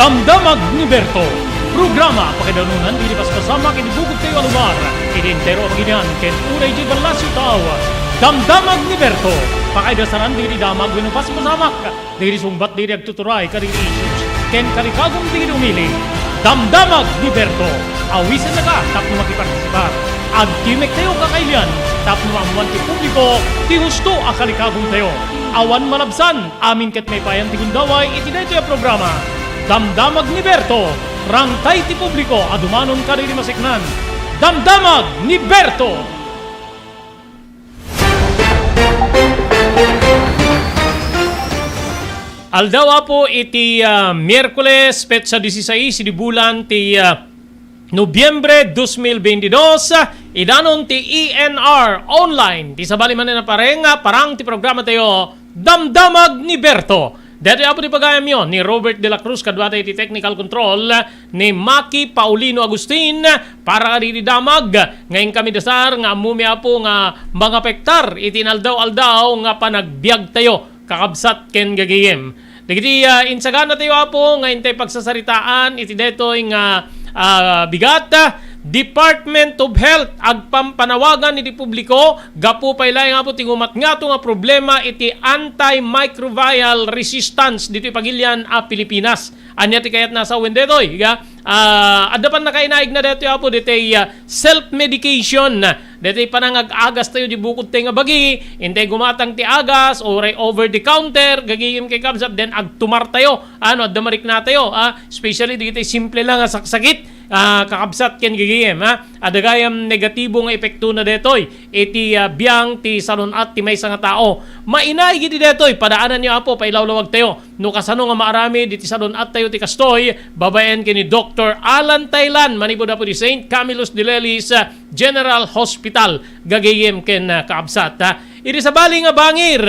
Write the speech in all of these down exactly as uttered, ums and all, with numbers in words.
Damdamag ni Berto. Programa pakaidanunan dagiti paspasamak iti bukod tayo a lugar, iti entero a bagilian ken uray di ballasiw tao. Damdamag ni Berto. Pakaidasaran dagiti damag wenno paspasamak dagiti sungbat dagiti agtuturay kadagiti issues ken kalikagum dagiti umili. Damdamag ni Berto. Awisennaka tapno makipartisipar. Agtimek tayo kakailian tapno maammuan ti publiko ti husto a kalikagum tayo. Awan malabsan, amin ket maipayan ti gundaway iti daytoy a programa. Damdamag ni Berto, rangtay ti publiko a dumanon kadagiti maseknan. Damdamag ni Berto! Aldaw, Apo, iti, ah, Miyerkules, petsa dieciséis di bulan ti, ah, Nobyembre dos mil veintidós, idanon ti E N R Online. Ti sabali manen a pareng, parang ti programa tayo, Damdamag ni Berto. Daytoy, Apo, ti pagayamyo ni Robert de la Cruz kaduata iti technical control ni Maki Paulino Agustin para kadagiti damag nga inkami dasar nga ammomi, Apo, nga mangapektar iti inaldaw-aldaw nga panagbiag tayo, kakabsat ken gagayem. Dagiti, ah, insagana tayo, Apo, nga intay pagsasaritaan iti daytoy nga, ah, bigat, ah, Department of Health agpampanawagan iti publiko gapu pay laeng, Apo, ti ngumatngato nga problema iti antimicrobial resistance ditoy pagilian a Pilipinas. Ania ti kayatna a sawen daytoy? Iga, ah, adda pannakainaigna daytoy, Apo, ditoy, ah, self-medication. Daytoy panangag-agas tayo di bukod tayo nga bagi, intay gumatang ti agas, uray over the counter, gagayem ken kabsat, then agtumar tayo. Ano, adda marikna tayo, ah, especially dagiti simple lang nga saksakit, ah, kakabsat ken gagayem, ah. Adda gayam negatibo nga epektona daytoy iti, ah, biang ti salun-at ti maysa nga tao. Mainaig iti daytoy, padaananyo, Apo, pailawlawag tayo. No kasano nga maaramid iti salun-at tayo ti kastoy, babaen ken ni Doktor Alan Taylan, manipud, Apo, di Saint Camillus de Lelis, ah, General Hospital, gagayem ken, ah, kaabsat, ah. Iti sabali nga bangir,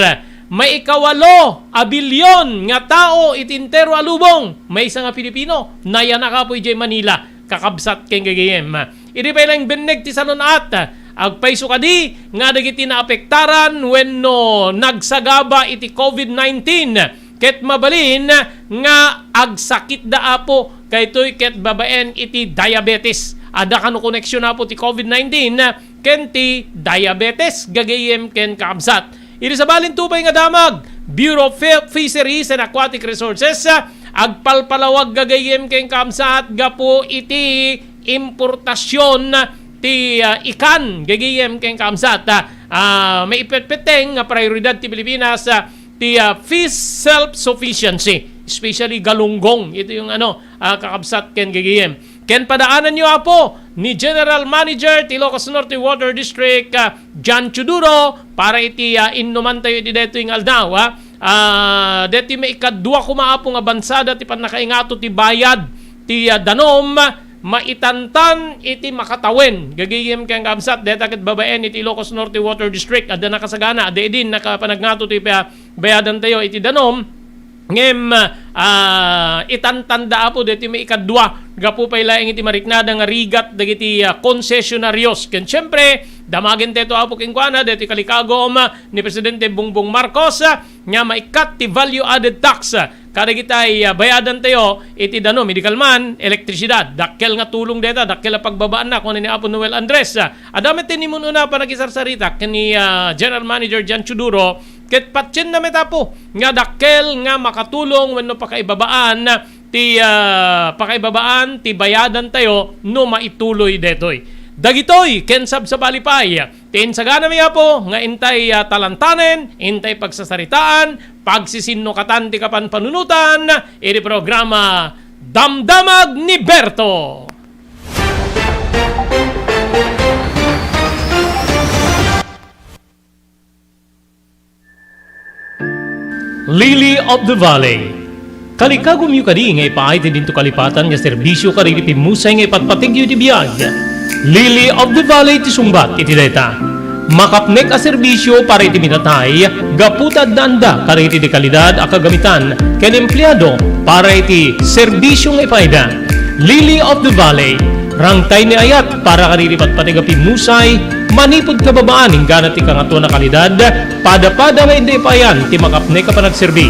maikawalo a bilyon nga tao iti entero a lubong, maysa nga Pilipino, nayanak, Apo, idiay Manila, kakabsat ken gagayem. Idi pay laeng benneg ti salun-at, agpayso kadi nga dagiti naapektaran wenno nagsagaba iti covid nineteen ket mabalin nga agsakitda, Apo, kaytoy ket babaen iti diabetes. Adda kano koneksion, Apo, ti covid nineteen ken ti diabetes, gagayem ken kakabsat. Idi sabalin to pay nga damag, Bureau of Fi-, Fisheries and Aquatic Resources, ah, agpalpalawag gagayem ken kaabsat gapu iti importasion ti, ah, ikan gagayem ken kaabsat. Ah, ah, maipetpeteng nga prioridad ti Pilipinas, ah, ti, ah, fish self-sufficiency, especially galunggong. Ito yung ano, ah, kakabsat ken gagayem. Ken padaananyo, Apo, ni General Manager ti Ilocos Norte Water District, ah, John Chuduro, para iti, ah, innuman tayo iti daytoy nga aldaw, ah. Ah, daytoy maikadua koma, Apo, nga bansada ti pannakaingato ti bayad ti, ah, danum, maitantan iti makatawen. Gagayem ken kaabsat, dayta ket babaen iti Ilocos Norte Water District, adda nakasagana, adda idin nakapanagnato ti pa-, bayadan tayo iti danum. Ngem, ah, itantanda, Apo, daytoy maikadua, gapu pay laeng iti mariknada nga rigat dagiti, ah, konsesionarios. Ken siempre, damagen tayo, Apo, kenkuana, daytoy kalikagom, ah, ni Presidente Bongbong Marcos, ah, nga maikkat ti value added tax, ah, kadagitay, ah, bayadan tayo iti danum, idi kalman, elektrisidad. Dakkel nga tulong dayta, dakkel a pagbabaanna, kuna ni Apo Noel Andres, ah. Adda met ti nimun-una a panakisarsarita ken ni, ah, General Manager John Chuduro, ket patienna met, Apo, nga dakkel nga makatulong wenno pakaibabaan ti, ah, pakaibabaan ti bayadan tayo no maituloy daytoy. Dagitoy ken sabsabali pay ti insaganami, Apo, nga intay, ah, talantanen, intay pagsasaritaan, pagsisinnukatan ti kapanpanunotan iti programa Damdamag ni Berto. Lily of the Valley. Kalikagumyo kadi nga ipaay ti dinto kalipatan nga serbisio kadagiti pimmusay nga ipatpategyo iti biag. Lily of the Valley ti sungbat iti dayta. Makapnek a serbisio para iti minatay gapu ta addaanda kadagiti dekalidad a kagamitan ken empleado para iti serbisio nga ipaayda. Lily of the Valley, rangtay ni ayat para kadagiti patpateg a pimmusay, manipud kababaan inggana ti Kangatoan a Kalidad, pada-pada nga inda ipaayan ti makapnek a panagserbi.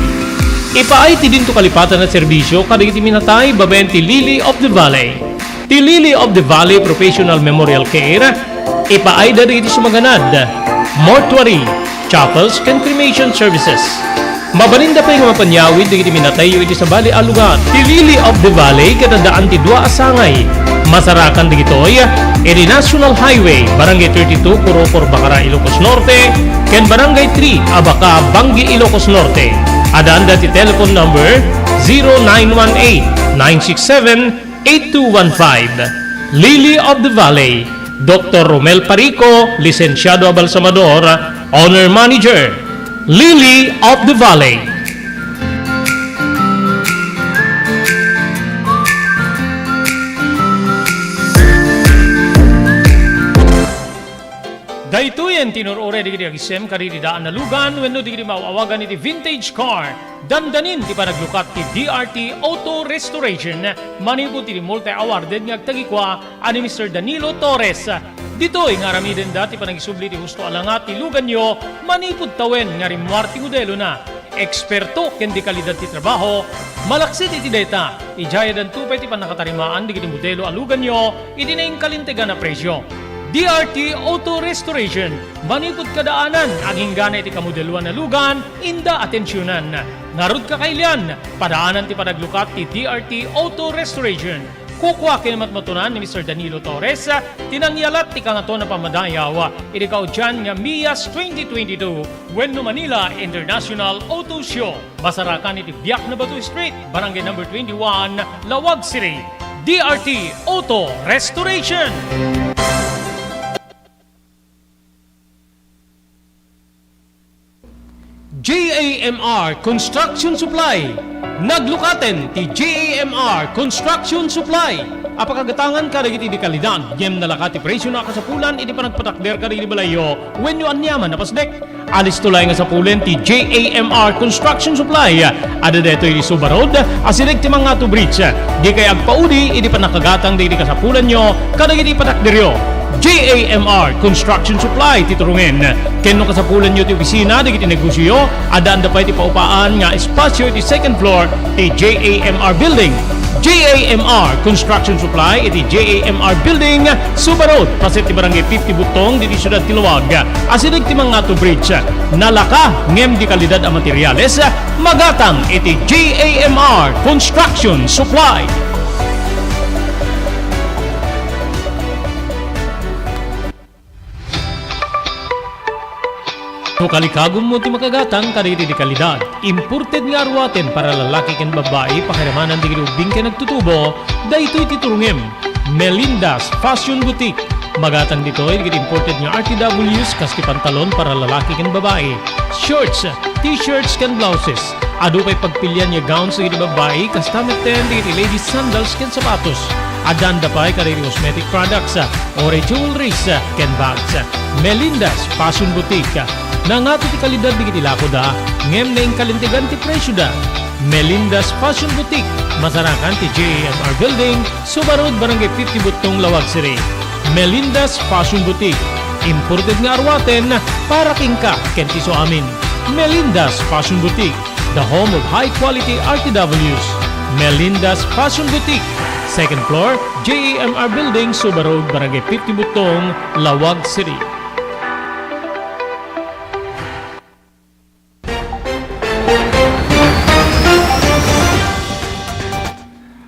Ipaay ti dinto kalipatan a serbisio kadagiti minatay babaen ti Lily of the Valley. Ti Lily of the Valley Professional Memorial Care, ipaayda dagiti sumaganad, mortuary, chapels, ken cremation services. Mabalinda pay nga mapanyawid dagiti minatayyo iti sabali a lugar. Ti Lily of the Valley ket addaan ti dua a sangay. Masarakan dagitoy iti National Highway, Barangay thirty-two, Kurokor, Bacara, Ilocos Norte, ken Barangay three, Abaca, Bangui, Ilocos Norte. Addaanda ti telephone number zero nine one eight, nine six seven, eight two one five. Lily of the Valley, Doktor Romel Parico, lisensiado a balsamador, owner manager. Lily of the Valley. Daytoyen ti inur-uray dagiti agisem kadagiti daan a lugan wenno dagiti maaw-awagan iti vintage car. Dandanin ti panaglukat ti D R T Auto Restoration manipud ti multi-awarded nga agtagikua a ni Mister Danilo Torres. Ditoy nga aramidenda ti panagisubli ti husto a langa ti luganyo manipud tawen nga rimmuar ti modelona. Eksperto ken de kalidad ti trabaho, malaksid iti dayta, idiay addanto pay ti pannakatarimaan dagiti modelo a luganyo iti nainkalintegan a presio. D R T Auto Restoration, manipud kadaanan, aginggana iti kamodeloan a lugan, inda atensionan. Ngarud, kakailian, padaanan ti panaglukat ti D R T Auto Restoration. Kukua ken matmatunan ni Mister Danilo Torres ti nangyalat ti Kangatoan a Pammadayaw iti kaudian nga MIAS twenty twenty-two wenno Manila International Auto Show. Masarakan iti Biak na Bato Street, Barangay Number twenty-one, Laoag City. D R T Auto Restoration. J A M R Construction Supply. Naglukaten ti J A M R Construction Supply a pakagatangan kadagiti de kalidad ngem nalaka ti presio a kasapulan iti panagpatakder kadagiti balayyo wenno aniaman a pasdek. Alisto laeng nga sapulen ti J A M R Construction Supply. Adda daytoy iti Suba Road, asideg ti Mangato Bridge. Dikay agpaudi iti pannakagatang dagiti kasapulanyo kadagiti patakderyo. J A M R Construction Supply ti turungen. Ken no kasapulanyo ti opisina dagiti negosioyo, addaanda pay ti paupaan nga espasio iti second floor ti J A M R Building. J A M R Construction Supply iti J A M R Building, Suba Road, paset ti Barangay fifty Butong, ditoy siudad ti Laoag. Asideg ti Mangato Bridge. Nalaka ngem de kalidad a materiales, magatang iti J A M R Construction Supply. No kalikagummo ti makagatang kadagiti de kalidad, imported nga aruaten para lalaki ken babbai, pakiramanan dagiti ubbing ken agtutubo, daytoy ti turungem. Melinda's Fashion Boutique. Magatang ditoy dagiti imported nga R T Ws kas ti pantalon para lalaki ken babbai, shorts, t-shirts ken blouses. Adu pay pagpilian nga gowns dagiti babbai, kasta metten dagiti ladies sandals ken sapatos. Addaanda pay kadagiti cosmetic products, uray jewelries, ken bags. Melinda's Fashion Boutique. Nangato ti kalidad dagiti lakoda, ngem nainkalintegan ti presioda. Melinda's Fashion Boutique, masarakan ti J A M R Building, Suba Road, Barangay fifty Butong, Laoag City. Melinda's Fashion Boutique, imported nga aruaten para kenka ken ti suamin. Melinda's Fashion Boutique, the home of high quality R T Ws. Melinda's Fashion Boutique, second floor, J A M R Building, Suba Road, Barangay fifty Butong, Laoag City.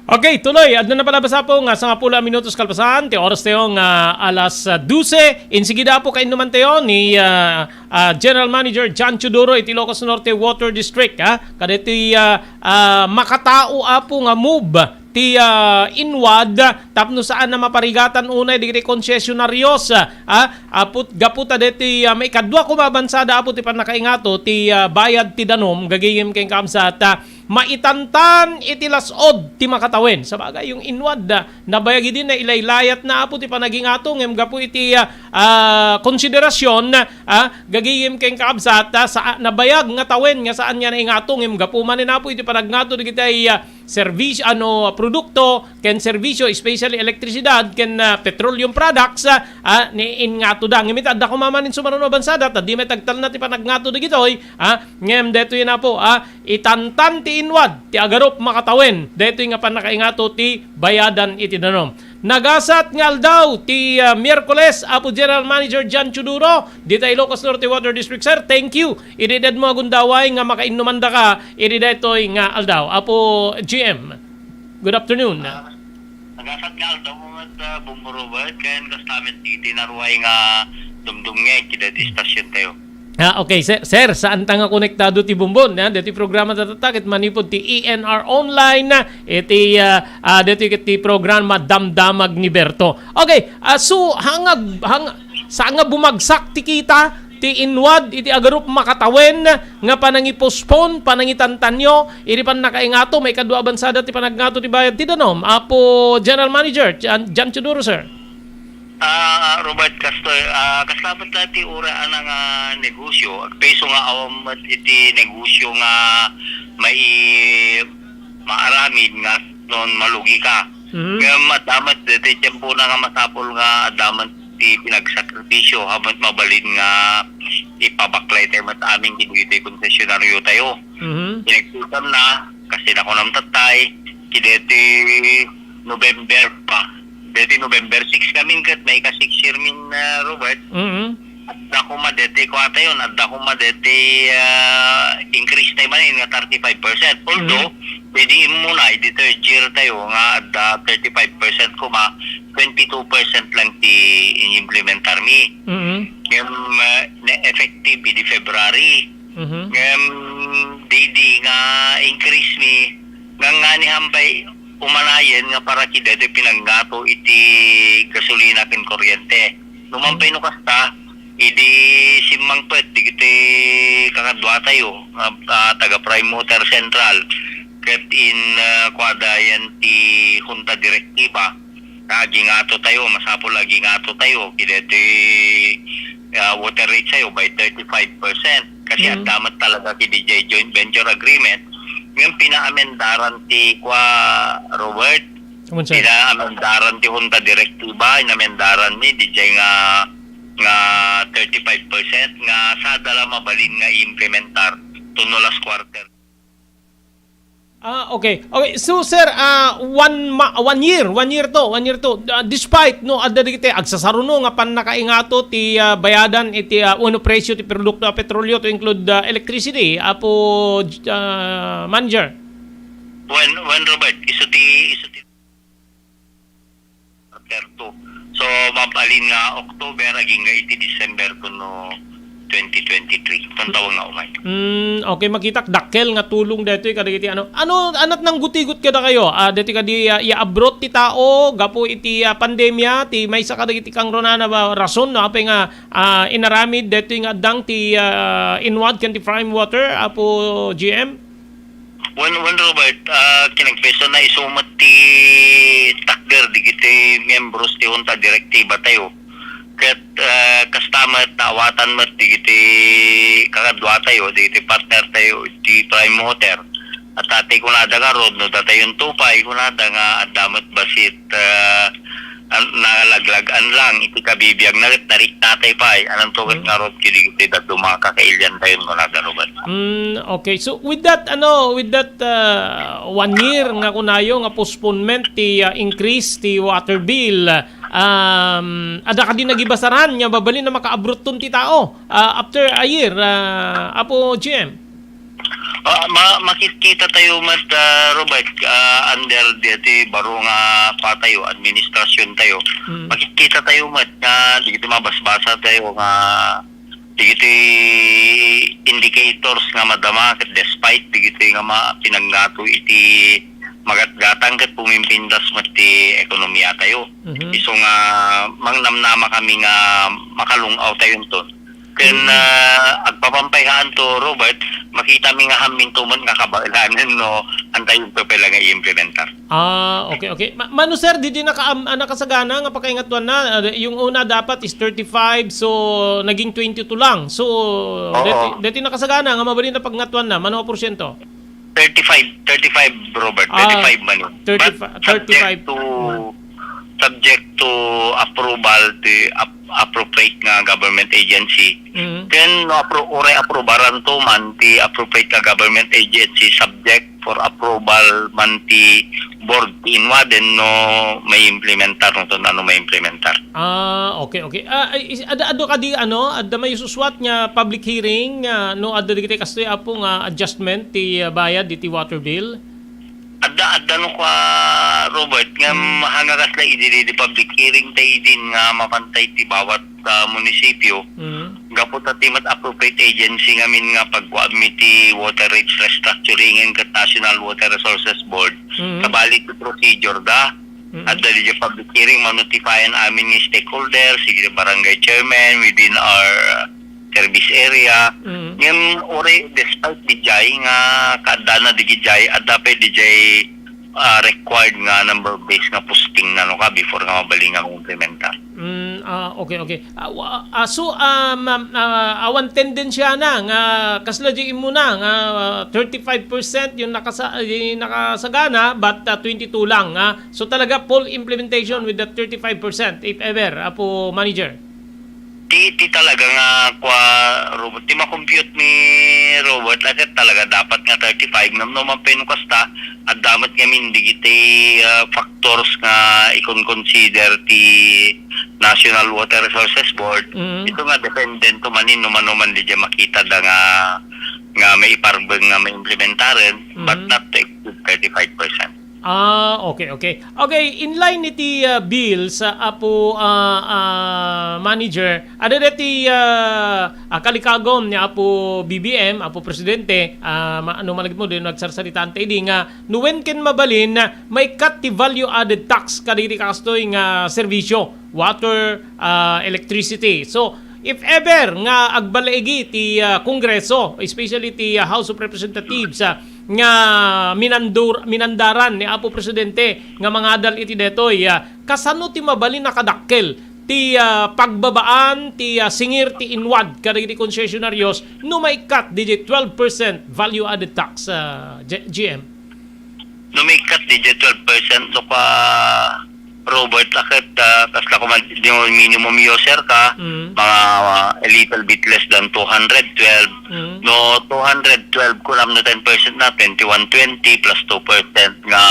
Okay, tuloy. Adda na pala basta po nga sangapulo a minutos kalpasan ti oras tayo nga alas, ah, dose. Insigida po kainnuman tayo ni, ah, ah, General Manager John Teodoro iti Ilocos Norte Water District, ha? Kadagiti, ah, ah, makatao, apo, nga move ti, ah, INWAD tapno saan a maparigatan unay dagiti konsesionarios, ah, apo, gapu ta deti, ah, maikadua koma a bansada, apo, ti pannakaingato ti, ah, bayad ti danum, gagayem ken kabsat, ah, maitantan iti las-od ti makatawen. Sabagay, yung INWAD, ah, nabayag idi na ilaylayat na, apo, ti panagingato, ngem gapu iti, ah, ah, konsiderasion, ah, gagayem ken kabsat, ah, sa, nabayag nga tawen nga saan nga naingato, ngem gapu manen, apo, iti panagngato dagiti, ah, servis-, ano, produkto ken serbisyo, especially elektrisidad ken, ah, petroleum products, ah, ah, ni inngatoda. Ngem ita, adda koma manen sumaruno a bansada, ta di met agtalna ti panagngato dagitoy, ah, ngem detoy na po, ah, itantan ti inwad ti agarup makatawen daytoy nga pannakaingato ti bayadan iti danum. Nagasat nga aldaw ti, ah, Miyerkules, Apo General Manager John Chuduro, dita Ilocos Norte Water District, sir. Thank you. Idi daytoy mo agundaway nga makainnuman daka, idi daytoy nga aldaw. Apo G M, good afternoon. Ah, nagasat nga aldaw mo met, ah, Bombo Robert, ken kasta met ti, ti narway nga dumdumngeg, iti daytoy istasyon tayo. Ah, okay, sir, sir, saan ta nga konektado ti Bumbon, ha? Daytoy programa ta tatta ket manipud ti E N R Online, iti, ah, ah, daytoy ket ti programa Damdamag ni Berto. Okay, ah, so, hangag, hang-, saan nga bumagsak ti kita, ti inwad, iti agarup makatawen, nga panangi-postpone, panangitantanyo, iti pannakaingato, maikadua a bansada ti panaggato ti bayad ti danum. Apo General Manager, Jan, Jan Teodoro, sir. Ah, Robert, kastoy, ah, kasta met daytoy uray a nga negosyo, agpayso nga awan met iti negosyo nga mai-, maaramid nga non malugi ka. Mhm. Ngem adda met daytoy tiempona nga masapul nga adda met ti pinagsakripisyo, ha met mabalin nga ipabaklay tayo met amin ken daytoy konsesyonaryo tayo. Mhm. Pinagsutan na, kasi nakunam tattay, iti daytoy November pa. Daytoy November six kami ket maika six year min, ah, Robert. Mhm. Adda koma daytoy kuwatayon, adda koma daytoy, ah, increase tayo manen nga thirty-five percent. Although, Mhm. pwede imuna, iti third year tayo nga adda thirty-five percent koma, twenty-two percent lang ti in-implementar mi. Mhm. Ngem, ah, na-effective idi February. Mhm. Ngem, didi nga increase mi, nganganihan pay umanayen nga para kida ti pinanggato iti gasolina ken kuryente. Numan pay no kasta, idi simmangpet digiti kakadua tayo, nga, ah, taga Prime Water Central, ket in, ah, kuadayan ti Junta Direktiba, nga agingato tayo, masapul agingato tayo, kideti, ah, water rate tayo by thirty-five percent. Kasi Mm. adda met talaga kidi jay joint venture agreement. Ngayon, pinaamendaran ti kwa Robert, Kuman, sir? Pinaamendaran ti Junta Direktiba, inamendaran mi, di jay nga, nga thirty-five percent, nga sada la mabalin nga i-implementar, tuno last quarter. Ah, okay. Okay, so, sir, ah, one ma-, one year, one year to, one year to. Ah, despite, no, adda dagiti agsasaruno nga pannakaingato ti, ah, bayadan iti, ah, uno presyo ti produkto a petrolyo to include, ah, electricity, Apo, ah, Manager. Wen, wen, Robert, isu ti, isu ti Quarter two. So, mabalin nga October, agingga iti December kuno twenty twenty-three. Ken tawen nga umay. Mm, okay, makitak dakkel nga tulong daytoy kadagiti ano. Ano, anat nanggutigot kadakayo? Ah, daytoy kadi, ah, ya abroad ti tao gapu iti, ah, pandemia, ti maysa kadagiti kangrunana ba rason, no? Apay nga, ah, inaramid daytoy nga addang ti, ah, inwad ken ti Prime Water, Apo G M? Wen, wen, Robert, ah, kinagpayso na isu met ti takder digiti miyembros ti Junta Direktiba tayo. Ket, ah, kasta met, naawatan met digiti kakadua tayo, digiti partner tayo, ti Prime Water. At ati kunada nga rod, no, datayon to pay, kunada nga adda met basit, ah, an-, nalaglag-an lang iti kabibiag na ket nariknatay pay. Ananto ket Mm. ngarud kidi iti dadduma nga kakailian tayon kunada, Robert. Mm, okay. So, with that, ano, with that, uh, one year nga kunayo nga postponement ti, uh, increase ti water bill, um, adda kadi nagibasaran nga mabalin a makaabroton ti tao, uh, after a year, uh, Apo G M? Ah, ma-, makikita tayo met, ah, Robert, ah, under daytoy baro nga kua tayo, administrasyon tayo. Mm. Makikita tayo met nga dagiti mabasbasa tayo nga dagiti indicators nga madama ket despite dagiti nga ma-, pinanggato iti magatgatang ket pumimpintas met ti ekonomiya tayo. Mhm. Isu nga mangnamnama kami nga makalung-aw tayo inton. Ken, Mm. ah, agpapampay haan to, Robert, makita mi nga hamminto met nga kabaelanen no, antayon to pay la nga i-implementar. Ah, okay, okay. Ma-, mano, sir, didi naka-, am-, ah, nakasagana nga pakaingatuan na, ah, yung una dapat is thirty-five, so naging twenty-two lang. So, Oo. deti, deti nakasagana nga mabalin na pagngatuan na, mano a porsyento? Thirty-five, thirty-five, Robert. Ah, Thirty-five man. But thirty-five, subject thirty-five. to, subject to approval, the ap-, appropriate nga government agency. Mm. Then, no, appro-, uray aprubaran to man ti appropriate nga government agency subject for approval man ti board ti inwaden no may implementar no to, ano may implementar. Ah, okay, okay. Ah, ay, is-, adda, adda kadi, ano, adda may susuat nga public hearing, ah, no, adda digiti kastoy, Apo, nga adjustment ti, ah, bayad iti water bill? Adda, adda no kwa, Robert, nga Mm. hanga kasla idi, di public hearing ta idin nga mapantay ti bawat, ah, munisipyo. Mm. Gapu ta ti met appropriate agency ngamin nga pagkuami ti water rates restructuring ken National Water Resources Board. Mm. Sabali ti procedure da. Mm. Adda di public hearing, ma-notifyan amin nga stakeholders, sige, barangay chairman within our, uh, service area. Mm. Ngem, uri, despite di jay nga kaadana di jay, adda pa di jay, ah, required nga number of days nga posting na no ka before nga mabalin nga implementar. Mm, ah, okay, okay. Ah, wa-, ah, so, ah, ma'am, ah, awan tendensya na nga kasla di imuna nga, ah, thirty-five percent yung nakasa-, yung nakasagana, but, ah, twenty-two lang, ah. So talaga full implementation with the thirty-five percent, if ever, Apo Manager. Ti, ti talaga nga kwa, Robert, ti makompute ni Robert, la ket talaga dapat nga thirty-five, ngem no man pay no kasta, adda met ngamin digiti, ah, factors nga ikon-consider ti National Water Resources Board. Mm. Ito nga dependent to manin no mano man di makita da nga, nga may iparbeng nga maimplementaren, but Mm. not to exceed thirty-five percent. Ah, okay, okay. Okay, in line iti, ah, bills, ah, Apo, ah, ah, Manager, adda deti, ah, ah, kalikagom ni Apo B B M, Apo Presidente, ah, ma-, ano malagip mo, din nagsarsaritaan tayo di nga, no when ken mabalin, ah, maikkat ti value added tax kadagiti kastoy nga serbisyo, water, ah, electricity. So, if ever nga agbalaigi ti, ah, Kongreso, especially ti, ah, House of Representatives, ah, nga minandur-, minandaran ni Apo Presidente nga mangadal iti detoy, ah, kasano ti mabalin a kadakkel ti, ah, pagbabaan ti, ah, singir ti inwad kadagiti konsesionarios no maikkat didiay twelve percent value added tax, ah, G-, G M? No maikkat didiay twelve percent no ka Robert, a ket, ah, kasla koma di minimum user ka, Mm. mga, ah, a little bit less than two hundred twelve. Mm. No, two hundred twelve, kunam no ten percent na, twenty-one twenty plus two percent nga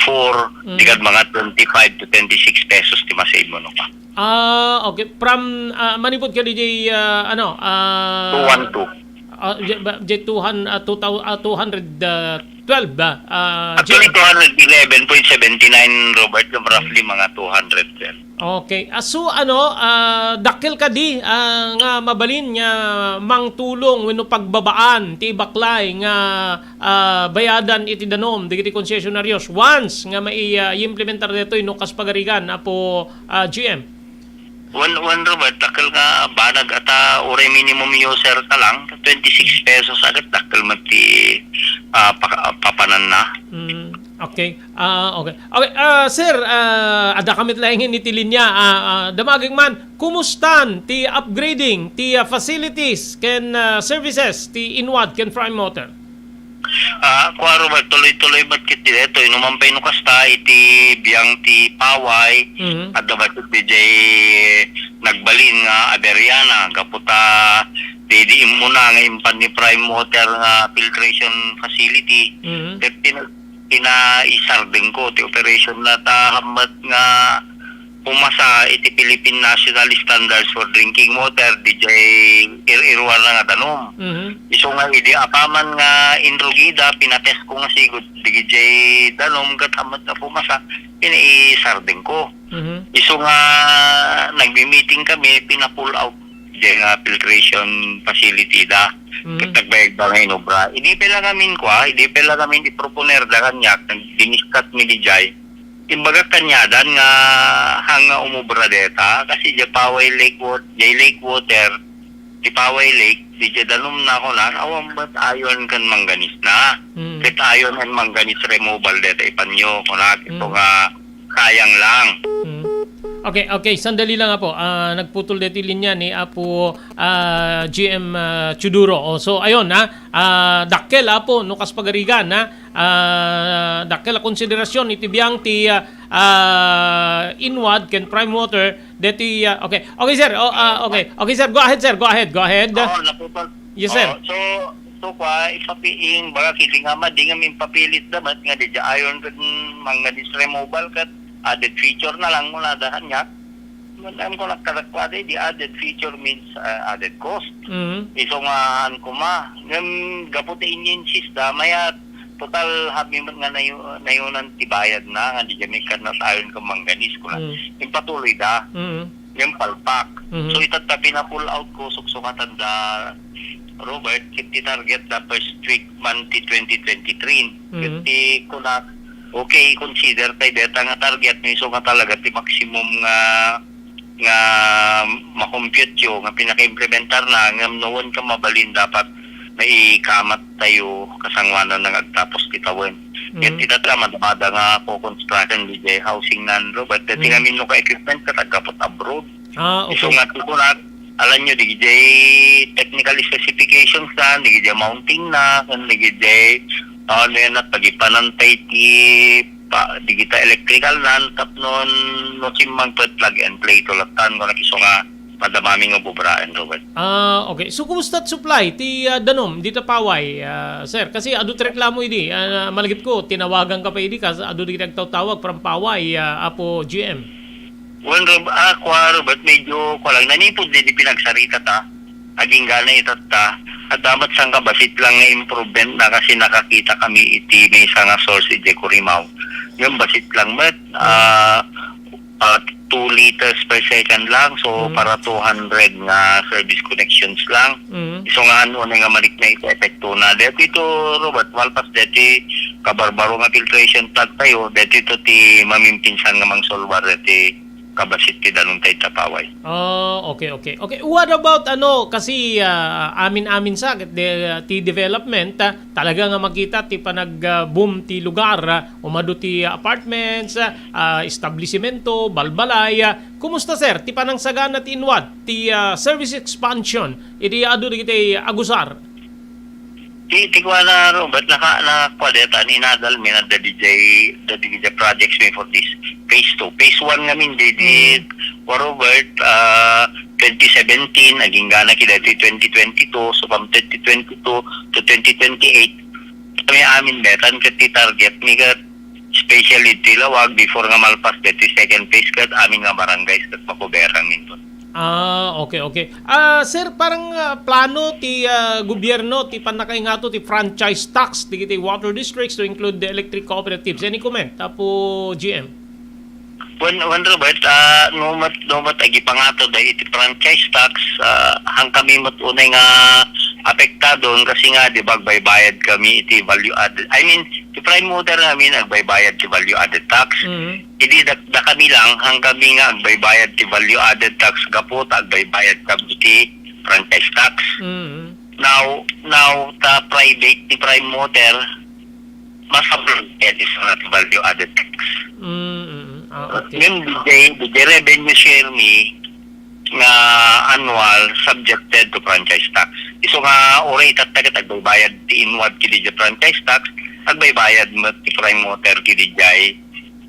four, Mm. di ket mga twenty-five to twenty-six pesos ti ma-save mo, no ka? Ah, okay. From, ah, manipud ka didiay, ah, ano, ah, Two one two. Ah, di-, ba, di two hundred, ah, two thousand, ah, two hundred, ah, twelve ba? Ah, Actually, Jim? Two hundred eleven point seventy nine, Robert, yung roughly mga two hundred twelve. Okay. Ah, so, ano, ah, dakkel kadi, ah, nga mabalin nga mangtulong wenno pagbabaan ti ibaklay nga, ah, bayadan iti danum dagiti konsesionarios once nga mai-, ah, implementar detoy no kas pagarigan, Apo, ah, G M? Wen, wen, Robert, dakkel nga banag ata uray minimum user ka lang, twenty-six pesos agad, dakkel met ti, ah, paka-, papananna. Mm, okay. Ah, okay. Okay, ah, sir, ah, adda ka met laengen iti linya. Ah, ah, damagek man, kumustan ti upgrading ti, ah, facilities ken, ah, services ti inwad ken Prime Water? Ah, kua, Robert, tuloy-tuloy met ket ditoy. No man pay no kasta, iti biang ti Paway, Mhm. adda met didiay nagbalin nga aberiana, gapu ta di, di immuna nga impan ni Prime Water nga filtration facility. Mhm. Ket pina-, pinaisardengko ti operation na ta hammet nga pumasa iti Philippine National Standards for Drinking Water, didiay ir-iruarna nga danum. Mhm. Isu nga idi apaman nga inrugida, pinatest ko nga sigud didiay danum, ket hammet nga pumasa, pinaisardengko. Mhm. Isu nga nagmi-meeting kami, pina-pull out diay nga filtration facility da. Mhm. Ket nagbayag da nga inobra. Idi pay la ngamin kua, idi pay la ngamin iproponer da kaniak, nag-, diniscuss mi didiay. Imbagak kaniadan nga hang nga umubra deta, kasi diay Paway Lake Wat-, diay Lake Water, di Paway Lake, diay danum na kunak, awan met iron ken manganese na. Mm. Ket iron and manganese removal deta ipanyo, kunak, ito Mm. nga sayang lang. Mm. Okay, okay, sandali lang, Apo. Ah, nagputol deti linya ni Apo, ah, G M, ah, Chuduro. Oh, so, ayun, ha. Ah, dakkel, Apo, no kas pagarigan, ha. Ah, dakkel a konsiderasyon iti biang ti, ah, ah, Inwad ken Prime Water deti, ah, okay. Okay, sir. Oh, ah, okay. Okay, sir. Go ahead, sir. Go ahead. Go ahead. Oo, naputol. Yes, sir. Oo, so, so, kwa, ipapiing, baga, kiti nga madi nga impapilit da met nga diay ayon ken manganganis removal ket added feature na lang muna da kaniak. Ngem ko nagkadakuada, the added feature means, uh, added cost. Mhm. Isungaan koma. Ngem gapu ta inyensis da, mayat, total happy met nga nayu-, nayunan ti bayad na, nga diay kami kannat ayon ken manganganis kuna. Mm. Impatuloy da. Mhm. Ngem palpak. Mhm. So, itatta pina-pull out ko, suksukatan da, Robert, ket ti target da first week man ti twenty twenty-three. Ket Mhm. ti kunak, okay, consider tay deta nga target, no isu nga talaga ti maximum nga, nga makompute yo, nga pinaka-implementar na, ngem no wen ka mabalin, dapat maikamat tayo kasangoanan nga agtapos ti tawen. Ket Mhm. itatta madamada nga ko construction diay housing nan, Robert, deti Mhm. ngamin no ka equipment ket aggapu abroad. Ah, Isu okay. nga ti kunak, alanyo, digidiay technical specifications na, digidiay mounting na, ken digidiay, ah, ano yan, at pagipanan tayo ti pa, digita electrical nan, tapno no simmang pet plug and play to latan, ko nakiso nga madamami nga bubraen, Robert. Ah, okay. So, kumusta ti supply ti, ah, danum, dita Paway, ah, sir? Kasi adu ti reklamo idi, ah, malagip ko, tinawagan ka pa idi, kas adu digiti agtawtawag from Paway, ah, Apo G M. Wen, Rob-, ah, kwa, Robert, medyo, kwa lang, nanipod di, di pinagsarita ta. Aginggana itatta. At damat sang kabasit lang nga improvement na kasi nakakita kami iti maysa nga source iti Kurimaw. Ngem basit lang met, ah, ah, two liters per second lang. So, Mm. para two hundred nga service connections lang. Mm. Isu nga ano na nga malik na iti epekto na. Deti ito, Robert, malpas deti kabarbaro nga filtration plant tayo. Deti ito ti mamimpinsan nga mangsolbar deti kabasit ti danum ta ita Paway. Oh, okay, okay. Okay, what about ano, kasi, ah, amin-amin sa, de-, ti development, ah, talaga nga makita ti panag, ah, boom ti lugar, ah, umadu ti apartments, ah, establisimento, balbalay, ah. Kumusta, sir, ti panangsagana ti Inwad, ti, ah, service expansion, idi adu dagiti agusar? Ti, ti kuana, Robert, naka-, nakakuadeta, ni nadal mi na dadi jay, dadi jay projects mi for this phase two. Phase one ngamin, di, di, Mm. kwa, Robert, ah, twenty seventeen, aginggana ki dati twenty twenty-two, so from twenty twenty-two to twenty twenty-eight, kami amin betan ket ti target mi ket especially ti Lawag before nga malpas dati second phase ket amin nga barangays ket makuberan ninton. Ah, okay, okay. Ah, sir, parang, ah, plano ti, ah, gobyerno ti pannakaingato ti franchise tax dagiti water districts to include the electric cooperatives. Any comment, Apo G M? Wen, wen, Robert, ah, no met, no met agipangato da iti franchise tax, ah, han kami met unay nga apektadon kasi nga, di ba, agbaybayad kami iti value added. I mean, ti Prime Water ngamin agbaybayad ti value added tax. Mhm. Idi da, da kami lang, han kami nga agbaybayad ti value added tax gapu ta agbaybayad kami iti franchise tax. Mhm. Now, now ta private ti Prime Water, mas abroad ti additional value added tax. Mm, mm, mm. Ah, okay. Ngem, di, di revenue share mi nga annual subjected to franchise tax. Isu nga, uray itatta ket agbaybayad ti Inwad kidi jay franchise tax, agbaybayad met ti Prime Water kidi jay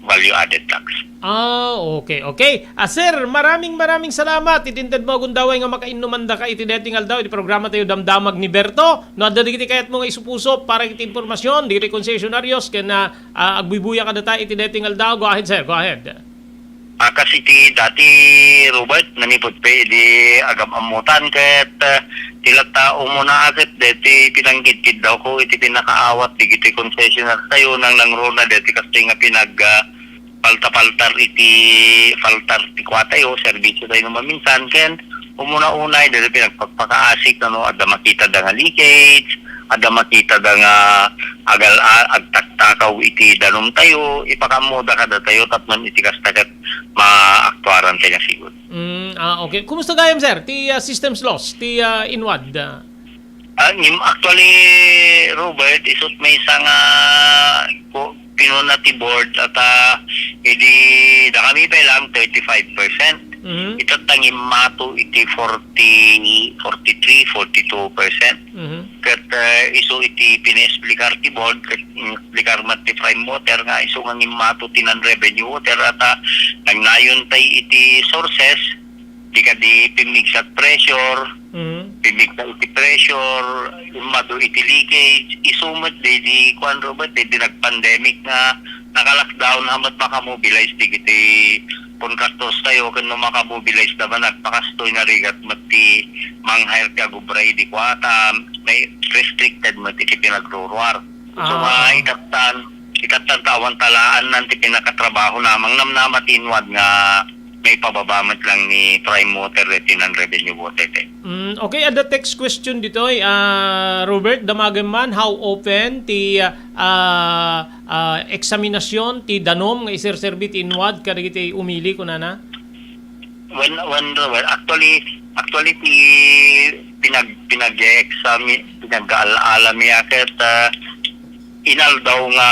value added tax. Ah, okay, okay. Ah, sir, maraming, maraming salamat iti inted mo a gundaway nga makainnuman daka iti daytoy nga aldaw iti programa tayo, Damdamag ni Berto. No, adda dagiti kayat mo nga isupuso para iti impormasyon, dagiti konsesyonarios, ken, ah, ah, agbuybuya kadata iti daytoy nga aldaw. Go ahead, sir. Go ahead. Ah, kas iti dati, Robert, nanipud pay idi agam-ammutan ket, ah, ti latta umuna ket deti pinangkidkiddaw ko iti pinakaawat digiti concessionaire tayo nang nangruna deti kastoy nga pinag, ah, palta-paltar iti paltar ti kua tayo, serbisyo tayo no maminsan, ken umuna-unay, dagiti pinagpakpakaasik, ano, adda makita da nga leakage, adda makita da nga agal-, a-, agtaktakaw iti danum tayo, ipakaammo da kada tayo, tapno iti kasta ket maaktuaran tayo nga sigud. Mm, ah, okay. Kumusta gayam, sir? Ti, ah, systems loss, ti, ah, Inwad, ah? Ah, ngem-, actually, Robert, isut maysa nga ko-, Kinuna ti board at, ah, idi dakami pay lang thirty-five percent. Mhm. Itatta nga immato iti forty, forty-three, forty-two percent. Mhm. Ket, eh, isu iti pinaesplikar ti board, ket inesplikar met ti Prime Water nga isu nga immato ti non-revenue water at, ah, nagnayon tay iti sources, di kadi pimmigsat pressure, Mhm. pimmigsa iti pressure, immadu iti leakage, isu met di, di kuan, Robert, di, di nag-pandemic nga naka-lockdown, ha met makamobilize digiti contractors tayo, ken no makamobilize naman, nagpakastoy nga rigat met ti mang-hire ti agubra idi kuata, may restricted met iti pinagruruar. So, Ah. nga itattan, itattan ta awan talaannan ti pinakatrabaho namang namnama ti inwad nga may pababa met lang ni Prime Water, eh, ti non-revenue water, eh. Mm, okay, adda text question ditoy, ah, Robert, damagen man, how often ti, ah, ah, eksaminasyon ti danom nga iserserbi ti inwad kadagiti umili, kunana? When, when, Robert, actually, actually, ti pinag-, pinag-examine, pinag-aal-alami aket, ah, inaldaw nga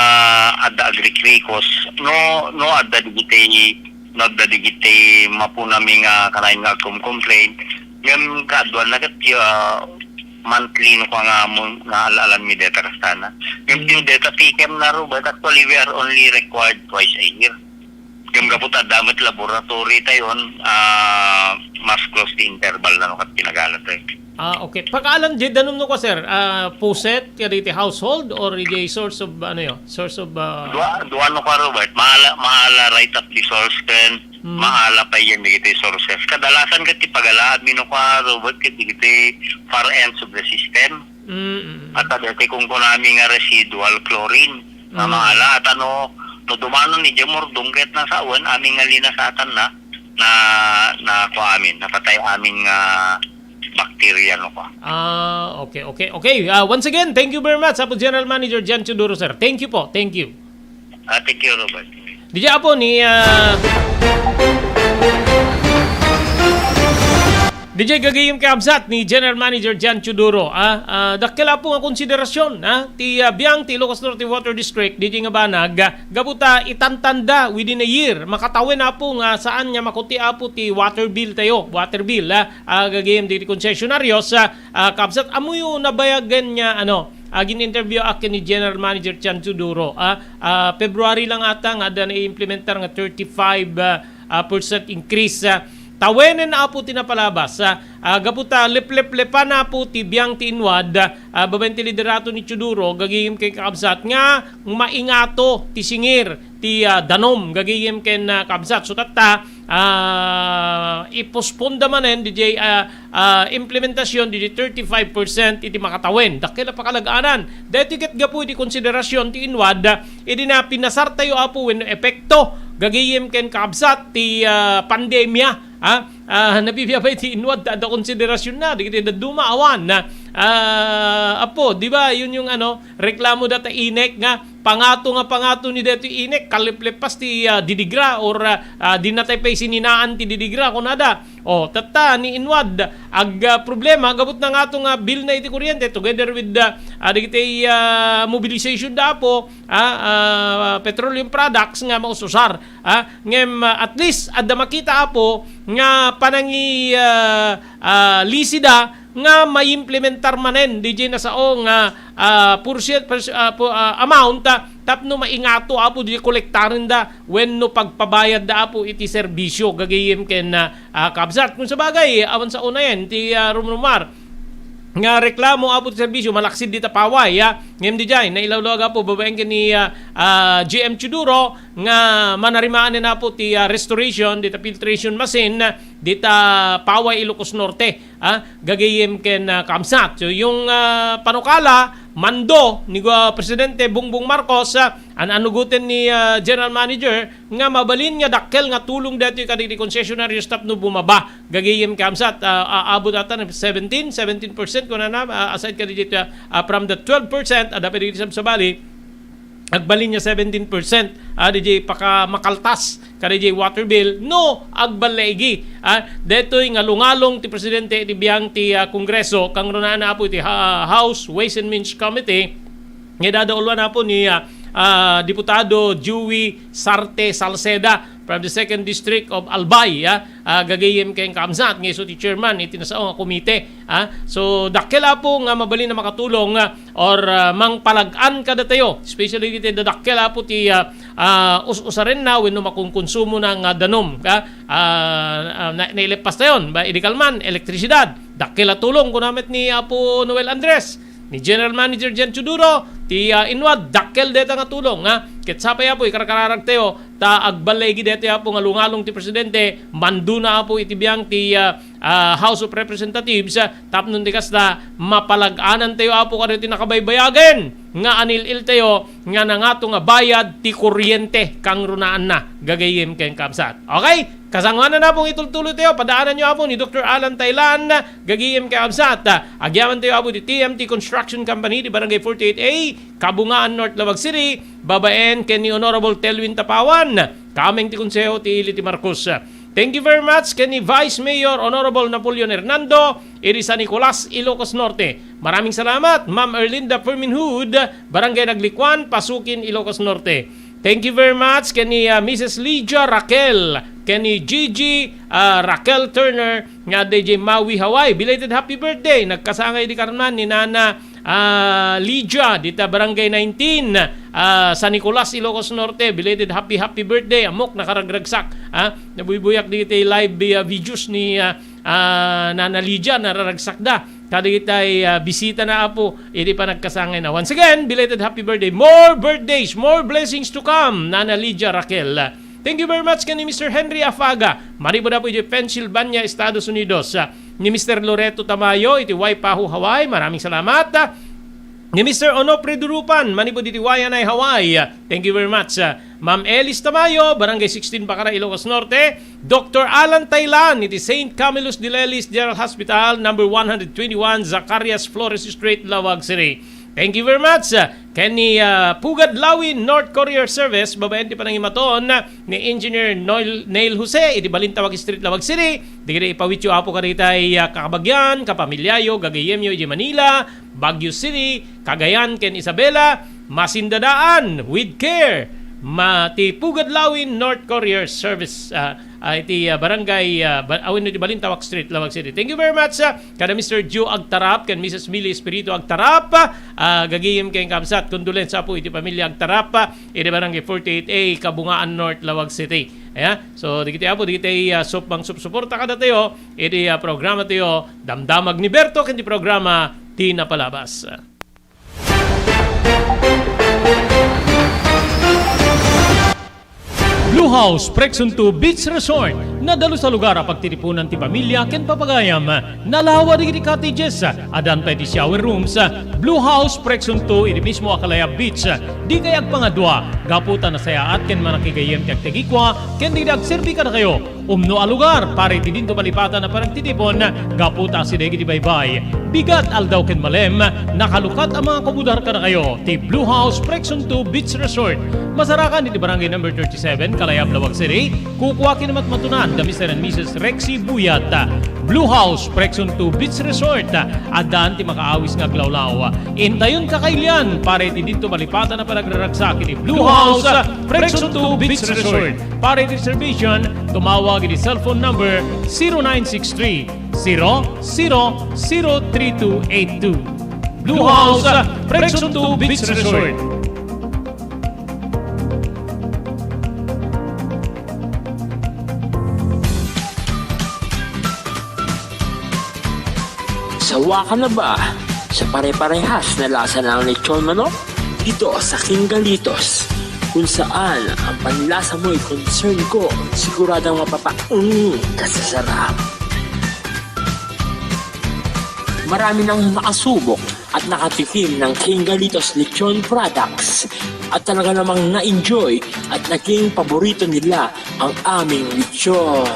adda agriklikos, no, no, adda digiti, no, adda digiti mapunami nga kanayon nga agkom-complain. Ngem kaaduan na ket, ah, monthly no ka nga mun-, nga al-alanmi deta kastana. Ngem Mm. ti deta pikem na, Robert, actually, we are only required twice a year. Ngem gapu ta adda met laboratory tayon, ah, mas close ti interval na no kat pinagala tayo. Ah, okay. Pakaalan di danom no ka, sir? Ah, puset kadagiti household or di source of, ano yo? Source of, ah, Dua, dua no ka, Robert. Maala, maala right up the source ken Mm. maala pa yan digiti sources. Kadalasan ket ti pagalaanmi no ka, Robert, ket digiti far ends of the system. Mm, mm, mm. At adda ti kunkunami nga residual chlorine nga Mm. maala. At ano, no dumanon ni Jemor, dungket na sa awan, amin nga linasatan na, na, na kua amin, napatay amin nga bakterya, no, kua. Ah, okay, okay, okay. Ah, once again, thank you very much, Apo General Manager John Teodoro, sir. Thank you po, thank you. Ah, thank you, Robert. Didiay apo ni, ah, didiay gagayem kakabsat ni General Manager John Teodoro, ah, ah, dakkel apo nga konsiderasyon, ah, ti, ah, biang ti Ilocos Norte Water District, didiay nga banag, ah, gapu ta itantanda within a year, makatawen apo nga saan nga makuti apo ti water bill tayo, water bill, ah, ah, gagayem diti concessionarios, ah, ah, kabsat, ammoyo nabayagen nga, ano, ah, gin-interview ak ken ni General Manager John Teodoro, ah, ah, February lang ata nga adda naimplementar nga thirty-five, ah, ah, percent increase, ah, tawenen apo ti napalabas, ah, ah, gapu ta lepleplepan apo ti biang ti inwad, ah, babaen ti liderato ni Teodoro, gagayem ken kakabsat nga maingato ti singir ti, ah, danom, gagayem ken, ah, kabsat. So, tatta, ah, ipospon da manen didiay, ah, ah, implementasyon didiay thirty-five percent iti makatawen. Dakkel a pakalag-anan. Daytoy ket gapu iti konsiderasyon ti inwad, ah, idi na pinasar tayo, apo, wenno epekto, gagayem ken kabsat ti, ah, pandemia. Ah, ah, nabibiabay ti inwad, ta adda konsiderasyon na, dagiti dadduma, awan, ah, ah, apo, di ba, yun yung, ano, reklamo data INEC nga pangato nga pangato ni detoy INEC, kallepleppas ti, ah, didigra or, ah, ah, di natay pay sininaan ti didigra, kunada. O, tatta, ni inwad, ag, ah, problema, gabut na nga ato nga bill na iti kuryente, together with, ah, ah, dagiti, ah, mobilization da apo, ah, ah, petroleum products nga maususar. Ah, ngem, ah, at least, adda makita apo nga panangi, ah, ah, lisida nga maimplementar manen didiay nasao nga, ah, porsyet-, pers-, ah, po, ah, amount, ah, tapno maingato apo di kolektarenda wenno pagpabayadda apo iti serbisyo gagayem ken, ah, ah, kabsat. Kung sabagay, awan sa unayen ti, ah, rumrumar nga reklamo apo ti serbisyo, malaksid dita paway, ah. Ngem didiay, nailawlawag apo babaen ken ni, ah, ah, G M Teodoro nga manarimaan apo ti, ah, restoration dita filtration machine dita paway Ilocos Norte. Ah, gagayem ken, ah, kabsat. So, yung, ah, panukala, mando ni, ah, Presidente Bongbong Marcos, ah, an-anugoten ni, ah, General Manager nga mabalin nga dakkel nga tulong daytoy kadagiti concessionaires tapno bumaba. Gagayem kabsat, ah, aabot ata na seventeen, seventeen percent kunana, ah, aside kadagiti, ah, ah, from the twelve percent, adda pa dagiti sabsabali, agbalin nga seventeen percent, ah, didiay pakamakaltas kadagiti water bill, no, agballaigi. Ah, daytoy nga lungalong ti presidente iti biang ti, ah, Kongreso, kangrunaanna apo iti ha-, House Ways and Means Committee, nga idadauluan apo ni, ah, ah, Diputado Joey Sarte Salceda from the second District of Albay, ah, ah, gagayem ken kaamsat nga isu ti chairman iti nasao nga komite, ah. So, dakkel, Apo, nga mabalin a makatulong, ah, or, ah, mangpalag-an kadatayo, especially dagiti dadakkel, Apo, ti, ah, ah, us-usarenna wenno makonkonsumo na nga danum, ah, ah, ah, na-, naileppastayon, ba, idi kalman, elektrisidad, dakkel a tulong, kuna met ni Apo Noel Andres, ni General Manager Jen Chuduro, ti, ah, Inwad, dakkel deta nga tulong, ha? Ket sapay, Apo, ikarkararagtayo, ta agballigi deta, Apo, nga lungalong ti Presidente, manduna, Apo, iti biang ti, ah, ah, House of Representatives, ah, tapno ti kasta, mapalag-anantayo, Apo, kadagiti nakabaybayagen nga anil-iltayo nga nangato nga bayad ti kuryente kangrunaanna, gagayem ken kaamsat. Okay? Kasangoanan, Apo, nga itultuloytayo, padaananyo, Apo, ni Doktor Alan Taylan, gagayem ken kaamsat. Agyamantayo, Apo, ti T M T Construction Company, di Barangay forty-eight A, Kabungaan, North Laoag City, babaen ken ni Honorable Telwin Tapawan, kameng ti Konseho ti Ili ti Marcos. Thank you very much ken ni Vice Mayor Honorable Napoleon Hernando, iri San Nicolas, Ilocos Norte. Maraming salamat, Ma'am Erlinda Ferminhood, Barangay Naglikuan, Pasukin, Ilocos Norte. Thank you very much ken ni, ah, Missus Lydia Raquel, ken ni Gigi, ah, Raquel Turner, nga adda idiay Maui, Hawaii. Belated happy birthday. Nagkasangay idi kalman ni Nana, ah, Lydia, dita Barangay nineteen, ah, San Nicolas, Ilocos Norte. Belated happy, happy birthday. Ammok, nakaragragsak. Ah, nabuybuyak dagiti live, ah, videos ni, ah, ah, Nana Lydia, nararagsakda kadagitay, ah, bisitana, Apo, idi panagkasangayna. Once again, belated happy birthday. More birthdays, more blessings to come, Nana Lydia Raquel. Thank you very much ken ni Mister Henry Afaga, manipud, Apo, iti Pennsylvania, Estados Unidos. Ah, ni Mister Loreto Tamayo iti Waipahu, Hawaii. Maraming salamat. Ah, ni Mister Onofre Durupan, manipud iti Waianae, Hawaii. Ah, thank you very much. Ah, Ma'am Elis Tamayo, Barangay sixteen, Bacara, Ilocos Norte. Doktor Alan Taylan iti Saint Camillus de Lelis General Hospital, number one hundred twenty-one, Zacarias Flores Street, Laoag City. Thank you very much. Ken ni, ah, Pugad Lawin, North Courier Service, babaen ti panangimaton ni Engineer Noel, Neil Jose, iti Balintawak Street, Laoag City. Dagiti ipawityo, Apo, kadagitay, ah, kakabagian, kapamiliayo, gagayemyo iti Manila, Baguio City, Cagayan, ken Isabela, masindadaan with care. Ma-, ti Pugad Lawin, North Courier Service, ah, ah, iti, ah, barangay, ah, ba-, awen iti Balintawak Street, Laoag City. Thank you very much, ah, kada Mister Joe Agtarap ken Missus Millie Espiritu Agtarap, ah, gagayem ken kaamsat, condolence, Apo, iti pamilya Agtarap, ah, iti Barangay forty-eight A, Kabungaan North, Laoag City. Aya, so, dagiti, Apo, dagiti, ah, sup-, mangsupsuporta kadatayo, iti, ah, programa tayo, Damdamag ni Berto, ken ti programa, Ti Napalabas. Blue House Preksunto Beach Resort. Nadalus a lugar a pagtitipunan ti pamilya ken papagayam. Nalawa dagiti cottages. Addan pay ti shower rooms. Blue House Preksunto iti mismo a Kalayab Beach. Dikay agpangadua gapu ta nasayaat ken manakigayyem ti agtagikua ken dagiti agserbi kadakayo. Umno a lugar para iti dinto malipatan a panagtitipon gapu ta asideg iti baybay, bigat, aldaw ken malem, nakalukat a mangakubudar kadakayo ti Blue House Preksunto Beach Resort. Masarakan iti Barangay Number thirty-seven, Kalayab, Laoag City. Kukua ken matmatunan da Mister and Missus Rexy Buyat. Blue House Preksunto Beach Resort. Addan ti makaawis nga aglawlaw. Intayon kakailian para iti dinto malipatan a panagraragsak iti Blue House Preksunto Beach Resort. Para iti reservation, tumawag iti cellphone number zero nine six three, zero zero zero three two eight two. Blue House, Preksunto Beach Resort. Sawa ka na ba sa pare-parehas na lasa ng lechon manok? Dito sa King Galitos, kung saan ang panlasa mo'y concern ko, siguradong mapapa-, mm, kasasarap. Marami nang nakasubok at nakatikim ng King Galitos Lechon Products at talaga namang na-enjoy at naging paborito nila ang aming lechon.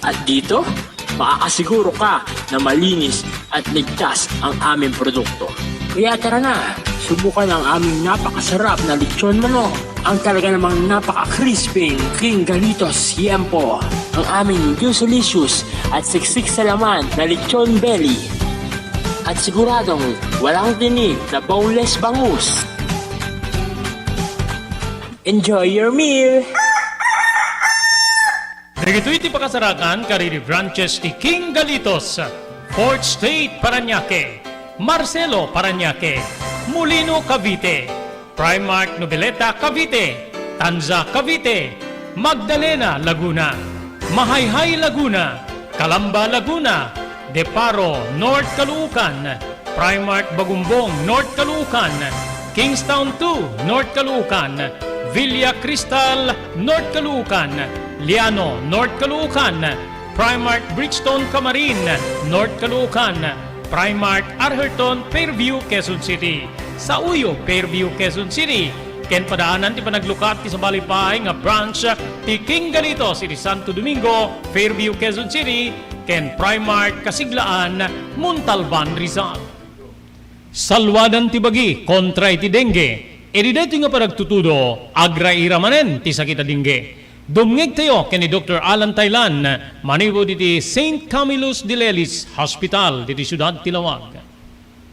At dito, makakasiguro ka na malinis at ligtas ang aming produkto. Kaya tara na, subukan ang aming napakasarap na lechon manok, ang talaga namang napaka-crispy King Galitos Yempo, ang aming juicylicious at siksik sa laman na lechon belly. At siguradong walang tinik na boneless bangus. Enjoy your meal! Dagitoy ti pakasarakan kadagiti branches ti King Galitos, Fourth Street, Parañaque, Marcelo, Parañaque, Molino, Cavite, Primark Noveleta, Cavite, Tanza, Cavite, Magdalena, Laguna, Mahayhay, Laguna, Calamba, Laguna, De Paro, North Caloocan, Primark Bagumbong, North Caloocan, Kingstown two, North Caloocan, Villa Cristal, North Caloocan, Liano, North Caloocan, Primark Bridgestone, Camarin, North Caloocan, Primark Arherton, Fairview, Quezon City, Sauyo, Fairview, Quezon City, ken padaanan ti panaglukat ti sabali pay nga branch ti King Galitos iti Santo Domingo, Fairview, Quezon City, ken Primark Kasiglaan, Montalban, Rizal. Saluadan ti bagi kontra iti dengue. Idi daytoy nga panagtutudo, agraira manen ti sakit a dengue. Dumngegtayo ken ni Doktor Alan Taylan, manipud iti Saint Camillus de Lelis Hospital diti siudad ti Laoag.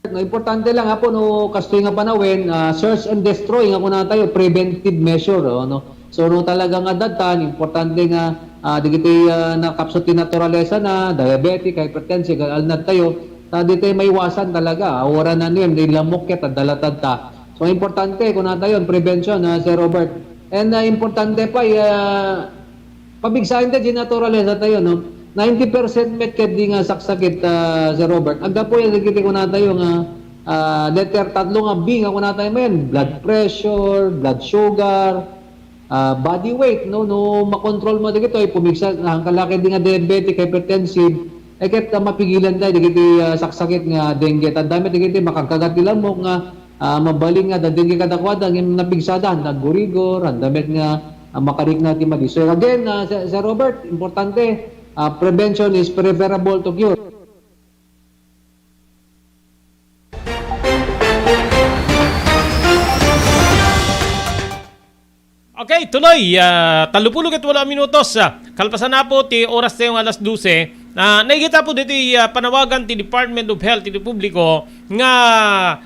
No, importante lang, Apo, no, kastoy nga panawen, ah, search and destroy nga kunatayo, preventive measure, oh, no? So, no, talaga nga dadtan, importante nga, ah, dagiti, ah, nakapsut ti naturalesa na, diabetic, hypertensive, alnad tayo, ta ditoy maiwasan talaga, ah, wala na niyan, di lamok ket, adda latad ta. So, importante, kunatayo, prevention, ah, Sir Robert. And, ah, importante pa, ah, pabigsaen ta di naturalesa tayo, no? Ninety percent met ket di nga saksakit, ah, Sir Robert. Aggapu yan, dagiti kunatayo nga, ah, letter tatlo nga B nga kunatayo manen, blood pressure, blood sugar, ah, body weight, no? No makontrol mo dagitoy, pumigsa, hangkalaki di nga diabetic, hypertensive, eh, ket, ah, mapigilan tayo dagiti, ah, saksakit nga dengue. Tanda met dagiti makagkagat ti lamok nga, ah, mabalin nga dadengge kadakuada, ngem napigsada, naggurigor, handa met nga, ah, makarikna ti madi. So, again, ah, Sir, Sir Robert, importante, ah, prevention is preferable to cure. Okay, tuloy, ah, tallopulo ket walo a minutos, ah, kalpasan na po ti oras tayo nga alas dose. Ah, naigita po dito, ah, panawagan ti Department of Health iti publiko nga,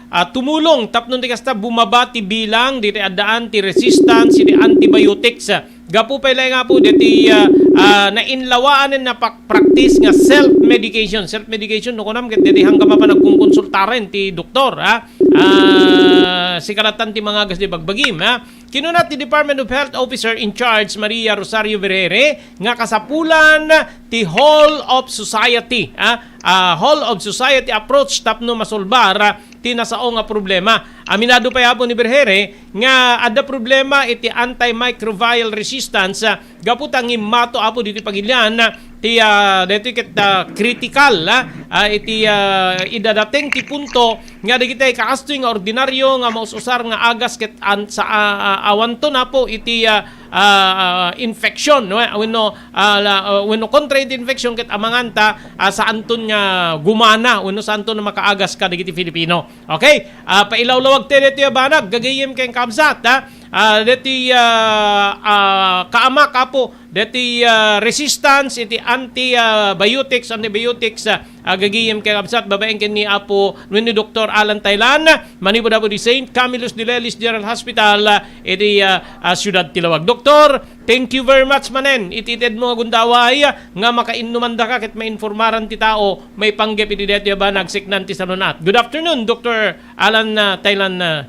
ah, tumulong tapno ti kasta bumaba ti bilang diti addaan ti resistance iti antibiotics. Gapu pay laeng nga po diti, ah, ah, nainlawaan na pak-, practice nga self-medication. Self-medication, no, kunam ket diti hangga mapan nagkonkonsultaren ti doktor, ha? Ah, sikalatan ti mangagas di bagbagim, ha? Kinuna ti Department of Health Officer in Charge, Maria Rosario Vergere, nga kasapulan ti whole of society, ah, ah, whole of society approach tapno masolbar, ah, ti nasao nga problema. Aminado pay, Apo, ni Vergere nga adda problema iti antimicrobial resistance, ah, gapu ta ngimmato, Apo, ditoy pagilian, ah, ti, ah, daytoy ket, ah, critical, ah, ah, iti, ah, idadaten ti punto nga dagiti kastoy nga ordinaryo nga maus-usar nga agas ket an-, sa, ah, ah, awanton, Apo, iti, ah, ah, ah, infection, no? Wenno, ah, la, ah, wenno kontra iti infection ket amangan ta, ah, saanton nga gumana wenno saanton nga makaagas kadagiti Filipino. Okay? Ah, pailawlawag tayo ditoy a banag, gagayem ken kabsat, ha? Ah, ditoy, ah, ah, kaamak, Apo, ditoy, ah, resistance iti anti, ah, biotics, antibiotics, ah, ah, gagayem ken kabsat, babaen ken ni Apo, wenno ni Doktor Alan Taylan, manipud, Apo, di Saint Camillus de Lelis General Hospital, ah, iti, ah, ah, siudad ti Laoag. Doktor, thank you very much manen iti itedmo nga gundaway, ah, nga makainnuman daka ket mainformaran ti tao maipanggep iti daytoy a banag siknan ti salun-at. Good afternoon, Doktor Alan, ah, Taylan, ah,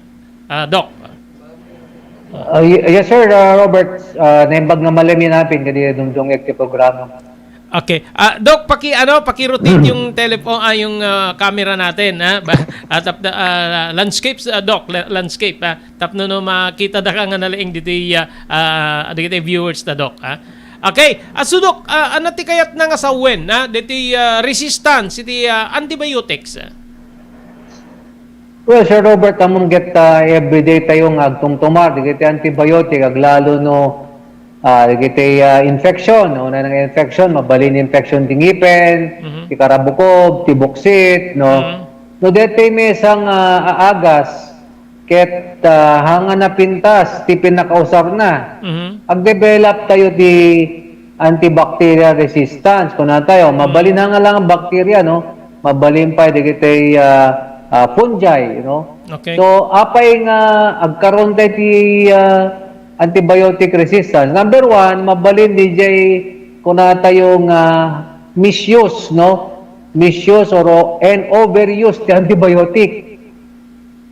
ah, Doc. Ah, y-, yes, Sir, ah, Robert, ah, naimbag nga malem nga apin, kadi dumdumngeg ti programa. Okay. Ah, Doc, paki-, ano, paki-rotate yung telephone, ah, yung, ah, camera natin, ha? Ba-, ah, tap-, ah, landscapes, ah, Doc, la-, landscape, ha? Tapno no makita da ka nga nalaing ditoy, ah, ah, dagiti viewers ta, Doc, ha? Okay. Ah, so, Doc, ah, ano ti kayat na nga sawen, ha? Ditoy, ah, resistance, iti, ah, antibiotics, ah. Well, Sir Robert, ammom ket, ah, everyday tayo nga agtumtumar, dagiti antibiotic, aglalo no, ah, dagiti, ah, infection, no? Una nga infection, mabalin infection ti ngipen, Mhm. ti karabukob, ti buksit, no? Mhm. No, deti may isang, ah, aagas, ket, ah, hanga napintas, ti pinakausar na. Mhm. Agdevelop tayo ti antibacterial resistance, kuna tayo, Mhm. mabalin hanga lang ang bakterya, no? mabalin pay dagiti, ah, ah, fungi, you know. Okay. So, apay nga agkaron tayo ti, ah, antibiotic resistance? Number one, mabalin di jay kuna tayo nga misuse, no? Misuse or, and overuse ti antibiotic.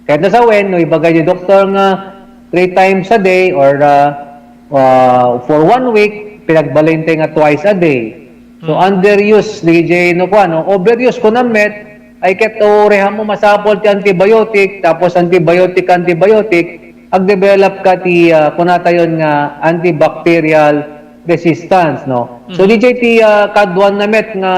Ket no sawen, no, ibaga ni doktor nga three times a day or, ah, ah, for one week, pinagbalin tayo nga twice a day. So, hmm, underuse, di jay, no, kuan, no? Overuse ko na met, ay ket, o, reham mo masapol ti antibiotic, tapos antibiotic, antibiotic, agdevelop ka ti, ah, kunatayon nga antibacterial resistance, no? So, mhm, di jay ti, ah, kaduan na met nga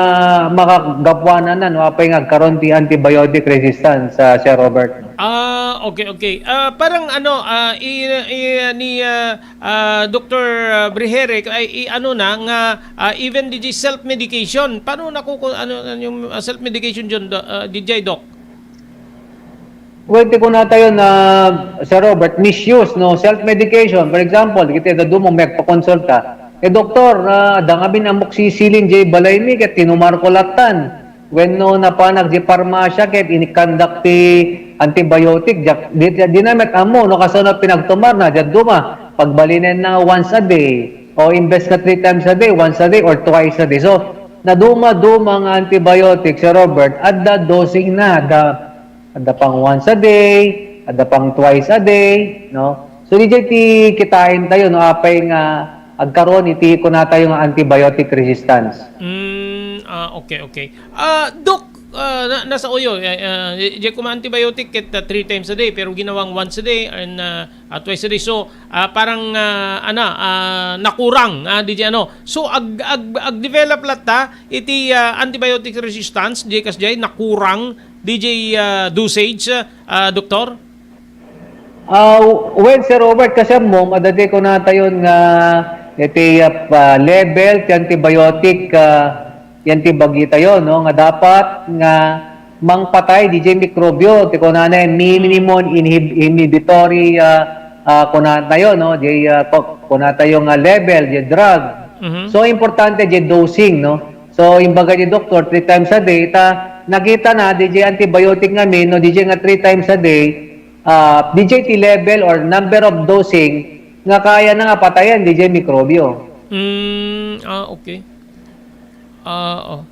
makagapuanan, no? Apay nga agkaron ti antibiotic resistance, ah, Sir Robert. Ah, okay, okay. Ah, parang ano, ah, i-, i-, ni, ah, ah, Doktor, ah, Brihere, ay, i-, ano na, nga, ah, even di self-medication. Paano nakuku-, ano, ano yung, ah, self-medication dyan, do-, ah, D J, Doc? Well, ti kunatayo na, Sir Robert, misuse, no? Self-medication. For example, kita da dumo, may pakonsulta. Eh, doktor, ah, da nga bin amoxicillin, jay balay mi, ket tinumar ko latan. Wenno napanak di parmasya ket inikandak ti antibiotic, diak, di, di, di na met ammo no kasano pinagtumarna, diak duma, pagbalinen na once a day, o imbes nga three times a day, once a day or twice a day. So, naduma-duma nga antibiotic, Sir Robert, adda dosing na, adda, adda pang once a day, adda pang twice a day, no? So, di ti kitain tayo, no, apay nga agkaron iti kunatayo nga antibiotic resistance. Mm, ah, okay, okay. Ah, Doc, ah, na, nasa uyo, eh, ah, di, di kuma antibiotic ket, ah, three times a day, pero ginawang once a day and, ah, ah, twice a day. So, ah, parang, ah, ana, ah, nakurang, ah, di, di ano. So, ag, ag, ag-develop latta iti, ah, antibiotic resistance, di kas di nakurang, di, di, ah, dosage, ah, doktor? Ah, well, Sir Robert, kasi mo, madadi ko na tayon nga iti, ah, pa-, level ti antibiotic, ah, yan ti bagi tayo, no? Nga dapat nga mangpatay di jay mikrobyo, ti kunana, minimum inhib-, inhibitory, ah, ah, kuna tayo, no? Di, ah, ko-, kuna tayo nga level, di drug. Mhm. So, importante di dosing, no? So, imbaga di doktor, three times a day, ta nakita na, di jay antibiotic nga min, no? Di jay nga three times a day, ah, di jay ti level or number of dosing nga kaya na nga patayan di jay mikrobyo. Mm, ah, okay. Ah, oh.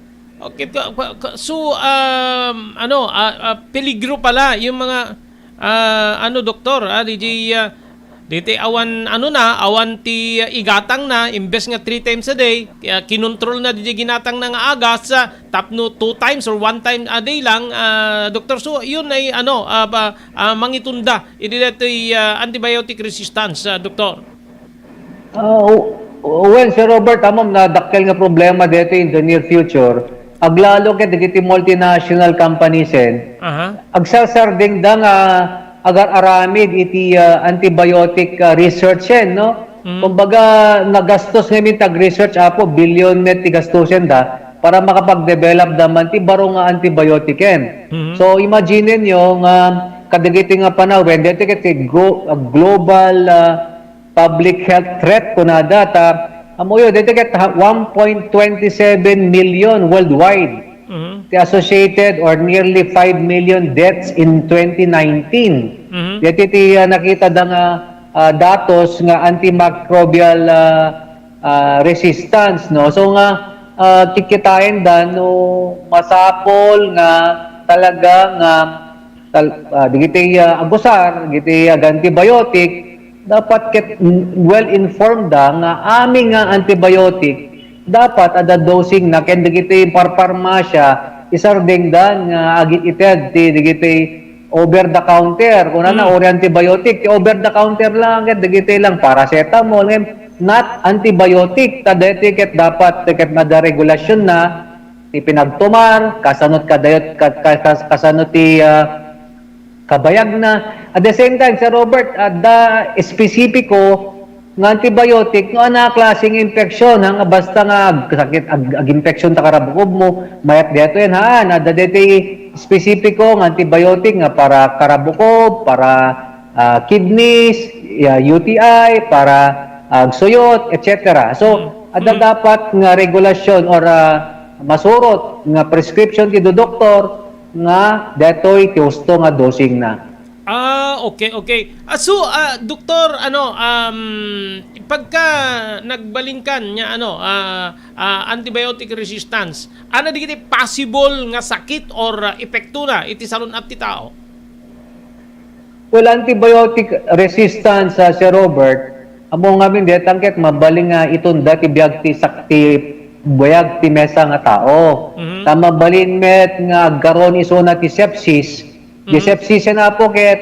Okay, ka, ka, ka, so, um, ano, ah, ah, peligro pala yung mga, ah, ano, doktor, ah, di jay, ah, di ti awan, ano na, awan ti, ah, igatang na, imbes nga three times a day, kaya kinontrol na di jay ginatang na nga agas, ah, tapno two times or one time a day lang, ah, doktor. So, yun ay, ano, ah, ba, ah, mangitunda, iti datoy, ah, antibiotic resistance, ah, doktor. Ah, w-, well, Sir Robert, amom na dakkel nga problema dito in the near future. Aglalo ket dagiti multinational companies en, aha, agsasardengda nga agar-aramid iti, ah, antibiotic, ah, research en, no? Mm. Kumbaga, nagastos ngamin tag research, apo, billion met ti gastusen da para makapag-develop da man ti baro nga antibiotic en. Mhm. So, imagine nyo nga kadagiti nga panawen, dito ket glo-, global, ah, public health threat kunada ta, amuyo, dito ket ha-, one point twenty seven million worldwide, mhm, ti associated or nearly five million deaths in twenty nineteen. Mhm. Dito ti, ah, nakita da nga, ah, datos nga antimicrobial, ah, ah, resistance, no? So nga, ah, kikitaen da no masapol nga talaga nga tal-, ah, dagiti, ah, agusar, dagiti, ah, antibiotic, dapat ket, mm, well informed da nga amin nga antibiotic, dapat adda dosing na ken dagiti parparmasya, isardengdan nga agited ti dagiti over the counter, kunana, mm, or antibiotic, ti over the counter lang, ket dagiti lang paracetamol, ngem not antibiotic, ta daytoy ket dapat, ket adda regulasyon na, ti pinagtumar, kasano kadayot, ka-, ka-, kas-, kasano ti, ah, kabayagna. At the same time, Sir Robert, adda espesipiko nga antibiotic no ania a klaseng infection, ha, nga basta nga ag-, sakit, ag-, ag-infection ta karabukob mo, mayat daytoy, ha, adda daytoy espesipiko nga antibiotic nga para karabukob, para, ah, kidneys, ya, U T I, para, ah, agsuyot, et cetera. So, adda, hmm, dapat nga regulasyon or, ah, masurot nga prescription ti doktor nga detoy ti husto nga dosingna. Ah, okay, okay. Ah, so, ah, doktor, ano, um, pagka nagbalinkan nia, ano, ah, ah, antibiotic resistance, ano dagiti possible nga sakit or ah, epektona iti salun-at ti tao? Well, antibiotic resistance, ah, Sir Robert, ammo ngamin detang ket mabalin nga itunda ti biag ti sakti, biag ti mesa nga tao. Mhm. Ta mabalin met nga agkaron isuna ti sepsis. Di Mhm. sepsis na po ket,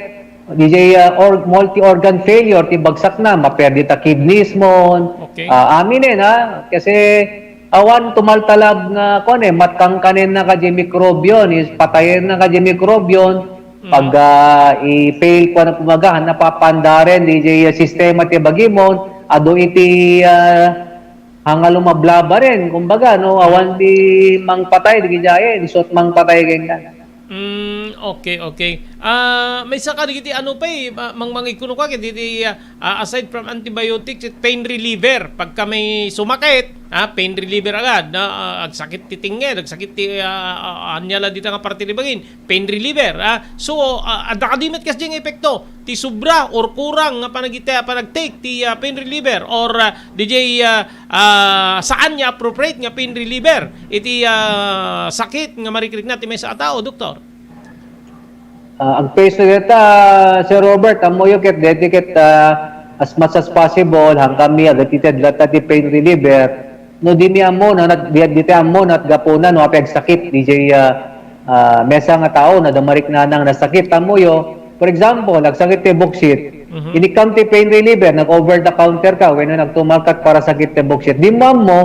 di jay, ah, or, multi-organ failure ti bagsakna, maperdi ta kidneys mon. Okay. Ah, aminen, ha? Kasi awan tumaltalab nga, kuan eh, matkangkanen na ka di mikrobyon, is patayen na ka di mikrobyon. Mm. Pag, ah, i-fail ko na kumaga, napapandaren, di jay, ah, sistema ti bagimon, adu iti, ah, hanga lumablaba rin, kumbaga, no, awan di mangpatay, di jay, isut mangpatay, ganyan. Mm, okay, okay. Ah, maysa ka dagiti ano pay, ah, mangmangig kuno ka, dagiti, ah, ah, aside from antibiotics, pain reliever. Pagka may sumakit, ah, pain reliever agad, na, ah, agsakit ti tinged, agsakit ti, ah, ah, ania la dita nga parte ti bagin, pain reliever, ah. So, ah, adda kadi met kasdiay nga epekto ti sobra or kurang nga panagita-, panagtake ti, ah, pain reliever or, ah, di jay, ah, ah, saan nga appropriate nga pain reliever iti, ah, sakit nga marikrikna ti maysa a tao, doktor? Ah, ang case na dita, Sir Robert, ammoyo ket deti ket, ah, as much as possible, hangkami agatitedlatta ti pain reliever. No, dimi ammo, no, nat-, di, diti ammo, nat gapuna, no, apay agsakit, di jay, ah, ah, mesa nga tao, na dumarik nanang nasakit, ammoyo. For example, agsakit ti buksit, Mhm. inikkam ti pain reliever, nag-over the counter ka, wenno nagtumarkat para sakit ti buksit. Di mo ammo,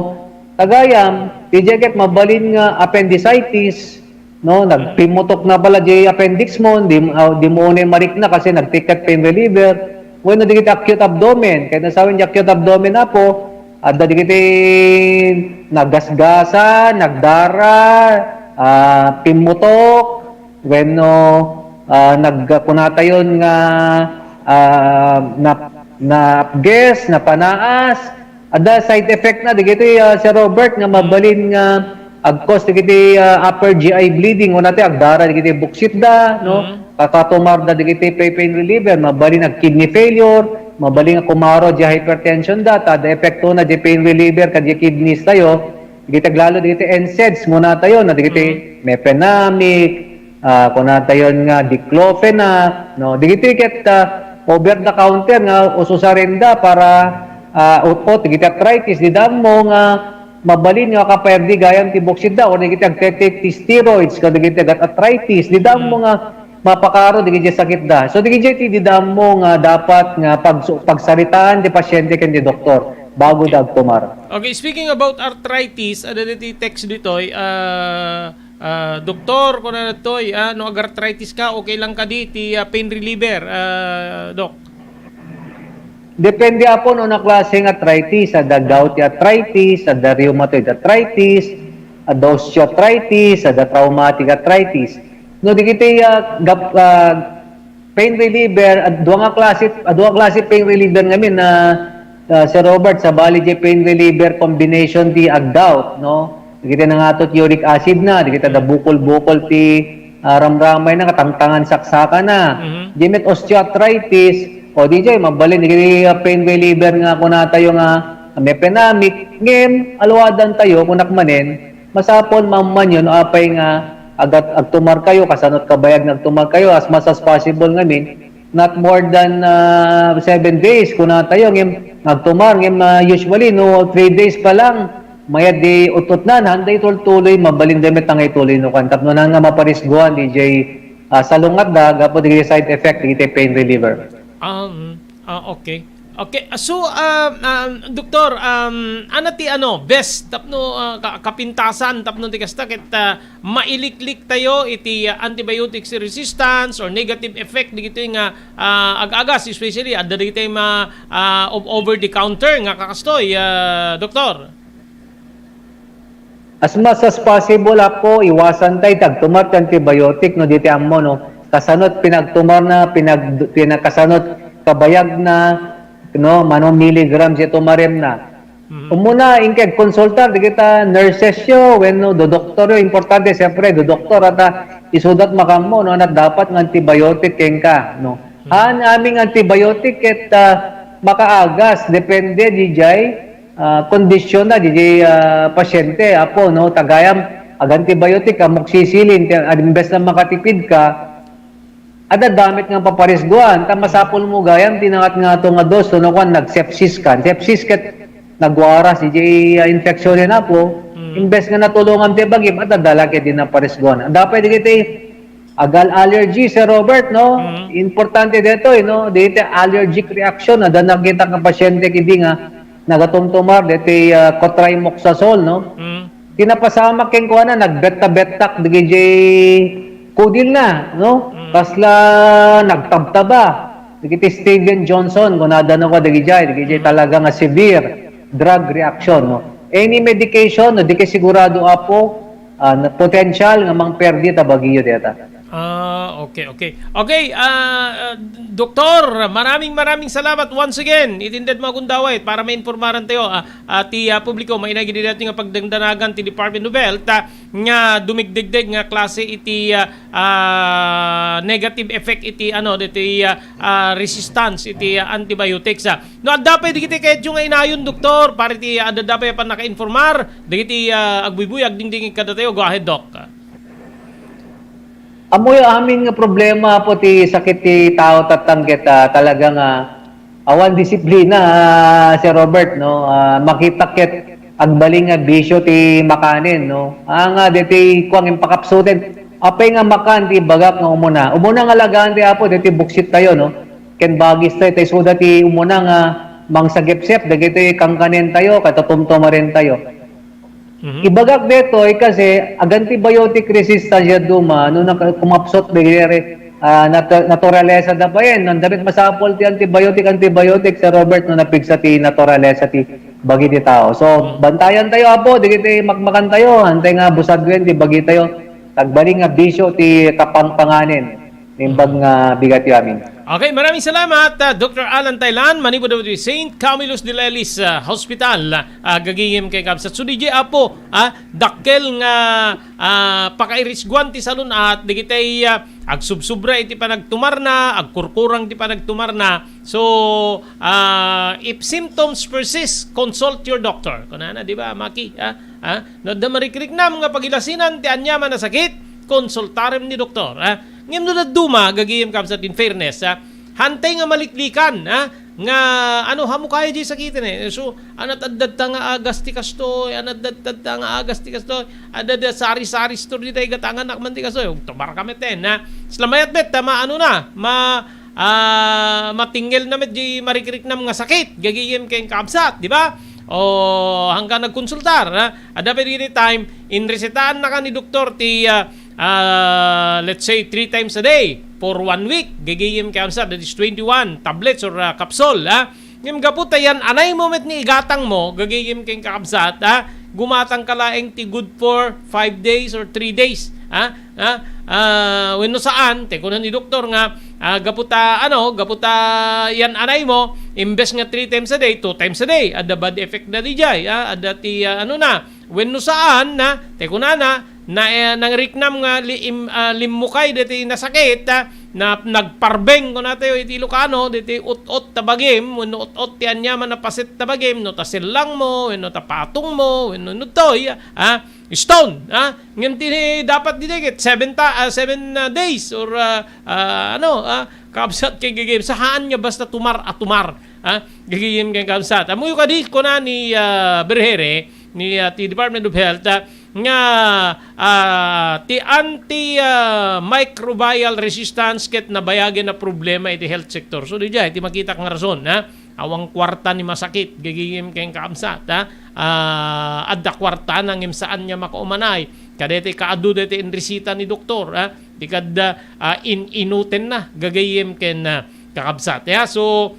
tagayam, di jay ket mabalin nga appendicitis, no, nagpimmutok na pala di appendix mo, di, ah, di mo unay marikna kasi nagtikkat pain reliever. Wenno dagiti acute abdomen, kay nasawen di acute abdomen apo, adda dagiti nagasgasa, nagdara, ah, pimmutok, wenno, ah, nag-, kunatayon nga, ah, na, napges, napanaas, adda side effect na dagiti, ah, Sir Robert, nga mabalin nga ag-cause dagiti, ah, upper G I bleeding, una ti agdara dagiti buksitda, no? Mhm. Kakatumarda dagiti pa-, pain reliever, mabalin ag kidney failure, mabalin nga kumaro di hypertension da, ta adda epekto na di pain reliever kadi kidneys tayo, dagiti aglalo dagiti NSAIDs, muna tayo, na dagiti Mhm. mefenamic, ah, kunatayon nga diclofenac, no? Dagiti ket, ah, over the counter nga ususarenda para, ah, utpot, dagiti arthritis, di dammo nga mabalin nga kaperdi gayam ti buksitda, o dagiti agtetek ti steroids, o dagiti agat arthritis, di dammo nga mapakaro dagiti sakitda. So, dagiti ti di dammo nga dapat nga pagsu-, pagsaritaan ti pasyente ken ti doktor bago da agtumar. Okay, speaking about arthritis, adda dagiti text ditoy, ah, ah, doktor, kuna ditoy, ah, no ag-arthritis ka, okay lang kadi ti, ah, pain reliever, ah, Doc? Depende apo no na klase nga arthritis, adda gouty arthritis, adda rheumatoid arthritis, adda osteoarthritis, adda traumatic arthritis. No, dagiti, ah, gap-, ah, pain reliever, ad-, dua nga klase, ah, dua klase pain reliever ngamin na, ah, Sir Robert, sabali di pain reliever combination ti ag-gout, no? Dagiti nangatot uric acid na, dagiti adda bukol-bukol ti, ah, ramramay na, katangtangan saksaka na. Mhm. Di met osteoarthritis, o di jay, mabalin, dagiti, ah, pain reliever nga kunatayo nga mefenamic, ngem, aluadan tayo, kunak manen, masapol maammoan no apay nga agat-, agtumar kayo, kasanot kabayag nga agtumar kayo, as much as possible ngamin, not more than, ah, seven days, kunatayo, ngem, agtumar, ngem, ah, usually, no, three days pa lang, mayat di ututnan, handa itultuloy, mabalin da met nga ituloy no kan. Tapno na nga maparisguan, di jay, ah, salungatda, gapu di side effect, di pain reliever. Um, ah, okay. Okay, so, ah, ah, Doktor, um, ano ti ano, best tapno, ah, ka-, kapintasan tapno ti kasta ket, ah, mailiklik tayo iti, ah, antibiotics resistance or negative effect dagitoy nga, ah, ag-agas, especially adda dagitoy ma-, ah, o-, over the counter nga kakastoy, ah, Doktor? As much as possible, apo, iwasan tayo ti agtumar ti antibiotic no diti ammo, no? Kasanot pinagtumar na, pinag-, pinakasanot kabayag na, no? Mano milligrams iti tumarem na. Mhm. Umuna, inka agkonsultar, dagita nurses yo, wenno do doktor yo. Importante, siyempre, do doktor, ata isudat makanmo, no, ania dapat nga antibiotic kenka, no. Mhm. Haan aming antibiotic ket, ah, makaagas, depende, dijay, ah, kondisyon na, dijay, ah, pasyente, apo, no, ta gayam, ag-antibiotic, amoxicillin, ti, imbes na makatipid ka, adda damit nga paparisguan, ta masapul mo gayam, ti nangat nga to nga dos, no, kuan, nag-sepsis ka. Sepsis ket nagwaras, dijay, ah, infeksyonen, apo, Mm. imbes nga natulongan ti bagim, adda dala ket di naparisguan. Adda pay dagiti agal allergy, Sir Robert, no? Mm. Importante detoy, no? Dagiti allergic reaction, adda nakita nga pasyente kidi nga nagatumtumar, dagiti, ah, cotrimoxazole, no? Mm. Ti napasamak kenkuana, nagbetta-bettak dagiti kudil na, no? Mm. Kasla nagtabtaba. Dagiti Steven Johnson, kunada no ka dagiti, dagiti Mm. talaga nga severe drug reaction, no? Any medication, no? Di kay sigurado, apo, ah, na potential nga mangperdi ta bagiyo deta. Ah, okay, okay. Okay, ah, ah, Doktor, maraming, maraming salamat once again. Itinded mo akong dawit para mainformaran tayo. Ah, ah, ti, ah, publiko, maina gidi dati nga pagdangdanagan ti Department of Health, ah, nga dumigdegdeg nga klase iti, ah, ah, negative effect iti, ano, iti, ah, ah, resistance iti, ah, antibiotics, ah. No, adda pay dagiti kayatyo nga inayon, Doktor, para iti, ah, adda pay a pannakainformar dagiti, ah, agbuybuy, agdingdingig kadatayo. Go ahead, Doc. Ammoyo amin nga problema, apo, ti sakit ti tao tattang ket, ah, talaga nga awan disiplina, ah, Sir Robert, no? Ah, makita ket agbalin nga bisyo ti makanen, no? Ah, nga deti kuang impakapsuten. Apay nga makan ti bagak nga umuna. Umuna nga alagaan ti Apo deti buksit tayo, no? Ken bagis tayo, tay suda ti umuna nga mangsagepsep dagiti kangkanen tayo, katatumtumaren tayo. Mhm. Ibagak detoy kasi ag-antibiotic resistance ya duma no naka-, kumapsot dagiti, ah, nat-, naturalesa da bayen. Nandamit masapol ti antibiotic, antibiotic, Sir Robert, no napigsa ti naturalesa ti bagi ti tao. So, Mhm. bantayan tayo, Apo, dagiti makmakan tayo, antay nga busaduen ti bagi tayo, agbalin nga bisyo ti kapangpanganen. Imbag nga bigat yu amin. Okay, maraming salamat, ah, Doktor Alan Taylan, manipud iti Saint Camillus de Lelis, ah, Hospital, ah, gagayem ken kabsat. So, D J Apo, ah, dakkel nga, ah, pakairisguan ti salun-at, dagiti, ah, agsubsubra iti panagtumarna, agkurkurang ti panagtumarna. So, ah, if symptoms persist, consult your doctor. Kunana, di ba, Maki? Ah, ah, no adda marikriknam nga pagilasinan ti aniaman a sakit, konsultarem ni doktor, ah. Ngem no dadduma, gagayem kabsat in fairness, ah, hantay nga maliklikan, ah, nga ano, hamu kaya di sakiten eh. So, anat addatta nga agas ti kastoy, anat addatta nga agas ti kastoy, adda da sari-sari store di tayo gatangan nakman ti kastoy, ug tumar kami ten, ah. Slamayat met, tama, ano na, ma, ah, matingel na met di marikriknam nga sakit, gagayem ken kabsat, di ba? O, hangga nagkonsultar, ha? Adda pay dagiti time, inresetaannaka ni doktor ti, ah, ah, let's say, three times a day for one week. Gagayem ken kabsat, that is twenty-one tablets or, ah, capsule, ha? Ngem gapu ta yan, anay mo met ni igatang mo, gagayem ken kakabsat, ha? Gumatang ka laeng ti good for five days or three days, ha? Ha? Ah, wenno saan, te, kuna ni doktor nga, ah, gapu ta, ano, gapu ta yan anay mo, imbes nga three times a day, two times a day. Adda bad effect na di jay, ah, adda ti, ah, ano na. Wenno saan na, te, kunana, na, eh, nangriknam nga li-, im-, ah, limmukay deti nasakit, ah, na nagparbeng, kuna tayo iti Ilocano, deti ut-ot ta bagim, wenno ut-ot ti aniaman a paset ta bagim, no ta sellang mo, wenno ta patong mo, wenno nudtoy, ah, stone, ah, ngem ti dapat di dagit seven ta-, ah, seven, ah, days or, ah, ah, ano, ah, kabsat ken gagayem, saan nga basta tumar a tumar, ah, gagayem ken kabsat. Ammoyo kadi, kuna ni, ah, Berhere, ni, ah, ti Department of Health, ah, nga, ah, ti anti, ah, microbial resistance ket nabayagen a problema iti health sector. So, di jay, ti makita nga rason, ha? Awan kuarta ni masakit, gagayem ken kaamsat, ha? Ah, adda kuarta na ngem saan nga makaumanay. Kadeti kaadu deti inresita ni doktor, ha? Di kadda, ah, in-inuten na, gagayem ken, ah, kakabsat. Ya, so,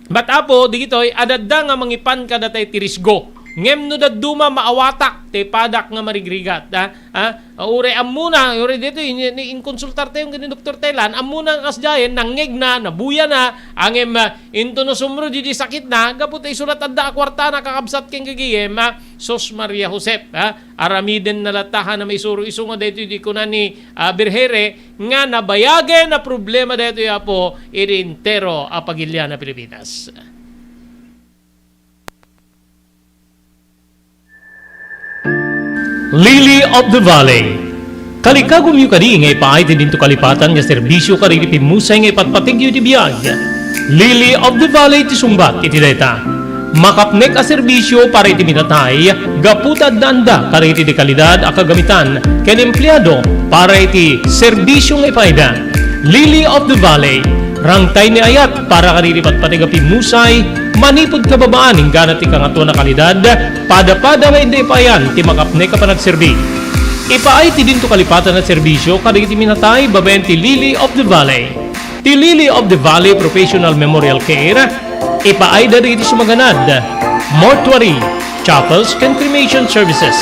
but apo, digitoy, adadda nga mangipan kadatayo ti risgo. Ngem no dadduma, maawatak ti padak nga marigrigat, ha? Ha? Uray ammona, uray daytoy, in-, in-, inkonsultartayo ken ni Doktor Thailand, ammona nga kasdiayen, nangngegna, nabuyana, ngem, ah, intono sumrud idi sakitna, gapu ta isu lat adda a kuartana, kakabsat ken gagayem, ah, Sus Maria Josep, ha? Aramidenna latta a maisuro isu nga daytoy idi kuna ni, ah, Berhere nga nabayagen a problema daytoy, Apo, iti entero a pagilian a Pilipinas. Lily of the Valley. Kalikagumyo kadi nga ipaay ti dinto kalipatan nga serbisio kadagiti pimmusay nga ipatpategyo iti biag. Lily of the Valley ti sungbat iti dayta. Makapnek a serbisio para iti minatay, gapu ta addaanda kadagiti dekalidad a kagamitan ken empleado para iti serbisio nga ipaayda. Lily of the Valley, rangtay ni ayat para kadagiti patpateg a pimmusay, manipud kababaan inggana ti kangatoan a kalidad, pada-pada nga inda ipaayan ti makapnek a panagserbi. Ipaay ti dinto kalipatan a serbisio kadagiti minatay babaen ti Lily of the Valley. Ti Lily of the Valley Professional Memorial Care, ipaayda dagiti sumaganad, mortuary, chapels, ken cremation services.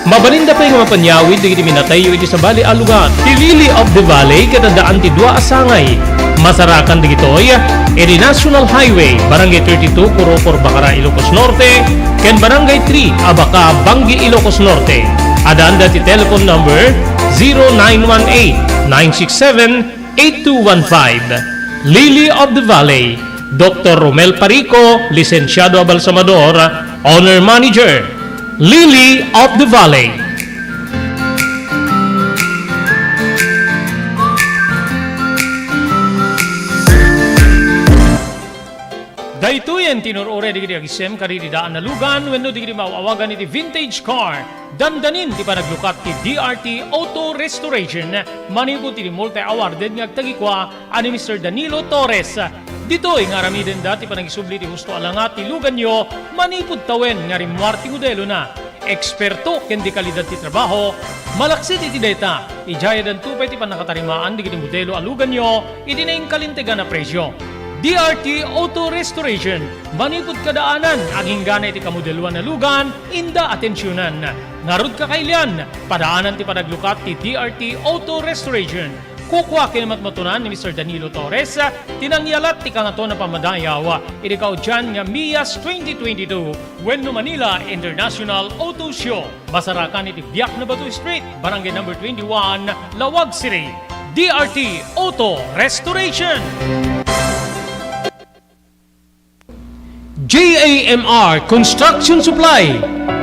Mabalinda pay nga mapanyawid dagiti minatayyo iti sabali a lugar. Ti Lily of the Valley ket addaan ti dua a sangay. Masarakan dagitoy iti National Highway, Barangay thirty-two, Corocor, Bacara, Ilocos Norte, ken Barangay three, Abaca, Bangui, Ilocos Norte. Addaanda ti telephone number zero nine one eight, nine six seven, eight two one five. Lily of the Valley, Doktor Romel Parico, lisensiado a balsamador, owner manager. Lily of the Valley. Daytoyen ti inur-uray dagiti agisem kadagiti daan a lugan wenno dagiti maaw-awagan iti vintage car. Dandanin ti panaglukat ti D R T Auto Restoration manipud iti multi-awarded nga agtagikua a ni Mister Danilo Torres. Ditoy nga aramidenda ti panagisubli ti husto a langa ti luganyo manipud tawen nga rimmuar ti modelona. Eksperto ken dekalidad ti trabaho, malaksid iti dayta, idiay addanto pay ti pannakatarimaan dagiti modelo a luganyo iti nainkalintegan a presio. D R T Auto Restoration, manipud kadaanan, aginggana iti kamodeloan a lugan, inda atensionan. Ngarud, kakailian, padaanan ti panaglukat ti D R T Auto Restoration. Kukua ken matmatunan ni Mister Danilo Torres ti nangyalat ti kangatoan a pammadayaw iti kaudian nga MIAS twenty twenty-two wenno Manila International Auto Show. Masarakan iti Biak na Bato Street, Barangay Number twenty-one, Laoag City. D R T Auto Restoration. J A M R Construction Supply.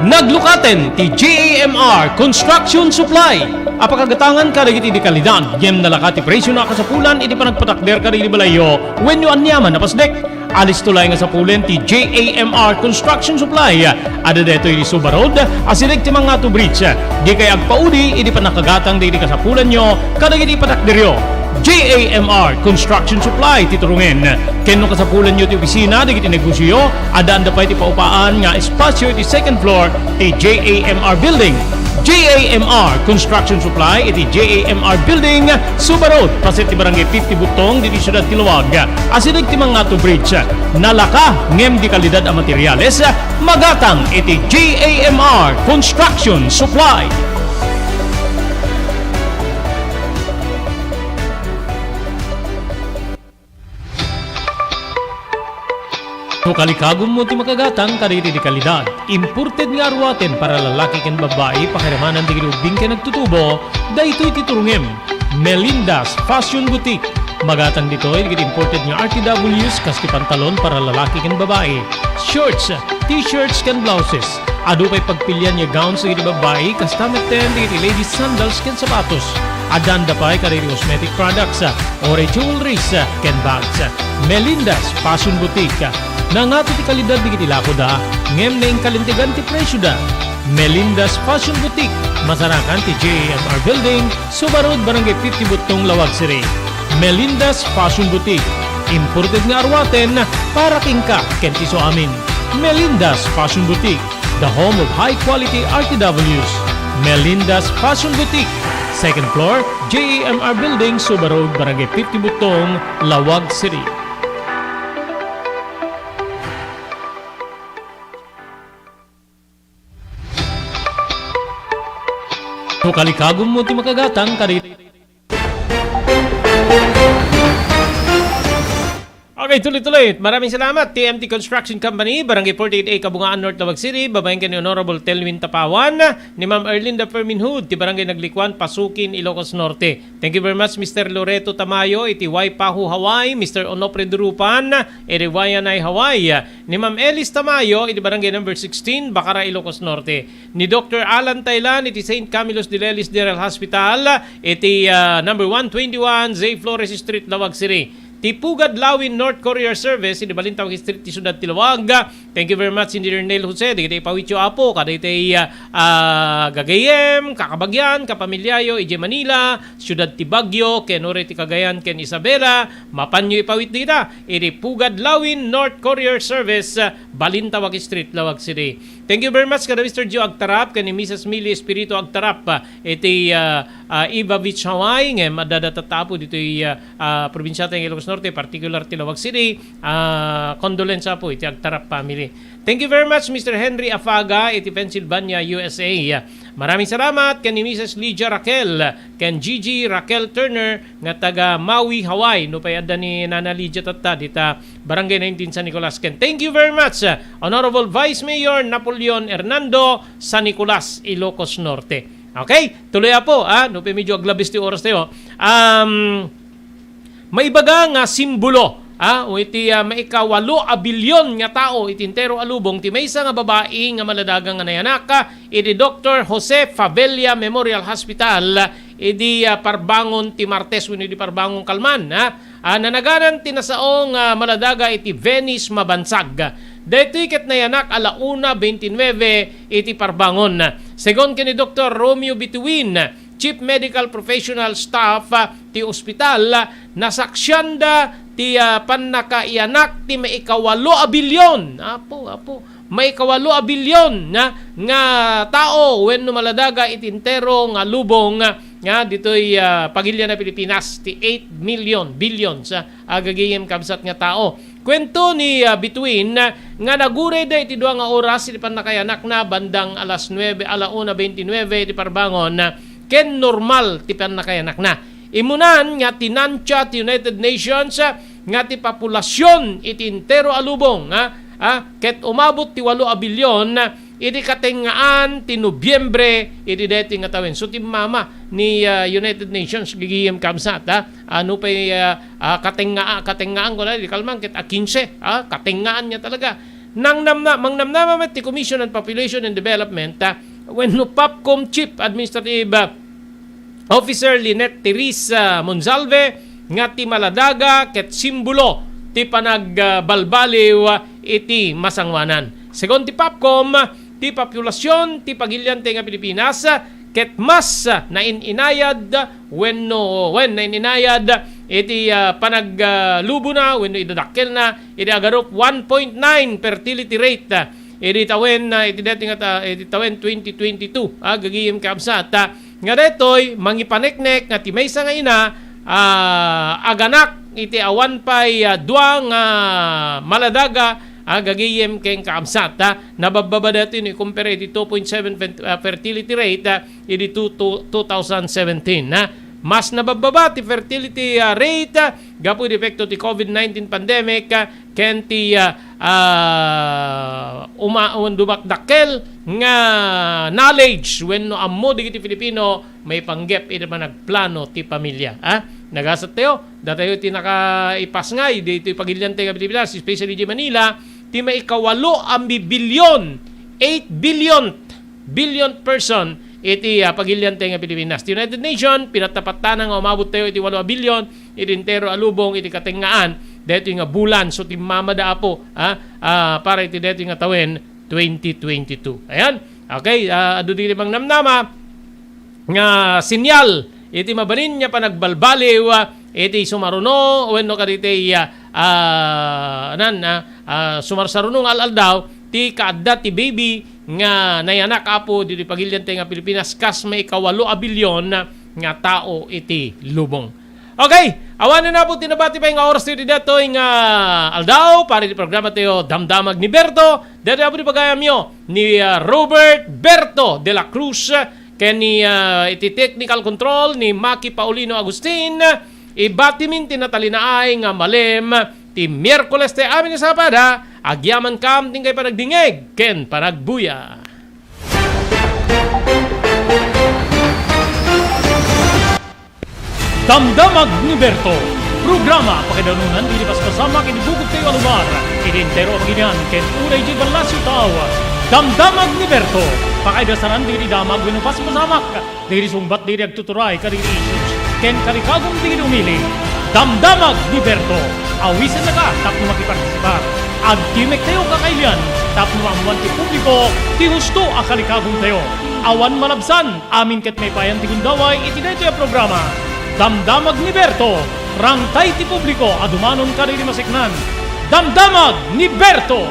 Naglukaten ti J A M R Construction Supply a pakagatangan kadagiti dekalidad ngem nalaka ti presiona a kasapulan iti panagpatakder kadagiti balayyo wenno aniaman a pasdek. Alisto laeng a sapulen ti J A M R Construction Supply. Adda daytoy iti Suba Road, asideg ti Mangato Bridge. Dikay agpaudi iti pannakagatang dagiti kasapulanyo kadagiti patakderyo. J A M R Construction Supply ti turongen. Ken no kasapulanyo ti opisina dagiti negosioyo, addaanda pay ti paupaan nga espasio iti second floor ti J A M R Building. J A M R Construction Supply iti J A M R Building, Suba Road, paset ti Barangay fifty Butong, ditoy siudad ti Laoag. Asideg ti Mangato Bridge. Nalaka ngem dekalidad a materiales, magatang iti J A M R Construction Supply. No kalikagummo ti makagatang kadagiti dekalidad, imported nga aruaten para lalaki ken babbai, pakiramanan dagiti ubbing ken agtutubo, daytoy ti turongem. Melinda's Fashion Boutique. Magatang ditoy dagiti imported nga R T Ws kas ti pantalon para lalaki ken babbai, shorts, t-shirts ken blouses. Adu pay pagpilian nga gowns dagiti babbai, kasta metten dagiti ladies sandals ken sapatos. Addaanda pay kadagiti cosmetic products, uray jewelries, ken bags. Melinda's Fashion Boutique. Nangato ti kalidad dagiti lakoda, ngem nainkalintegan ti presioda. Melinda's Fashion Boutique, masarakan ti J A M R Building, Suba Road, Barangay fifty Butong, Laoag City. Melinda's Fashion Boutique, imported nga aruaten para kenka ken ti isuamin. Melinda's Fashion Boutique, the home of high quality R T Ws. Melinda's Fashion Boutique, second floor, J A M R Building, Suba Road, Barangay fifty Butong, Laoag City. Kalikagummo ti makagatang kadagiti. Okay, tuloy-tuloy. Maraming salamat. T M T Construction Company, Barangay forty-eight A, Kabungaan, North Lawag City. Babaen ken ni Honorable Telwin Tapawan, ni Ma'am Erlinda Ferminhud, ti Barangay Naglikuan, Pasukin, Ilocos Norte. Thank you very much, Mister Loreto Tamayo, iti Waipahu, Hawaii, Mister Onofre Durupan, iti Waianae, Hawaii, ni Ma'am Elis Tamayo, iti Barangay number sixteen, Bacara, Ilocos Norte, ni Doctor Alan Tailan, iti Saint Camillus de Lelis General Hospital, iti, ah, number one twenty-one, Zay Flores Street, Lawag City. Ti Pugad Lawin North Courier Service, iti Balintawak Street, ti Siudad ti Lawag. Thank you very much, Engineer Neil Jose, dagiti ipawityo, Apo, kadagiti, ah, ah, gagayyem, kakabagian, kapamilyayo, idiay Manila, Siudad ti Baguio, ken uray ti Cagayan, ken Isabela, mapanyo ipawit dita, iti Pugad Lawin North Courier Service, ah, Balintawak Street, Lawag City. Thank you very much kada Mister Gio Agtarap, ken ni Missus Millie Espiritu Agtarap, ah, iti, ah, ah, Iba Beach, Hawaii, ngem adda datatta, Apo, ditoy, ah, ah, probinsia ti Ilocos Norte, particular ti Lawag City. Ah, condolence, Apo, iti Agtarap family. Thank you very much, Mister Henry Afaga, iti Pennsylvania, U S A. Maraming salamat ken ni Missus Lydia Raquel, ken Gigi Raquel Turner, nga taga Maui, Hawaii. Nupay adda ni Nana Lydia tatta, dita Barangay nineteen San Nicolas. Ken thank you very much, uh, Honorable Vice Mayor Napoleon Hernando, San Nicolas, Ilocos Norte. Okay? Tuloy, Apo, ah, nupay medyo aglabis ti oras tayo. Um, maibaga nga simbolo, ah, o iti, ah, maikawalo a bilyon nga tao iti entero a lubong ti maysa nga babai nga maladaga nga nayanak, ah, iti Doctor Jose Favela Memorial Hospital, idi, ah, parbangon ti Martes wenno idi parbangon kalman, ah. Ah, nanaganan ti nasao nga maladaga iti Venice Mabansag. Daytoy ket nayanak a la una veintinueve iti parbangon. Segun ken ni Doktor Romeo Bituin, Chief Medical Professional Staff, ah, ti ospital, ah, nasaksianda ti, ah, pannakaiyanak ti maikawalo a bilyon. Apo, apo. Maikawalo a bilyon nga, nga tao wenno maladaga iti entero nga lubong nga ditoy, ah, pagilian a Pilipinas, ti eight million, billions, ah, a gagayem kabsat nga tao. Kuento ni, ah, Bituin, ah, nga nagurayda iti dua nga oras iti pannakayanakna bandang alas nuebe, a la una veintinueve iti parbangon, ah, ken normal ti pannakayanakna. Immunan nga tinantya ti United Nations, ah, nga ti populasion iti entero a lubong, ah, ah, ket umabot ti walo a bilyon, ah, iti katengngaan ti Nobyembre iti daytoy nga tawen. So, timmama ni, ah, United Nations, gigiyem kabsat, ah, ah, nupay, ah, ah, katengngaa-, katengngaan ko na, di kalman ket, ah, kinse, ah, katengngaan niya talaga. Nangnamna-, mangnamnama met ti Commission on Population and Development, ah, wenno POPCOM Chief Administrative, ah, Officer Lynette Teresa Monsalve nga ti maladaga ket simbolo ti panagbalbaliw iti masangoanan. Segun ti POPCOM, ti populasion ti pagiliante nga Pilipinas ket mas nain-inayad wenno, wen, nain-inayad iti, ah, panaglubona wenno idadakkelna iti agarup one point nine fertility rate, ah, iti tawen, ah, iti daytoy nga ta-, iti tawen twenty twenty-two, ah, gagayem kabsat, ah, nga daytoy mangipaneknek nga ti maysa nga ina, ah, aganak iti awan pay, ah, dua nga maladaga, ah, gagayem ken kabsat, ah, nababbaba daytoy no ikumpara iti two point seven fen-, ah, fertility rate, ah, idi two, two, two thousand seventeen, ah. Mas nababbaba ti fertility, ah, rate, ah, gapu iti epekto ti covid nineteen pandemic, ah, ken ti, ah, ah, uma-, un-, dumakdakkel nga knowledge wenno ammo dagiti Filipino maipanggep iti panagplano ti pamilia, ah. Nagasat tayo, datayo ti nakaipasngay ditoy pagiliante nga Pilipinas, especially di Manila, ti maikawalo a bilyon, eight billion, billion person iti, ah, pagiliante nga Pilipinas. Ti United Nation, pinatapattana nga umabot tayo iti walo a bilyon, iti entero a lubong, iti katengngaan, daytoy nga bulan, so timmamada, Apo, ah, ah, para iti daytoy nga tawen, twenty twenty-two. Ayan. Okay, ah, adu dagiti mangnamnama nga sinyal iti mabalin nga panagbalbaliw, ah, iti sumaruno wenno kaditi, ah, ah, nan, ah, ah, sumarsaruno nga al-aldaw ti kaadda ti baby nga nayanak, Apo, ditoy pagiliante nga Pilipinas, kas maikawalo a bilyon nga tao iti lubong. Okay, awanen, Apo, ti nabati pay nga oras ti daytoy nga aldaw para iti programa tayo, Damdamag ni Berto. Daytoy, Apo, ti pagayamyo ni, ah, Robert Berto de la Cruz, ken ni, ah, iti technical control ni Maki Paulino Agustin. Ibatimin ti natalinaay nga malem ti Miyerkules ti amin a sabado, agyamankam ti inkay panagdingeg ken panagbuya. Damdamag ni Berto. Programa pakaidanunan dagiti paspasamak iti bukod tayo a lugar, iti entero a pagilian ken uray iti ballasiw tao. Damdamag ni Berto. Pakaidasanan dagiti damag wenno paspasamak dagiti sungbat dagiti agtuturay kadagiti issues ken kalikagum dagiti umili. Damdamag ni Berto. Awisennaka tapno makipartisipar. Agtimmektayo kakailian tapno maammoan ti publiko ti husto a kalikagumtayo. Awan malabsan. Amin ket maipayan ti gundaway iti daytoy a programa. Damdamag ni Berto, rangtay ti publiko a dumanon kadagiti maseknan. Damdamag ni Berto!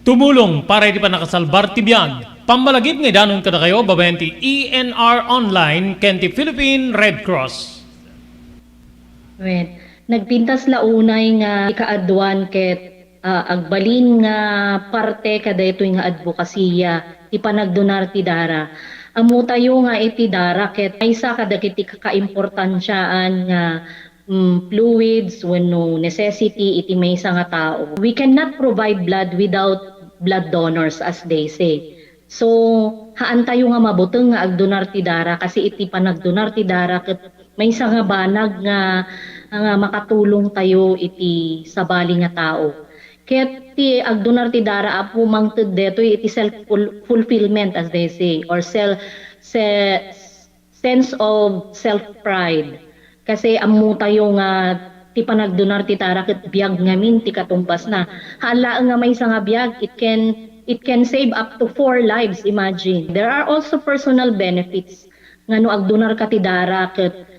Tumulong para iti pannakasalbar ti biag. Pammalagip nga idanon kadakayo babaen ti E N R Online ken ti Philippine Red Cross. Wen, nagpintas la unay nga ikaaduan ket, ah, agbalin nga parte kadaytoy nga adbokasiya ti panagdonar ti dara. Ammotayo nga iti dara ket maysa kadagiti kakaimportansiaan nga, mm, fluids wenno necessity iti maysa nga tao. We cannot provide blood without blood donors, as they say. So, haantayo nga mabuteng nga agdonar ti dara, kasi iti panagdonar ti dara ket maysa nga banag nga, nga makatulongtayo iti sabali nga tao. Ket ti agdonar ti dara, Apo, mangted detoy iti self-ful-, fulfillment, as they say, or sel-, se-, sense of self-pride. Kasi ammotayo nga ti panagdonar ti dara ket biag ngamin ti katumbasna. Haan laeng nga maysa nga biag, it can, it can save up to four lives, imagine. There are also personal benefits nga no agdonarka ti dara ket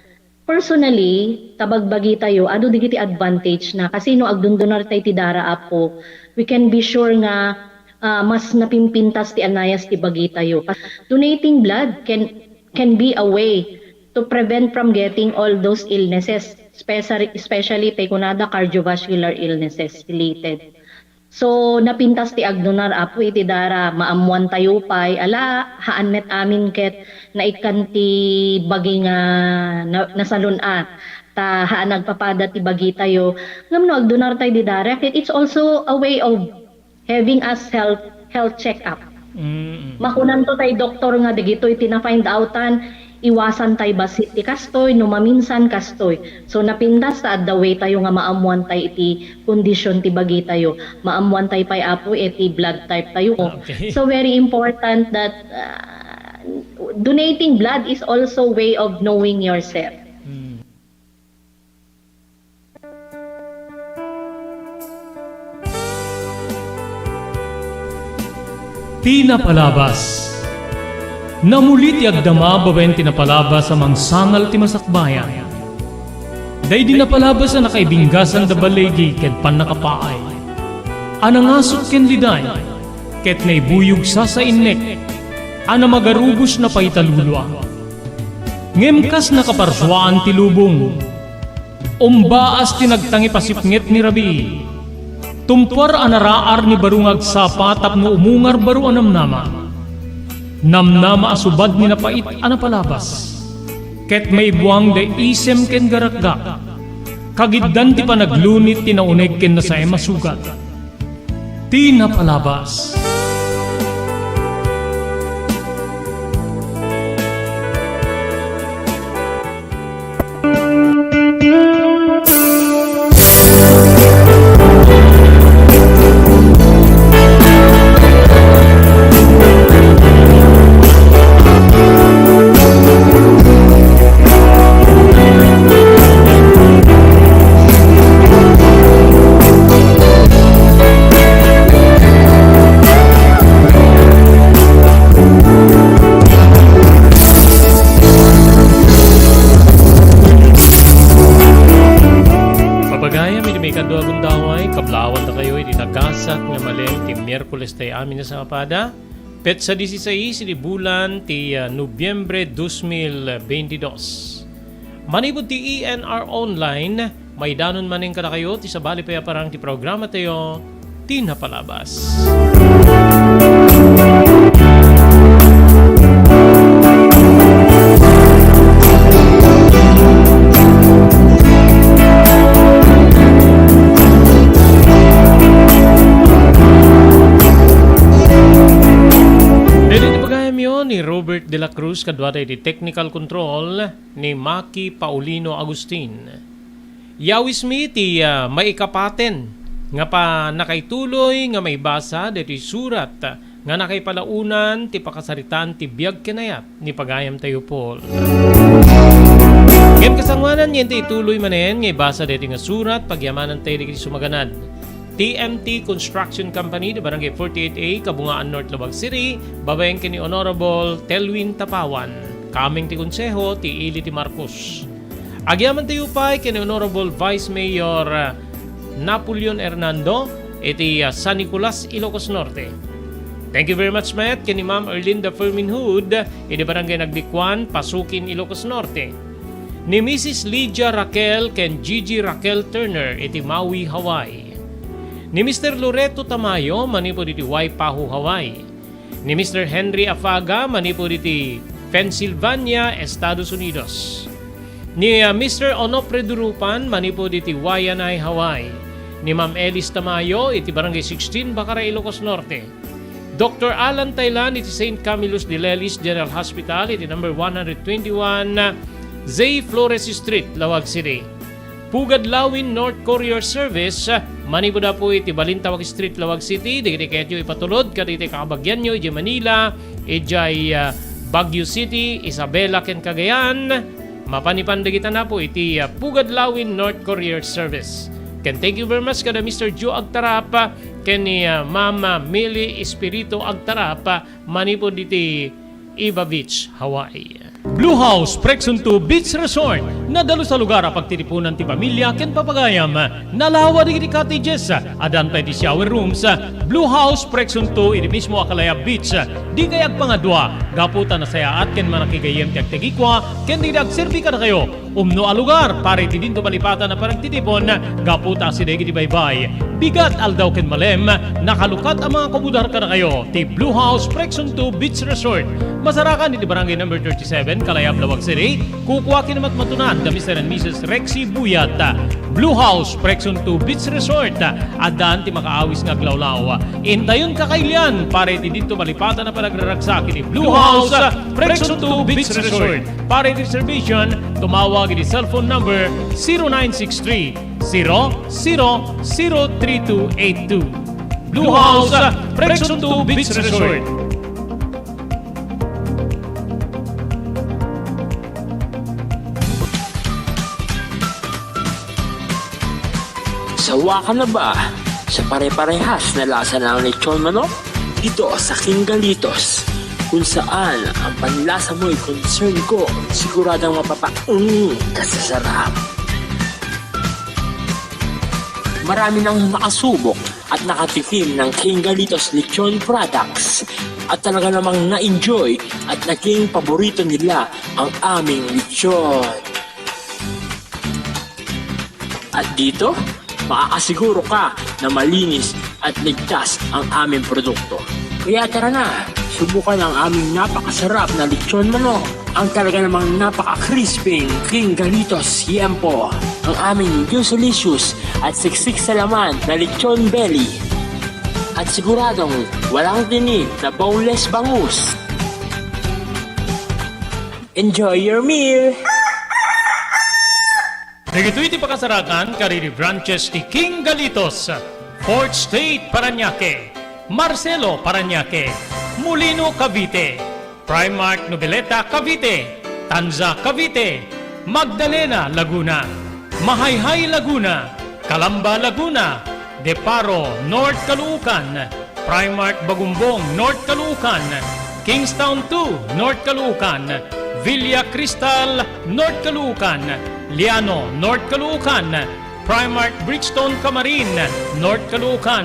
personally, ta bagbagitayo, adu dagiti advantage na. Kasi no agdondonartay ti dara, Apo, we can be sure nga, ah, mas napimpintas ti anayas ti bagitayo. Donating blood can can be a way to prevent from getting all those illnesses, especially, especially tay kunada cardiovascular illnesses related. So, napintas ti agdonar, Apo, iti dara, maammoantayo pay, ala, haan met amin ket naikkan ti bagi nga na-, nasalun-at, ta haan agpapada ti bagitayo. Ngem no agdonartay di dara, ket it's also a way of having us health, health check-up. Mm. Makunanto tay doktor nga dagitoy ti na-find outan, iwasan tay bassit ti kastoy, no maminsan kastoy. So, napintas ta adda way tayo nga maammuan tay iti kondisyon ti bagitayo. Maammuan tay pay, Apo, iti blood type tayo. Okay. So, very important that, uh, donating blood is also way of knowing yourself. Mm. Ti napalabas. Namuli ti agdama babaen ti napalabas a mangsangal ti masakbayan. Daydi napalabas a nakaibinggasan da baligi ken pannakapaay. A nangasut ken liday, ket naibuyog sasainnek, a namagarubos na pay talulua. Ngem kas nakaparsuaan ti lubong, umbaas ti nagtangipasipnget ni rabii. Tumpuar a naraar ni baro nga agsapa tapno umungar baro a namnama. Namnama a subad ni napait a napalabas. Ket maibuang da isem ken garakgak. Kagiddan ti panaglunit ti nauneg ken nasaem a sugat. Ti napalabas. Papagayam iti maikadua a gundaway, kablaawan dakayo iti nagasat nga malem ti Miyerkules tay amin a sabado. Petsa dieciséis iti bulan ti, ah, Nobyembre dos mil veintidós. Manipud ti E N R Online, maidanon manen kadakayo ti sabali pay a parang ti programa tayo, napalabas. Daytoy ti pagayamyo ni Robert de la Cruz, kaduada iti technical control ni Maki Paulino Agustin. Yawismi ti, ah, maikapaten nga pannakaituloy nga maibasa daytoy surat nga nakaipalaonan ti pakasaritaan ti biag ken ayat ni pagayamtayo, Paul. Ngem kasangoanan, iti ituloy manen nga ibasa daytoy nga surat, pagyamanantayo dagiti sumaganad. T M T Construction Company, the Barangay forty-eight A, Kabungaan North, Laoag City, babaen ken ni Honorable Telwin Tapawan, kameng ti konseho ti ili ti Marcos. Agyamantayo pay ken ni Honorable Vice Mayor, ah, Napoleon Hernando iti, ah, San Nicolas, Ilocos Norte. Thank you very much met ken ni Ma'am Erlinda Fermin Hood iti Barangay Nagdikuan, Pasukin, Ilocos Norte. Ni Missus Lydia Raquel ken Gigi Raquel Turner iti Maui, Hawaii. Ni Mister Loreto Tamayo manipud iti Waipahu, Hawaii. Ni Mister Henry Afaga manipud iti Pennsylvania, Estados Unidos. Ni, ah, Mister Onofre Durupan manipud iti Waianae, Hawaii. Ni Ma'am Elis Tamayo iti Barangay sixteen, Bacara, Ilocos Norte. Doctor Alan Taylan iti Saint Camillus de Lelis General Hospital iti number one hundred twenty-one Zay Flores Street, Laoag City. Pugad Lawin North Courier Service, manipud apo iti Balintawak Street, Laoag City, dagiti kayatyo ipatulod kadagiti kakabagianyo idiay Manila, idiay, ah, Baguio City, Isabela, ken Cagayan, mapanipan dagita napo iti, ah, Pugad Lawin North Courier Service. Ken thank you very much kada Mister Joe Agtarap, ah, ken ni, ah, Ma'am, ah, Millie Espiritu Agtarap, ah, manipud iti Iba Beach, Hawaii. Blue House Prexon two Beach Resort, nadalus a lugar a pagtitipunan ti pamilya ken papagayam. Nalawa dagiti cottages, addan pay ti shower rooms. Blue House Prexon two iti mismo a Kalayab Beach. Dikay agpangadua, gapu ta nasayaat ken manakigayyem ti agtagikua ken dagiti agserbi kadakayo. Umno a lugar para iti dinto malipatan a panagtitipon gapu ta asideg iti baybay, bigat, aldaw ken malem, nakalukat a mga kumudar kadakayo ti Blue House Prexon two Beach Resort. Masarakan iti Barangay Number thirty-seven, Kalayab, Laoag City. Kukua ken matmatunan da Mister and Missus Rexy Buyat. Blue House Prexon two Beach Resort. Addan ti makaawis nga aglawlaw. Intayon kakailian para iti dinto malipatan a panagraragsak iti Blue House Prexon two Beach Resort. Para iti reservation, tumawag iti cellphone number zero nine six three, zero zero zero three two eight two. Blue House Prexon two Beach Resort. Sawa ka na ba sa pare-parehas na lasa ng lechon manok? Dito sa King Galitos, kung saan ang panlasa mo'y concern ko, siguradong mapapa-, mm, ka sa sarap. Marami nang nakasubok at nakatikim ng King Galitos Lechon Products at talaga namang na-enjoy at naging paborito nila ang aming lechon. At dito, makakasiguro ka na malinis at ligtas ang aming produkto. Kaya tara na, subukan ang aming napakasarap na lechon manok, ang talaga namang napaka-crispy King Galitos Yempo, ang aming juicylicious at siksik sa laman na lechon belly, at siguradong walang tinik na boneless bangus. Enjoy your meal! Dagitoy ti pakasarakan kadagiti branches ti King Galitos, Fourth Street, Parañaque, Marcelo, Parañaque, Molino, Cavite, Primark Noveleta, Cavite, Tanza, Cavite, Magdalena, Laguna, Mahayhay, Laguna, Calamba, Laguna, De Paro, North Caloocan, Primark Bagumbong, North Caloocan, Kingstown two, North Caloocan, Villa Cristal, North Caloocan, Liano, North Caloocan, Primark Bridgestone, Camarin, North Caloocan,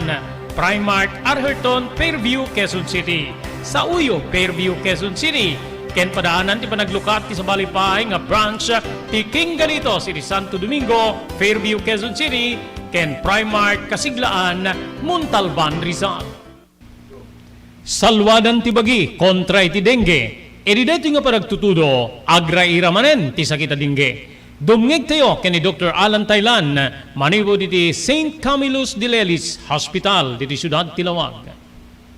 Primark Arherton, Fairview, Quezon City. Sa Uyo, Fairview, Quezon City. Ken padaanan ti panaglukat ti sabali pay nga branch ti King Galitos iti Santo Domingo, Fairview, Quezon City, Ken Primark Kasiglaan, Montalban, Rizal. Saluadan ti bagi kontra iti dengue. Idi daytoy nga panagtutudo, agraira manen ti sakit a dengue. Dumngegtayo ken ni Doktor Alan Taylan, manipud iti Saint Camillus de Lelis Hospital, ditoy siudad ti Laoag.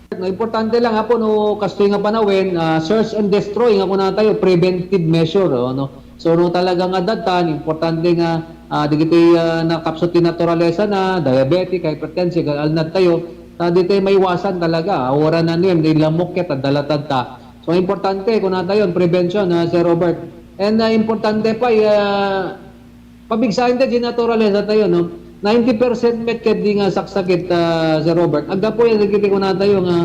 No, importante lang, apo, no, kastoy nga panawen, ah, search and destroy nga kunatayo, preventive measure, oh, no? So, no, talaga nga dadtan, importante nga, ah, dagiti, ah, nakapsut ti naturalesa na, diabetic, hypertensive, alnad tayo, ta di tayo maiwasan talaga, ah, wara na nim, di lamok ket, adda latad ta. So, importante, kunatayo, prevention, ah, Sir Robert. And, ah, importante pa, ah, Pabigsaen ta di naturalesa tayo, no? Ninety percent met ket di nga saksakit, ah, Sir Robert. Aggapu yan, dagiti kunatayo nga,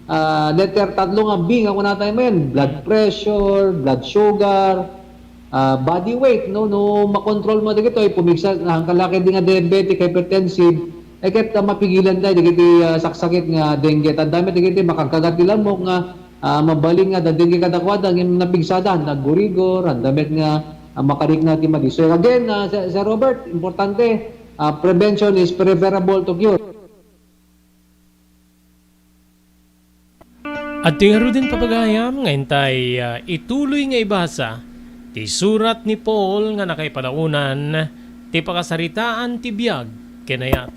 ah, letter tatlo nga B nga kunatayo manen, blood pressure, blood sugar, ah, body weight, no? No makontrol mo dagitoy, pumigsa, ang kalaki di nga diabetic, hypertensive, eh, ket, ah, mapigilan tayo, dagiti, ah, saksakit nga dengue. Tanda met, dagiti makagkagat ti lamok nga, ah, mabalin nga dadengge kadakuada, ngem napigsada, handa aggurigor, handa met nga, ah, makarikna ti madi. So again, ah, Sir, Sir Robert, importante, ah, prevention is preferable to cure. Adtoy ngaruden, papagayam, nga intay, ah, ituloy nga ibasa ti surat ni Paul nga nakaipanaonan ti pakasaritaan ti biag ken ayat.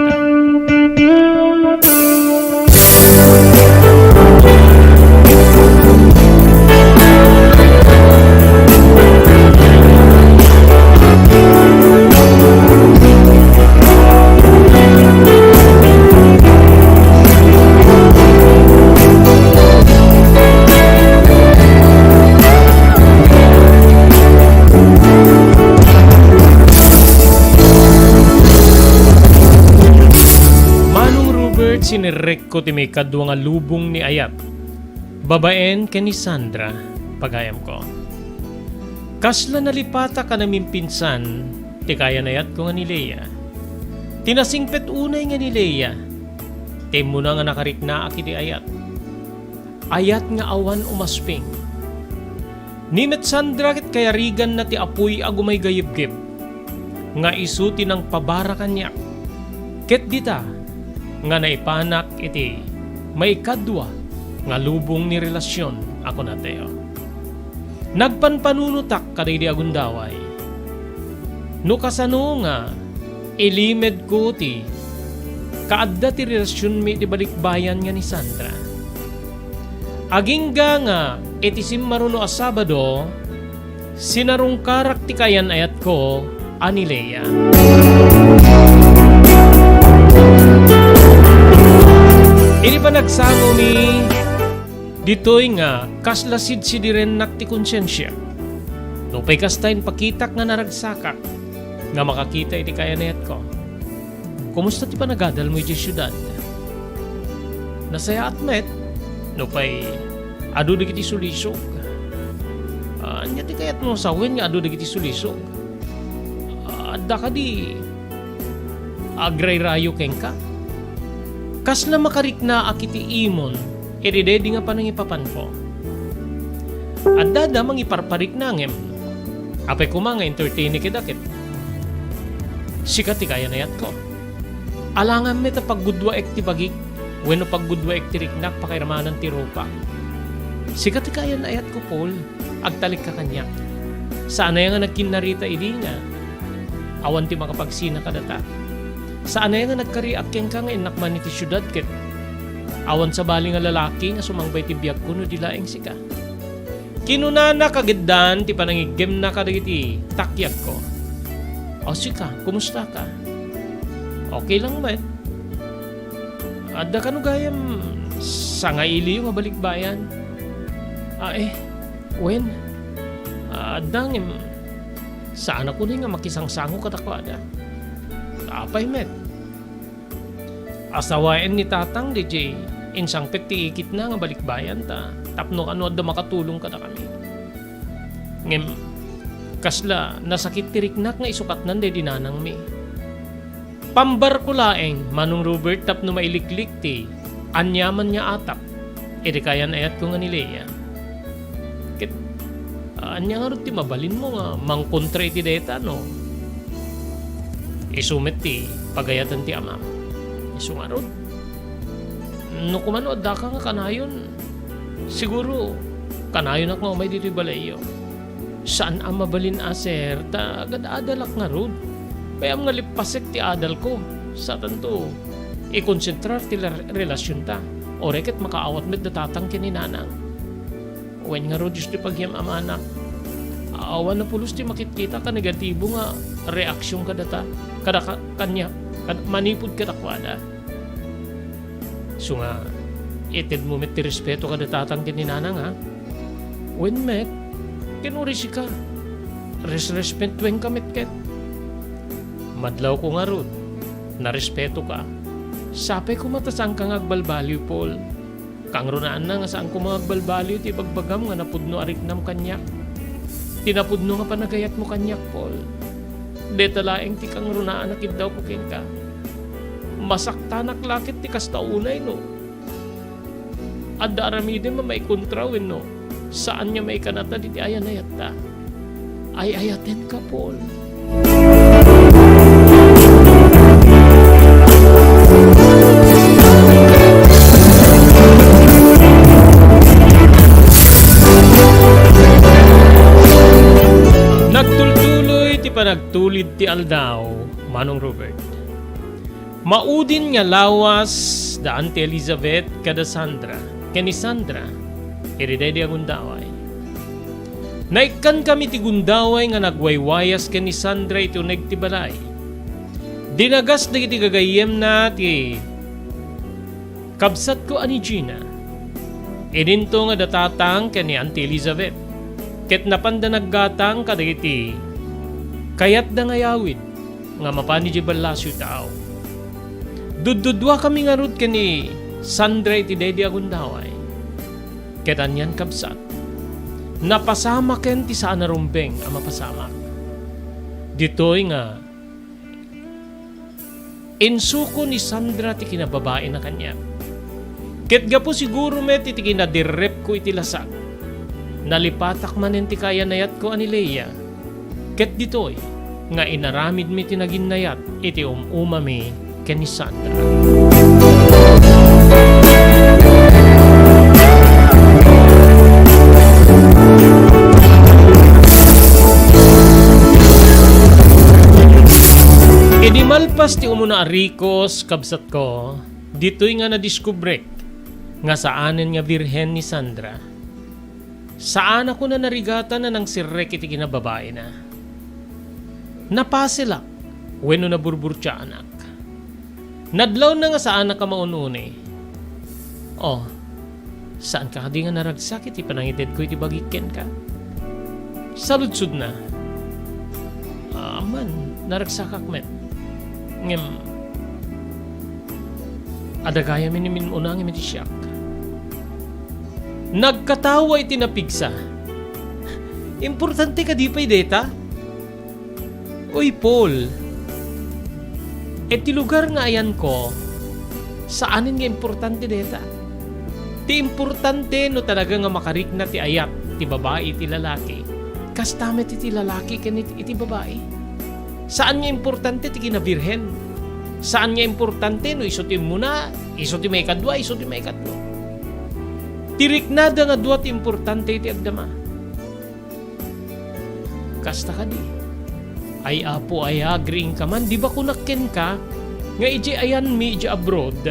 Manong Robert, sinirrekko ti maikadua nga lubong ni ayat, babaen ken ni Sandra, pagayamko. Kasla nalipatak a namimpinsan ti kayan-ayatko nga ni Lea. Ti nasingpet unay nga ni Lea, ti immuna nga nakariknaak iti ayat. Ayat nga awan umasping. Ni met Sandra ket kayariganna ti apuy a gumaygayibgib, nga isu ti nangpabara kaniak. Ket dita nga naipanak iti maikadua nga lubong ni relasion a kunatayo. Nagpanpanunotak kadagidi a gundaway. No kasano nga ilimedko ti kaadda ti relasionmi iti balikbayan nga ni Sandra. Agingga nga iti simmaruno a Sabado, sinarungkarak ti kayan-ayatko a ni Lea. Idi panagsangomi ditoy nga kasla sidsidirennak ti konsensia. Nupay kasta, impakitak nga naragsakak nga makakita iti kayan-ayatko. Kumusta ti panagadalmo idiay siudad? Nasayaat met, nupay adu dagiti sulisog. Ania ti kayatmo sawen nga adu dagiti sulisog? Adda kadi agrayrayo kenka? Kasla makariknaak iti imon iti daydi nga panangipapanko? Addada mangiparparikna ngem apay koma nga entertainek ida ket sika ti kayan-ayatko. Alangan met a paggudduaek ti bagik wenno paggudduaek ti riknak pakairamana ti rupak. Sika ti kayan-ayatko, Paul. Agtalekka kaniak. Saan aya nga nagkinnarita idi nga awan ti makapagsina kadata? Saan aya nga nagkariak kenka nga innak man iti siudad ket awan sabali nga lalaki nga sumangbay ti biagko no di laeng sika? Kinunana kagiddan ti panangiggemna kadagiti takiagko. O sika, kumustaka? Okay lang met. Adda kano gayam sangailiyo nga balikbayan? Ay, wen, adda ngem saanak unay nga makisangsango kadakuada. Apay met? Asawaen ni Tatang diay insangpet ti ikitna nga balikbayan ta tapno kano adda makatulong kadakami. Ngem kasla nasakit ti riknak nga isukatnan daydi nanangmi. Pambarko laeng, Manong Robert, tapno mailiklik ti aniaman nga atap iti kayan-ayatko nga ni Lea. Ket ania ngarud ti mabalinmo nga mangkontra iti dayta, no? Isu met ti pagayaten ti amam. Isu ngarud, no kumano addaka nga kanayon, siguro kanayonak nga umay ditoy balayyo. Saan a mabalin a, sir, ta agad-adalak ngarud. Kayam nga lippasek ti adalko. Satanto, ikonsentrar ti la-, relasionta. Uray ket makaawat met da tatang ken ni nanang. Wen ngarud, Dios ti pagyam-amanak. Awan a pulos ti makitkitak a negatibo nga reaksion kadata, kada ka-, kaniak, kad-, manipud kadakuada. Isu nga, itedmo met ti respeto kada tatang ken ni nanang, ha? Wen met, ken uray sika, resrespetuenka met ket. Madlawko ngarud, narespetoka. Sapay koma ta saanka nga agbalbaliw, Paul. Kangrunaan nga saanko nga agbalbaliw ti ibagbagam nga napudno a riknam kaniak. Ti napudno nga panagayatmo kaniak, Paul. Deta laeng ti kangrunaan a kiddawko kenka. Masaktanak la ket ti kasta unay no adda aramidem a maikontra wenno saan nga maikanatad iti ayanayatta. Ay-ayatenka, Paul. Nagtultuloy ti panagtulid ti aldaw, Manong Robert. Maudin nga lawas da Auntie Elizabeth kada Sandra, ken ni Sandra, iri daydi a gundaway. Naikkankami ti gundaway nga nagwaywayas ken ni Sandra iti uneg ti balay. Dinagas dagiti gagayyemna ti kabsatko a ni Gina. Idinto nga da tatang ken ni Auntie Elizabeth, ket napanda naggatang kadagiti kayatda nga yawid nga mapan idiay ballasiw taaw. Duddudduakami ngarud ken ni Sandra iti daydi a gundaway. Ket anian, kabsat, napasamaken ti saan a rumbeng a mapasamak. Ditoy nga insuko ni Sandra ti kinababaina kaniak. Ket gapu siguro met iti kinadirrepko iti lasak, nalipatak manen ti kayanayatko a ni Leia. Ket ditoy nga inaramidmi ti naginnayat iti um-umami ken ni Sandra. Idi malpas ti umuna a rikos, kabsatko, ditoy nga nadiskubrek nga saanen nga birhen ni Sandra. Saanakon a narigatan a nangsirrek iti kinababaina. Napaselak wenno naburburtiaanak. Nadlawna nga saanak a maun-uni. Oh, saanka kadi nga naragsak iti panangitedko iti bagik kenka? Saludsodna. Aman, naragsakak met. Ngem, adda gayam a min-una ngem iti siak. Nagkatawa iti napigsa. Importante kadi pay dayta? Uy, Paul, iti lugar nga ayanko, saanen nga importante dayta. Ti importante no talaga nga makarikna ti ayat ti babai iti lalaki, kasta met iti lalaki ken it-, iti babai. Saan nga importante ti kinabirhen. Saan nga importante no isu ti immuna, isu ti maikadua, isu ti maikatlo. Ti riknada nga dua ti importante iti agdama. Kasta kadi. Ay, Apo, ay, agriingka man, di ba kunak kenka nga idiay ayanmi idiay abroad,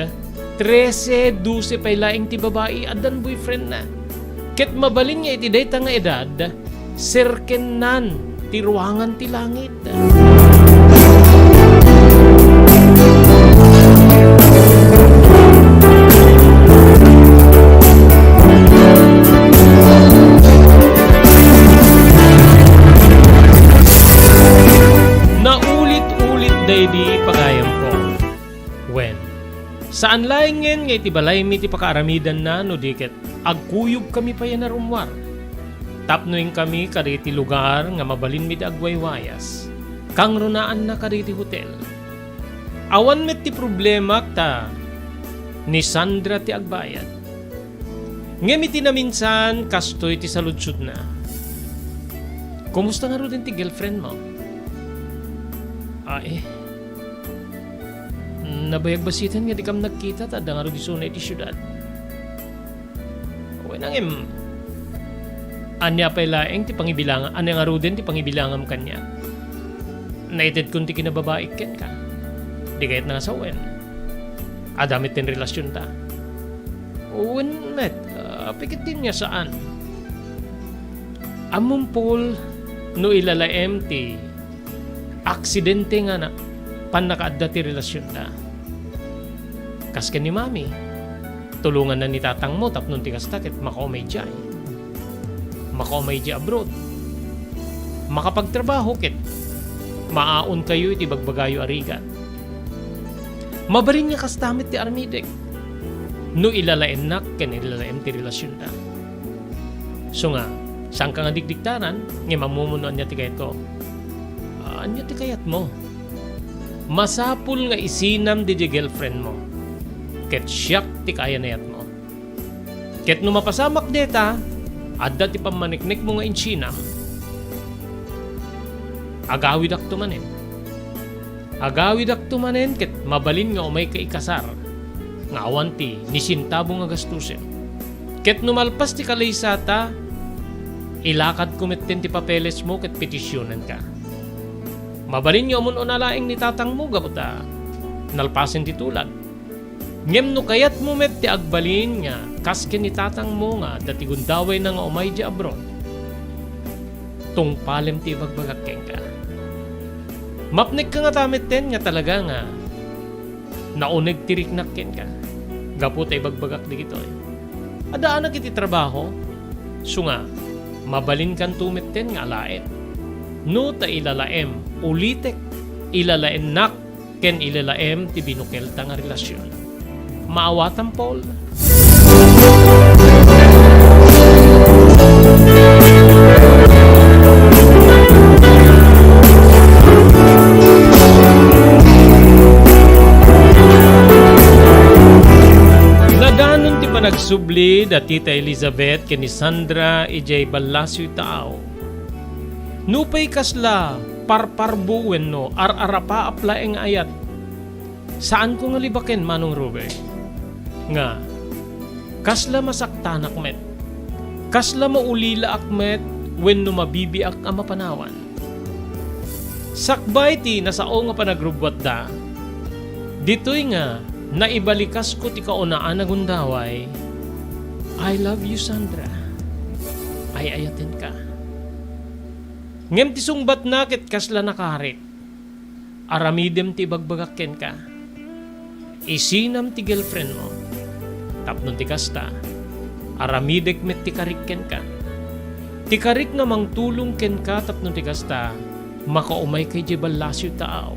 trese, dose pay laeng ti babai addan boyfriendna? Ket mabalin nga iti dayta nga edad, serkennan ti ruangan ti langit. Naulit-ulit daydi, pagayamko. Wen, saan laengen nga iti balaymi ti pakaaramidanna no di ket agkuyogkami pay a narummuar. Tapno inkami kadagiti lugar nga mabalinmi ti agwaywayas, kangrunaanna kadagiti hotel. Awan met ti problemak ta ni Sandra ti agbayad. Ngem iti naminsan, kastoy ti saludsodna, "Kumusta ngaruden ti girlfriendmo?" "Ay, Nabayag basiten nga dikam nagkita ta adda ngarud isuna iti siudad. Wen, ngem, ania pay laeng ti pangibilangam, ania ngaruden ti pangibilangam kaniak? Naitedkon ti kinababaik kenka. Di kayatna nga sawen. Adda met ti relasionta. Wen met, ah, apay ketdin nga saan. Ammom, Paul, no ilalaem ti aksidente nga na-, pannakaadda ti relasionda. Kas ken ni Mami, tulonganna ni tatangmo tapno ti kasta ket makaumay idiay. Makaumay idiay abroad. Makapagtrabaho ket maaonkayo iti bagbagayo a rigat. Mabalin nga kasta met ti aramidek no ilalaennak ken ilalaem ti relasionda. Isu nga, saanka nga digdigtaran, ngem ammom no ania ti kayatko. Ania ti kayatmo? Masapul nga isinam diay girlfriendmo, ket siak ti kayanayatmo. Ket no mapasamak dayta, adda ti pammaneknekmo nga insinam. Agawidakto manen. Agawidakto manen ket mabalin nga umayka ikasar nga awan ti nisintabong a gastusen. Ket no malpas ti kalaysata, ilakadko metten ti papelesmo ket petisionenka. Mabalin nga umun-una laeng ni tatangmo gapu ta nalpasen ti tulag. Ngem no kayatmo met ti agbalin nga kas ken ni tatangmo nga adda ti gundawayna nga umay idiay abroad, tungpalem ti ibagbagak kenka. Mapnekka ngata metten nga talaga nga nauneg ti riknak kenka gapu ta ibagbagak dagitoy. Addaanak iti trabaho, isu nga mabalinkanto metten nga alaen. No ta ilalaem, ulitek, ilalaennak ken ilalaem ti binukelta nga relasion. Maawatam, Paul. Nadanon ti panagsubli da Tita Elizabeth ken ni Sandra idiay ballasioy taaw. Nupay kasla parparbo wenno ar-arapaap laeng nga ayat, saanko nga libaken, Manong Robert, nga kasla masaktanak met, kasla maulilaak met wenno mabibiak a mapanawan. Sakbay ti nasao nga panagrubbuatda, ditoy nga naibalikasko ti kaunaan a gundaway, "I love you, Sandra. Ay-ayatenka." Ngem ti sungbatna ket kasla nakarit. Aramidem ti ibagbagak kenka. Isinam ti girlfriendmo. Tapno ti kasta, aramidek met ti karik kenka. Ti karik nga mangtulong kenka tapno ti kasta, makaumayka idiay ballasioy taaw.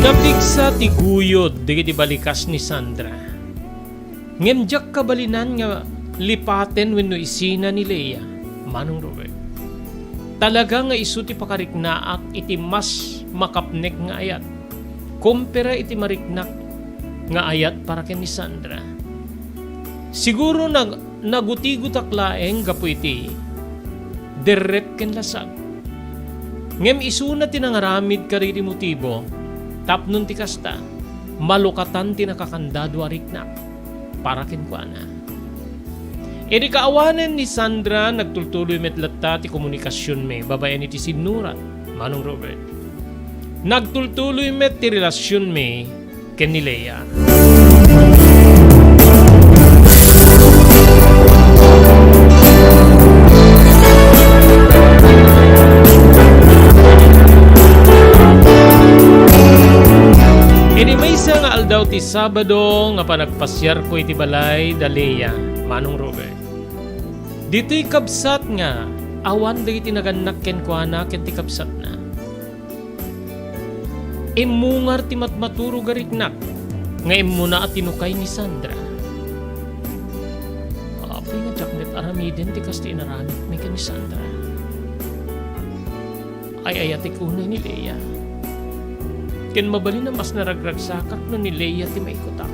Napigsa ti guyod dagiti balikas ni Sandra. Ngem diak kabalinan nga lipaten wenno isina ni Lea, Manong Robert. Talaga nga isu ti pakariknaak iti mas makapnek nga ayat, kompara iti mariknak nga ayat para ken ni Sandra. Siguro nag-, nagutigutak laeng gapu iti derrep ken lasag. Ngem isuna ti nangaramid kadagiti motibo, tapno ti kasta, malukatan ti nakakandado a riknak para kenkuana. Idi kaawanen ni Sandra, nagtultuloy met latta ti komunikasionmi babaen iti sinnurat, Manong Robert. Nagtultuloy met ti relasionmi ken ni Lea. Idi maysa nga aldaw ti Sabado nga panagpasiarko iti balay da Lea, Manong Robert. Ditoy kabsat nga awan dagiti nagannak kenkuana ken ti kabsatna. Immungar ti matmaturog a riknak nga immuna a tinukay ni Sandra. Apay nga diak met aramiden ti kasta inaramidmi ken ni Sandra. Ay-ayatek unay ni Lea. Ken mabalin a mas naragragsakak no ni Lea ti maikutak.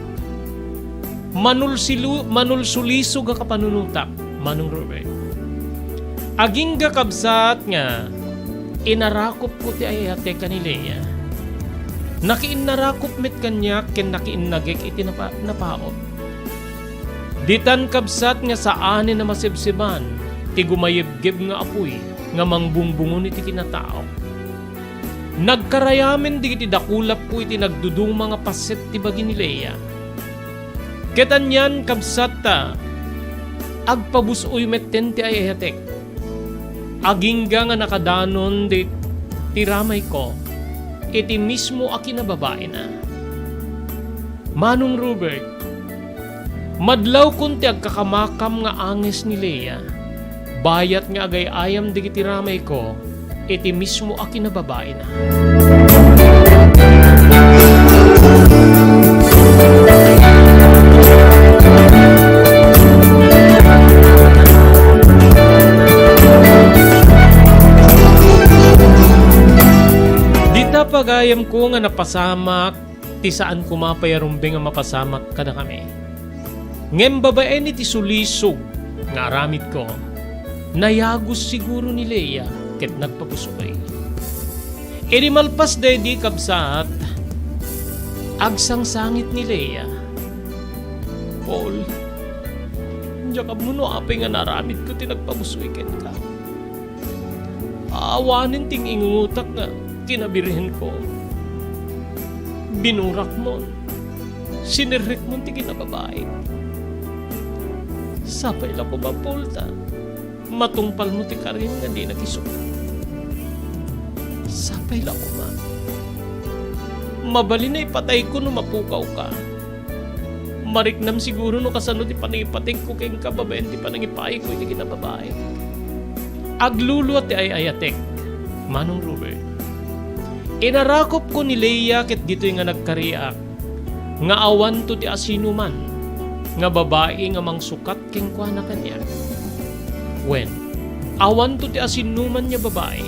Manulsilu-, manulsulisog a kapanunotak, Manong Robert. Agingga, kabsat, nga inarakopko ti ay-ayatek a ni Lea. Nakiinnarakop met kaniak ken nakiinnagek iti napa-, napaut. Ditan, kabsat, nga saanen a masebseban ti gumayebgeb nga apuy nga mangbungbungon iti kinataok. Nagkarayamen dagiti dakulapko iti nagduduma nga paset ti bagi ni Lea. Ket anian, kabsat, ta agpabus-oy metten ti ay-ayatek. Agingga nga nakadanon ti ramayko iti mismo a kinababaina. Manong Robert, madlawkon ti agkakamakam nga anges ni Lea, bayat nga agay-ayam dagiti ramayko iti mismo a kinababaina. Dita pagayamko nga napasamak ti saan koma pay a rumbeng a mapasamak kadakami. Ngem babaen iti sulisog nga aramidko, nayagos siguro ni Lea ket nagpabus-oy. Idi malpas daydi, kabsat, agsangsangit ni Lea, "Paul, diak ammo no apay nga naaramidko ti nagpabus-oy kenka. Awanen ti ing-ingutak nga kinabirhenko. Binurakmon. Sinerrekmon ti kinababaik. Sapay la koma, Paul, ta matungpalmo ti karim nga dinak isukat. Sapay la koma. Mabalin a ipatayko no mapukawka. Mariknam siguro no kasano ti panangipategko kenka babaen ti panangipaayko iti kinababaik." Agluluat ti ay-ayatek, Manong Robert. Inarakopko ni Lea ket ditoy nga nagkariak nga awanto ti asinoman nga babai nga mangsukat kenkuana kaniak. Wen, awanto ti asinoman nga babai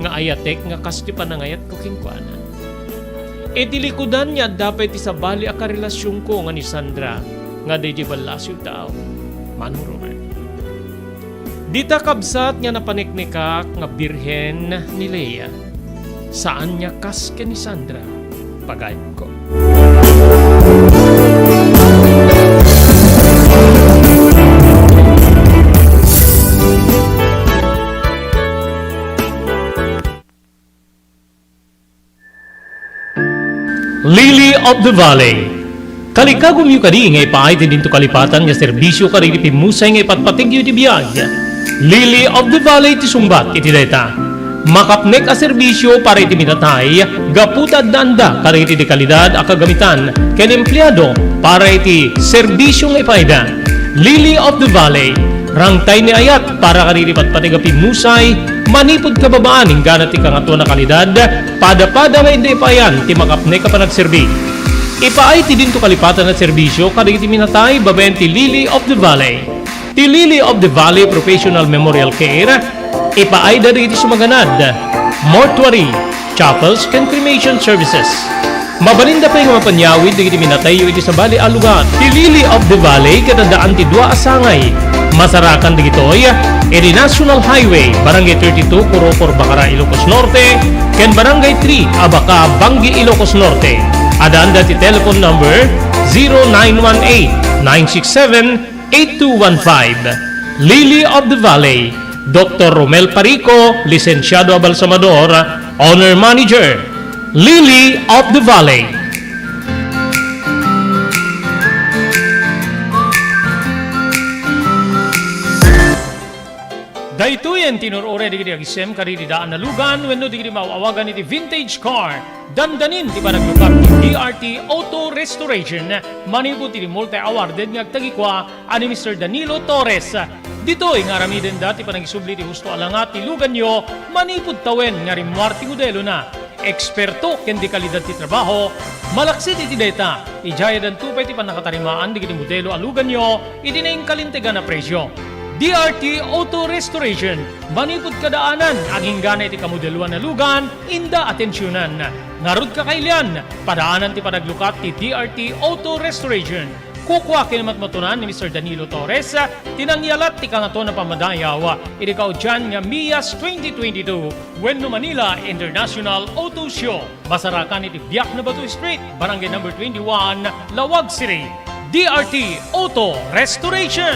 nga ayatek nga kas ti panangayatko kenkuana. Iti likudan nga adda pay ti sabali a karelasionko nga ni Sandra nga daydi ballasiw tao, Manong Robert. Dita, kabsat, nga napaneknekak nga birhen ni Lea, saan nga kas ken ni Sandra, pagayamko. Lily of the Valley. Kalikagumyo kadi nga ipaay ti dinto kalipatan nga serbisio kadagiti pimmusay nga ipatpategyo iti biag? Lily of the Valley ti sungbat iti dayta. Makapnek a serbisio para iti minatay gapu ta addaanda kadagiti dekalidad a kagamitan ken empleado para iti serbisio nga ipaayda. Lily of the Valley, rangtay ni ayat para kadagiti patpateg a pimmusay, manipud kababaan inggana ti kangatoan a kalidad, padapada nga inda ipaayan ti makapnek a panagserbi. Ipaay ti dinto kalipatan a serbisio kadagiti minatay babaen ti Lily of the Valley. Ti Lily of the Valley Professional Memorial Care, ipaayda dagiti sumaganad, mortuary, chapels, ken cremation services. Mabalinda pay nga mapanyawid dagiti minatayyo iti sabali a lugar. Ti Lily of the Valley ket addaan ti dua a sangay. Masarakan dagitoy iti National Highway, Barangay thirty-two, Corocor, Bacara, Ilocos Norte, ken Barangay three, Abaca, Bangui, Ilocos Norte. Addaanda ti telephone number zero nine one eight, nine six seven, eight two one five. Lily of the Valley, Doktor Romel Parico, lisensiado a balsamador, owner manager. Lily of the Valley. Daytoyen ti inur-uray dagiti agisem kadagiti daan a lugan wenno dagiti maaw-awagan iti vintage car. Dandanin ti panaglukat ti D R T Auto Restoration manipud iti multi-awarded nga agtagikua a ni Mister Danilo Torres. Ditoy nga aramidenda ti panagisubli ti husto a langa ti luganyo manipud tawen nga rimmuar ti modelona. Eksperto ken dekalidad ti trabaho, malaksid iti dayta, idiay addanto pay ti pannakatarimaan dagiti modelo a luganyo iti nainkalintegan a presio. D R T Auto Restoration, manipud kadaanan, aginggana iti kamodeloan a lugan, inda atensionan. Ngarud, kakailian, padaanan ti panaglukat ti D R T Auto Restoration. Kukua ken matmatunan ni Mister Danilo Torres ti nangialat ti kangaton a pammadayaw iti kaudian nga MIAS twenty twenty-two wenno Manila International Auto Show. Masarakan iti Biak na Bato Street, Barangay Number twenty-one, Laoag City. D R T Auto Restoration.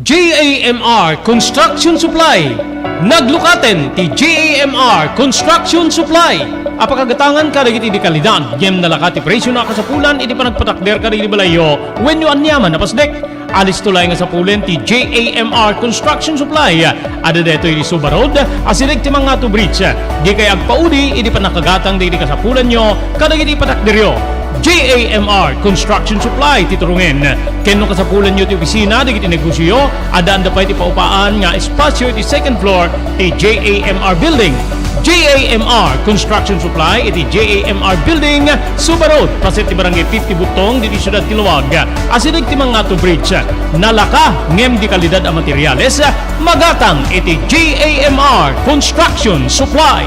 J A M R Construction Supply. Naglukaten ti J A M R Construction Supply a pakagatangan kadagiti di kalidad ngem nalaka ti presio a kasapulan iti panagpatakder kadagiti balayyo wenno aniaman a pasdek. Alisto laeng a sapulen ti J A M R Construction Supply. Adda daytoy iti Suba Road, asideg ti Mangato Bridge. Dikay agpaudi iti pannakagatang dagiti kasapulanyo kadagiti patakderyo. J A M R Construction Supply ti turongen. Ken no kasapulanyo ti opisina dagiti negosioyo, addaan da pay ti paupaan nga espasio iti second floor ti J A M R Building. J A M R Construction Supply iti J A M R Building, Suba Road, paset ti Barangay fifty Butong, ditoy siudad ti Laoag. Asideg ti Mangato Bridge. Nalaka ngem di kalidad a materiales, magatang iti J A M R Construction Supply.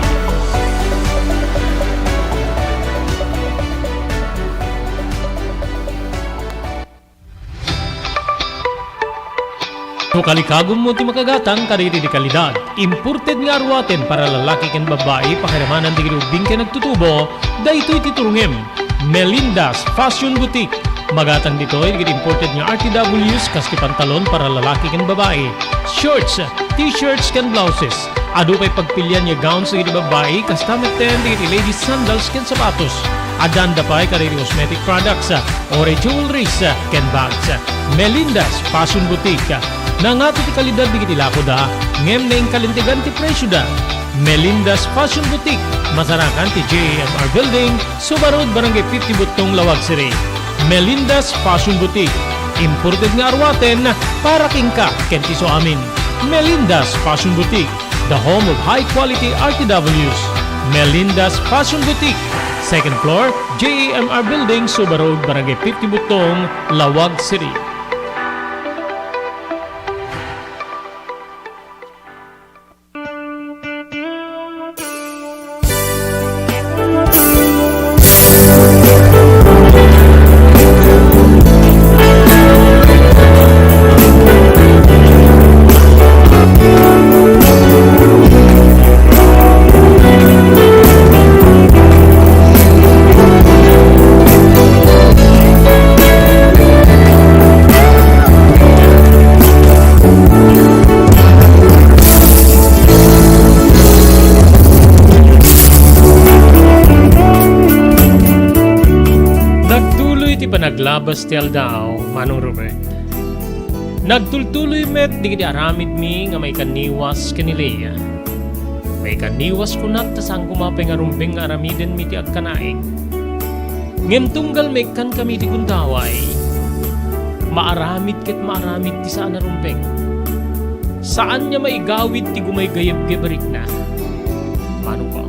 No kalikagummo ti makagatang kadagiti di kalidad, imported nga aruaten para lalaki ken babbai, pakiramanan dagiti ubbing ken nagtutubo, daytoy ti turongem. Melinda's Fashion Boutique. Magatang ditoy dagiti imported nga R T Ws kas ti pantalon para lalaki ken babbai, shorts, t-shirts ken blouses. Adu pay pagpilian nga gowns dagiti babbai, kasta metten dagiti ladies sandals ken sapatos. Addaanda pay kadagiti cosmetic products, uray jewelries, ken bags. Melinda's Fashion Boutique. Nangato ti kalidad dagiti lakoda, ngem naingkalintegan ti presioda. Melinda's Fashion Boutique, masarakan ti J A M R Building, Suba Road, Barangay fifty Butong, Laoag City. Melinda's Fashion Boutique. Imported nga aruaten para kenka ken ti isuamin. Melinda's Fashion Boutique, the home of high quality R T Ws. Melinda's Fashion Boutique, second floor, J A M R Building, Suba Road, Barangay fifty Butong, Laoag City. Nagtuloy ti panaglabas ti aldaw, Manong Robert. Nagtultuloy met dagiti aramidmi nga maikanniwas ken ni Lea. Maikanniwas kunak ta saan koma pay nga rumbeng nga aramidenmi ti agkanaig. Ngem tunggal maikkankami iti gundaway, maaramid ket maaramid ti saan a rumbeng. Saan nga maigawid ti gumaygayeb nga barikna. Mano ko?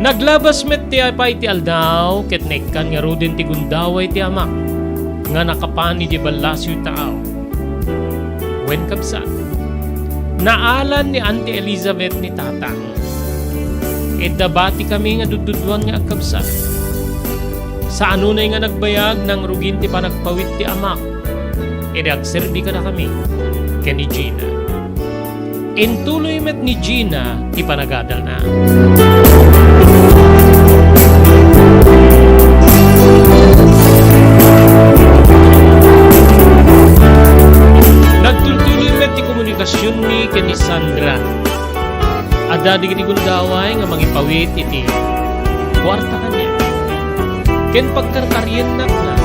Naglabas met ti apay ti aldaw ket naikkan ngaruden ti gundaway ti amak nga nakapan idiay ballasiw ti taaw. Wen, kabsat, naalan ni Auntie Elizabeth ni Tatang. Idda batikami nga dudduduan nga agkabsat. Saan unay nga nagbayag nangrugin ti panagpawit ti amak idi agserbi kadakami ken ni Gina. Intuloy met ni Gina ti panagadalna. Nagtultuloy met ti komunikasionmi ken ni Sandra. Adda dagiti gundaway nga mangipawit iti kuarta kaniak. Ken pagkarkariennak nga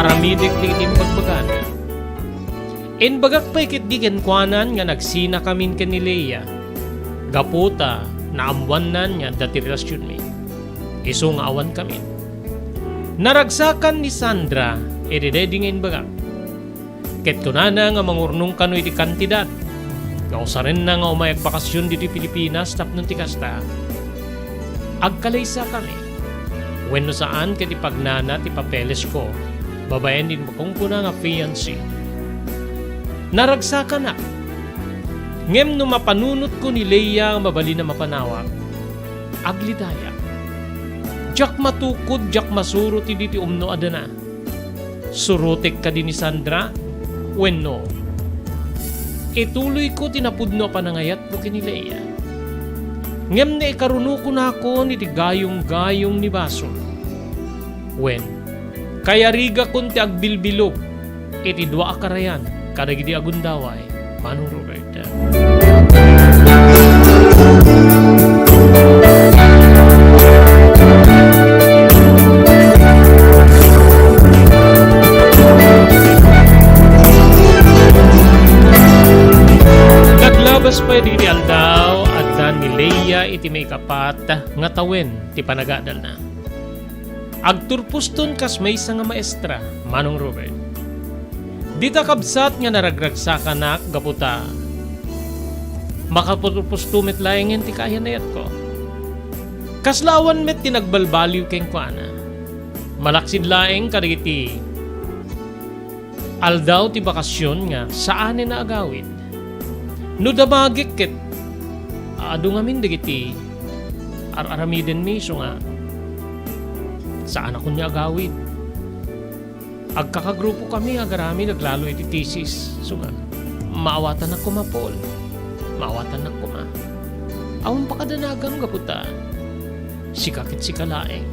aramidek dagiti imbagbagana. Imbagak pay ketdi kenkuanan nga nagsinakamin ken ni Lea, gapu ta naammoannan nga adda ti relasionmi. Isu nga awankamin. Naragsakan ni Sandra iti daydi nga imbagak. Ket kunana nga mangurnong kano iti kantidad nga usarenna nga umay agbakasion ditoy Pilipinas tapno ti kasta, agkalaysakami wenno saan ket ipagnana ti papelesko babaen iti makunkuna nga fiancé. Naragsakanak, ngem no mapanunotko ni Lea nga mabalin a mapanawak, aglidayak. J Diak matukod, diak masurot idi ti umno a dana. Surotek kadi ni Sandra? Wenno, ituloyko ti napudno a panangayatko ken ni Lea? Ngem naikaruno kunakon iti gayong-gayong ni basol. Wen, kayarigakon ti agbilbilog iti dua a karayan kadagidi a gundaway, Manong Robert. Naglabas pay dagiti aldaw, adda ni Lea iti maikapat nga tawen ti panagadalna. Agturposton kas maysa nga maestra, Manong Robert. Dita kabsat nga naragragsakanak gapu ta makaturposto met laengen ti kaayanayatko. Kasla awan met ti nagbalbaliw kenkuana. Malaksid laeng kadagiti aldaw ti bakasion nga saanen a agawid. No damagek ket adu ngamin dagiti ar-aramidenmi, isu nga saanakon nga agawid. Agkakagrupokami agaramid aglalo iti thesis, isu nga maawatannak koma, Paul. Maawatannak koma. Awan pakadanagam gapu ta sika ket sika laeng.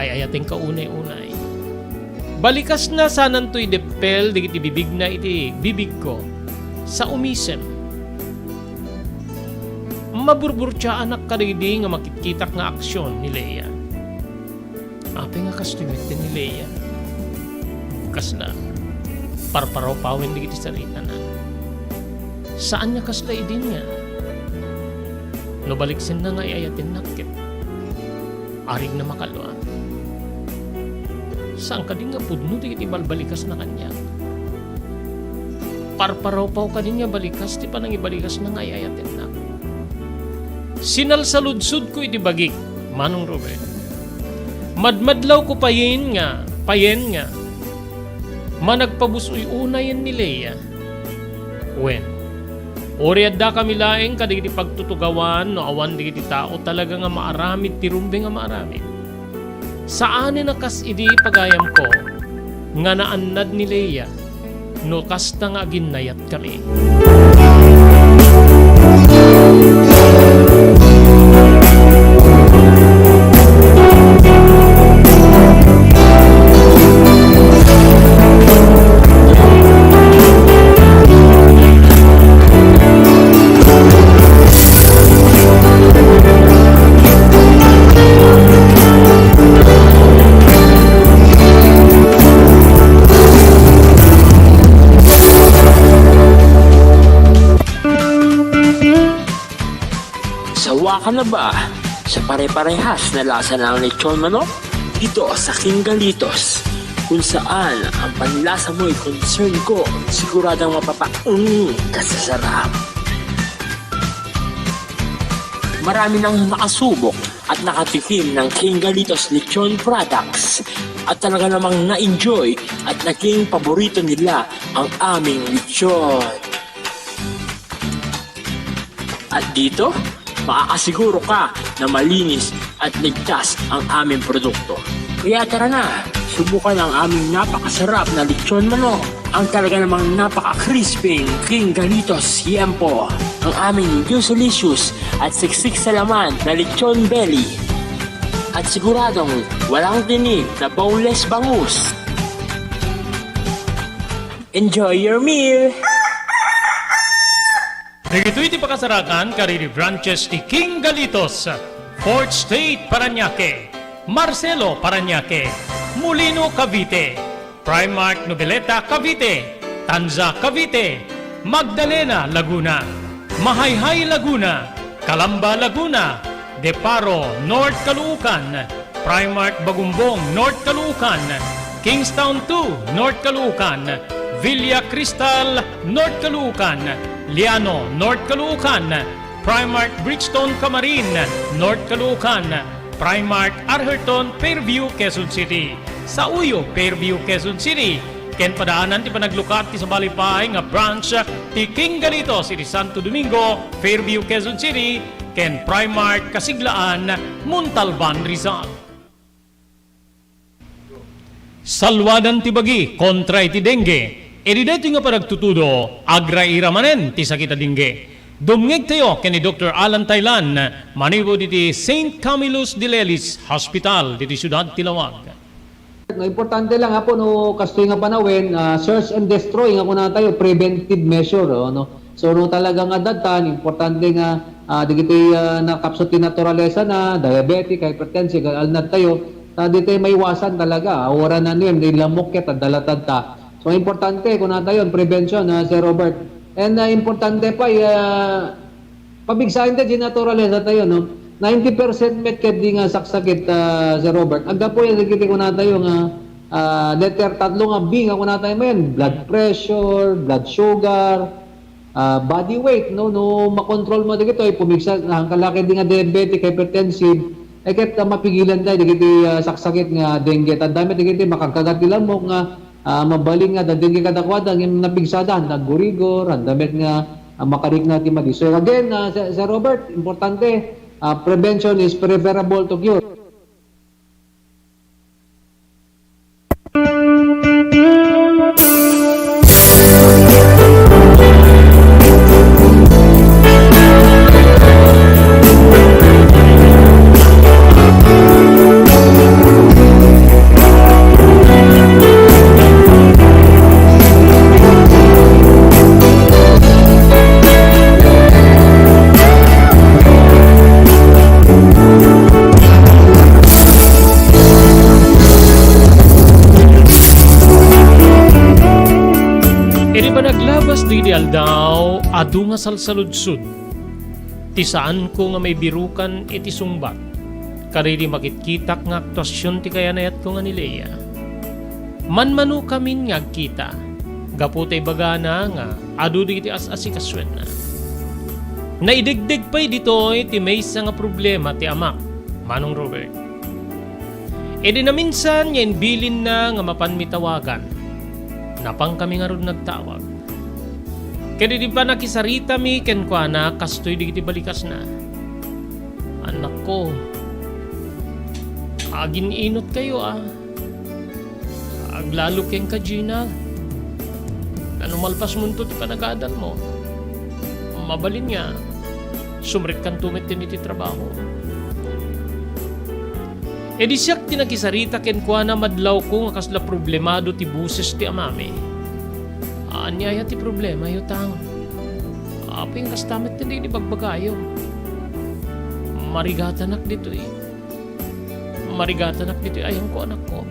Ay-ayatenka unay-unay. Balikasna sananto ideppel dagiti bibigna iti bibigko. Sa umisem, maburburtiaanak kadagidi nga makitkitak nga aksion ni Lea. Apay nga kastoy met ni Lea? Kasla parparawpawen dagiti saritana. Saan nga kasla idin nga no baliksenna nga ay-ayatennak ket arigna makalua. Saan kadi nga pudno dagiti balbalikasna kaniak? Parparawpaw kadi nga balikas ti panangibalikasna nga ay-ayatennak. Sinalsaludsodko iti bagik, Manong Robert. Madmadlawko payen nga, payen nga, managpabus-oy unayen ni Lea. Wen, uray addakami laeng kadagiti pagtutugawan no awan dagiti tao talaga nga maaramid ti rumbeng a maaramid. Saanen a kas idi pagayamko nga naannad ni Lea no kasta nga aginnayatkami. Sawa ka na ba sa pare-parehas na lasa ng lechon manok? Dito sa King Galitos, kung saan ang panlasa mo'y concern ko, siguradong mapapaung ka sa sarap. Marami nang nakasubok at nakatikim ng King Galitos Lechon Products at talaga namang na-enjoy at naging paborito nila ang aming lechon. At dito, makakasiguro ka na malinis at ligtas ang aming produkto. Kaya tara na, subukan ang aming napakasarap na lechon manok, ang talaga namang napaka-crispy King Galitos Yempo, ang aming juicy-licious at siksik sa laman na lechon belly. At siguradong walang tinik na boneless bangus. Enjoy your meal! Dagitoy ti pakasarakan kadagiti branches ti King Galitos, Fourth Street, Parañaque, Marcelo, Parañaque, Molino, Cavite, Primark, Noveleta, Cavite, Tanza, Cavite, Magdalena, Laguna, Mahayhay, Laguna, Calamba, Laguna, De Paro, North Caloocan, Primark Bagumbong, North Caloocan, Kingstown two, North Caloocan, Villa Cristal, North Caloocan, Liano, North Caloocan, Primark Bridgestone Camarin, North Caloocan, Primark Arherton, Fairview, Quezon City, Sauyo, Fairview, Quezon City, ken padaanan ti panaglukat ti sabali pay nga branch ti King Galitos iti Santo Domingo, Fairview, Quezon City, ken Primark Kasiglaan, Montalban, Rizal. Salwadan ti bagi kontra iti dengue. Idi daytoy nga panagtutudo, agraira manen ti sakit a dengue. Dumngegtayo ken ni Doktor Alan Taylan, manipud iti Saint Camillus de Lelis Hospital, ditoy siudad ti Laoag. No, importante lang, Apo, no, kastoy nga panawen, ah, search and destroy nga kunatayo, preventive measure, oh, no? So, no, talaga nga dadtan, importante nga, ah, dagiti, ah, nakapsut ti naturalesa na, diabetic, hypertensive, alnad tayo, ta ditoy maiwasan talaga, ah, wara na niyan, di lamok ket, adda latad ta. So, importante, kunatayo, prevention, ah, Sir Robert. And, ah, importante pa, ah, pabigsaen ta di naturalesa tayo, no? Ninety percent met ket di nga saksakit, ah, Sir Robert. Aggapu yan, dagiti kunatayo nga, ah, letter tatlo nga B nga kunatayo manen, blood pressure, blood sugar, ah, body weight, no? No makontrol mo dagitoy, pumigsa, ang kalaki di nga diabetic, hypertensive, eh, ket, ah, mapigilan tayo dagiti, ah, saksakit nga dengue. Tanda met dagiti makagkagat ti lamok nga, ah, mabalin nga adda dengue kadakuada, ngem napigsada, nagrigor, handa met nga, ah, makarikna ti madi. So, again, ah, Sir, Sir Robert, importante, ah, prevention is preferable to cure. Idi panaglabas daydi aldaw, adu nga salsaludsod ti saanko nga maibirukan iti sungbat kadaydi makitkitak nga aktuasion ti kayanayatko nga ni Lea. Manmanokamin nga agkita, gapu ta ibagana nga adu dagiti as-asikasuenna. Naidegdeg pay ditoy ti maysa nga problema ti amak, Manong Robert. Idi naminsan nga imbilinna nga mapanmi tawagan, napankami ngarud nagtawag. Ket idi panakisaritami kenkuana, kastoy dagiti balikasna, "Anakko, agin-inutkayo a. Aglalok kenka, Gina. Ano malpasmonto ti panagadalmo? Mabalin nga, sumrekkanto met iti trabaho." Idi siak ti nakisarita kenkuana, madlawko nga kasla problemado ti boses ti amami. "Ania aya ti problemayo, Tang? Apay nga kasta met ti ibagbagayo? Marigatanak ditoy. Marigatanak ditoy ayongko, anakko.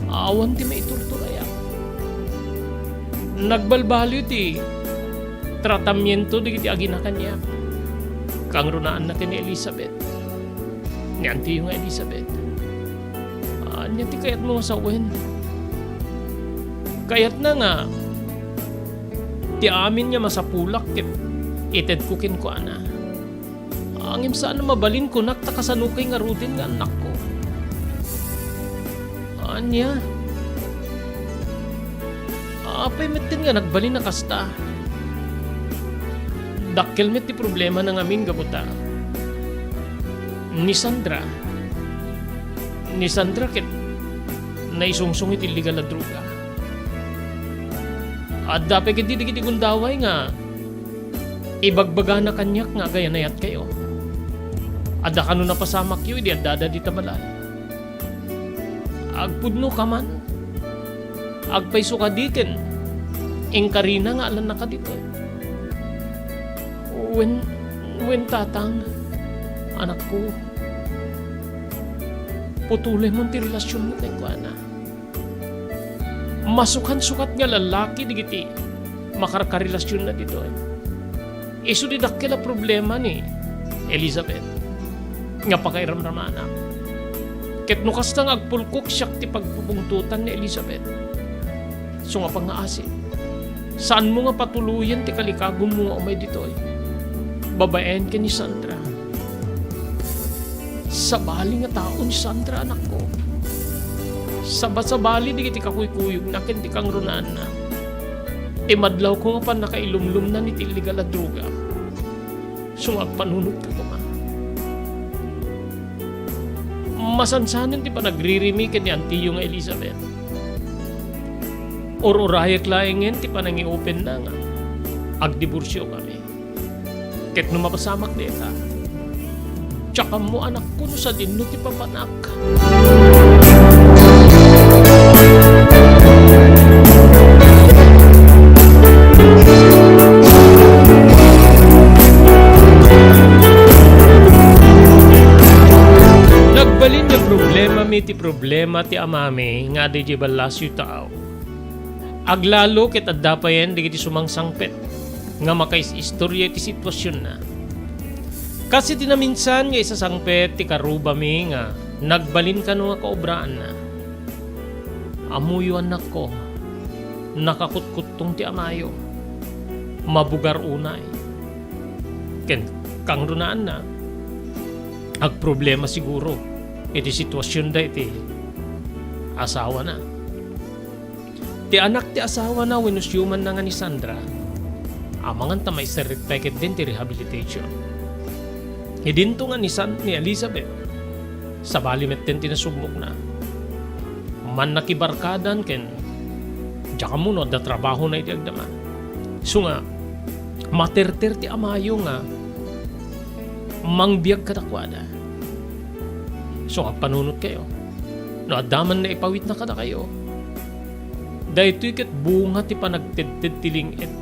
Awan ti maiturturayak. Nagbalbaliw ti tratamiento dagiti agina kaniak. Kangrunaanna ken ni Elizabeth. Ni antiyo nga Elizabeth. Ania ti kayatmo nga sawen? Kayatna nga ti amin nga masapulak ket itedko kenkuana. Ngem saan a mabalin kunak ta kasanokay ngaruden nga annakko. Ania? Apay metten nga nagbalin a kasta? Dakkel met ti problemana ngamin gapu ta ni Sandra, ni Sandra ket naisungsong iti illegal a droga. Adda pay ketdi dagiti gundaway nga ibagbagana kaniak nga agayanayatkayo. Adda kano napasamakyo idi addada dita balay. Agpudnoka man. Agpayso kadi ken inkarina nga alannaka ditoy. Wen, wen, Tatang, anakko, putolen man ti relasionmo kenkuana. Masukansukat nga lallaki dagiti makarkarelasionna ditoy. Isu ti dakkel a problema ni Elizabeth nga pakairamramanak. Ket no kasta nga agpulkok siak ti pagpupungtotan ni Elizabeth, sungapang nga asi, saanmo nga patuloyen ti kalikagummo nga umay ditoy babaen ken ni Sandra. Sabali nga tao ni Sandra, anakko. Sabasabali dagiti kakuykuyogna ken ti kangrunaanna. Ti madlawko nga pannakailumlomnan iti illegal a droga, sumagpanunotko koma. Masansanen ti panagririmi ken ni antiyo nga Elizabeth. Ur-urayek laengen ti panangiupenna nga agdiborsiokami. Ket no mapasamak dayta, diak ammo, anakko, no sadinno ti papanak. Nagbalin nga problemami ti problema ti amami nga adi idiay ballasyo taaw. Aglalo ket adda payen dagiti sumangsangpet nga makais-istorya iti situasionna. Kas iti naminsan nga isasangpet ti karubami nga nagbalin kano nga kaobraanna. Ammoyo, annakko, nakakutkuttong ti amayo. Mabugar unay. Ken kangrunaanna, agproblema siguro iti situasionda iti asawana. Ti anak ti asawana wenno siumanna nga ni Sandra, amangan ta maiserrek pay ketdin ti rehabilitation. Idinto nga ni San-, ni Elizabeth, sabali metten ti nasubmokna. Mannakibarkadan ken diak ammo no adda trabahona iti agdama. Isu nga, materter ti amayo nga mangbiag kadakuada. Isu nga agpanunotkayo. No adda man naipawitna kadakayo, daytoy ket bunga ti panagtedted ti ling-et.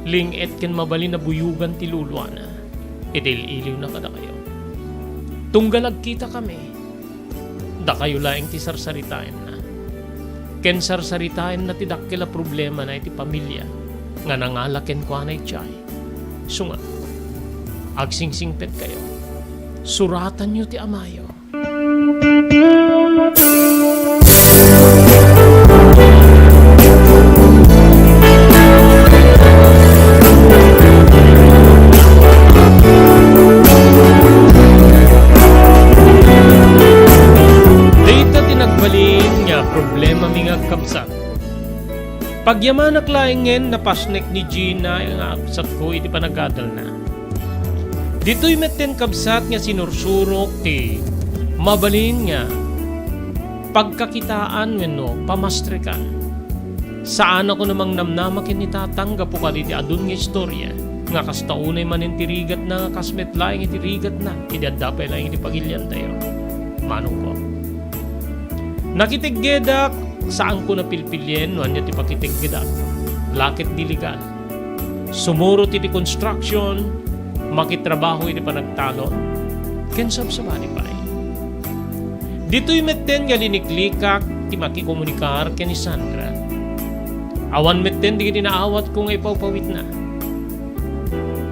Ling-et ken mabalin a buyogan ti luluana iti il-iliwna kadakayo. Tunggal agkitakami, dakayo laeng ti sarsaritaenna. Ken sarsaritaenna ti dakkel a problemana iti pamilia nga nangala kenkuana idiay. Isu nga, agsingsingpetkayo. Suratanyo ti amayo. Dayta ti nagbalin nga problemami nga agkabsat. Pagyamanak laengen, napasnek ni Gina nga kabsatko iti panagadalna. Ditoy metten, kabsat, nga sinursurok ti mabalin nga pagkakitaan wenno pamastrekan. Saanakon a mangnamnama ken ni Tatang gapu kadagiti adun nga istoria nga kasta unay manen ti rigatna nga kas met laeng iti rigatna idi adda pay laeng iti pagiliantayo. Manongko. Nakiteggedak, saanko a pilpilien no ania ti pakiteggedak. La ket di legal. Sumurot iti construction, makitrabaho iti panagtalon, ken sabsabali pay. Ditoy metten nga liniklikak ti makikomunikar ken ni Sandra. Awan metten dagiti naawatko nga ipawpawitna.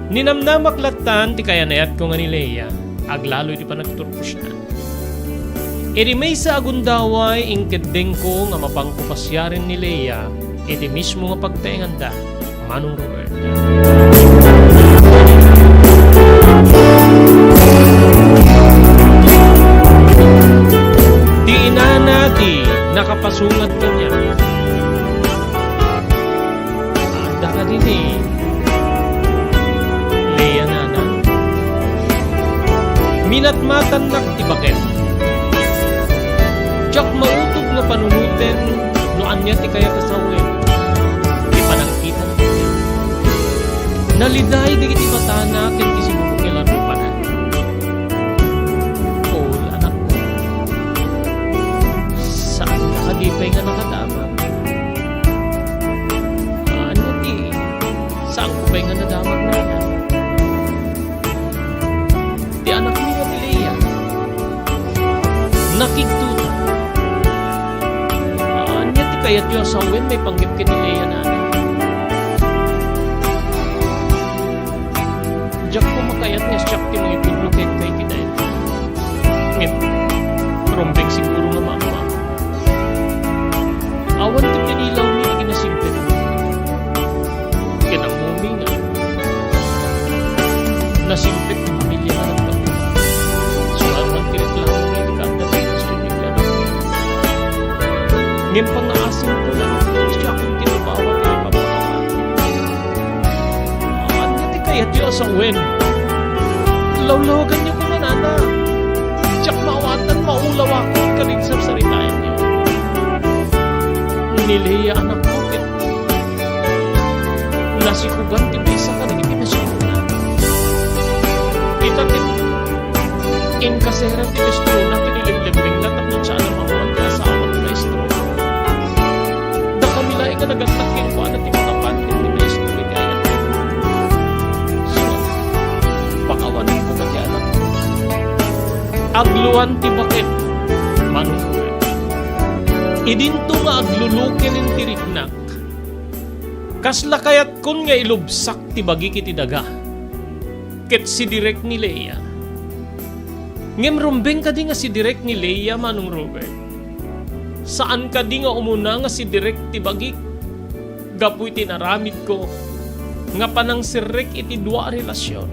Ninamnamak lattan ti kayanayatko nga ni Lea, aglalo iti panagturposna. Iti maysa a gundaway, inkeddengko nga mapanko pasiaren ni Lea iti mismo nga pagtaenganda, Manong Robert. Ti inana ti nakapasungat kaniak. Adda kadi ni Lea, nana? Minatmatannak ti baket. Diak mautog nga panunoten no ania ti kayat a sawen ti panangkitan. Naliday dagiti matana ken ti sinubukel a rupana. Paul, anakko, saan ka kadi pay nga nakadamag? Ania ti saanko pay nga nadamag, nana? Ti anakmi nga ni Lea, nakigtota. Ania ti kayatyo a sawen maipanggep ken ni Lea, nana? Diak koma kayat nga siak ti mangipudno kenka iti dayta. Ngem, rumbeng siguro nga mama. Awan ti pinilawmi iti nasingpetmi. Ken ammomi nga nasingpet ti pamilya nga naggapu. Isu nga awan ti reklamomi iti kaadda ti kastoy ti anakmi. Ngem pangngaasinko la, siak ti rubawa ti ipapakawan. Ania ti kayatyo a sawen? Lawlawaganyo koma, nana. Diak maawatanna Maulawakon kadagiti sarsaritaenyo. Ni Lea, anakko, ket nasikugan ti maysa kadagiti maestrona. Ita ket inkaseran ti maestrona ket ilemlemmengna tapno saan a makuan ti asawa ti maestro. Dakami laeng nga nagannak kenkuana ti makapan ken ti maestro iti ayat. So, pakawanenko kadi ti anak. Agluan ti baket, Manong Ruben. Idinto nga agluluken ti riknak. Kasla kayatkon nga ilubsak ti bagik iti daga. Ket sidirek ni Lea. Ngem rumbeng kadi nga sidirek ni Lea, Manong Robert? Saan kadi nga umuna nga sidirek ti bagik gapu iti inaramidko nga panangserrek iti dua a relasion?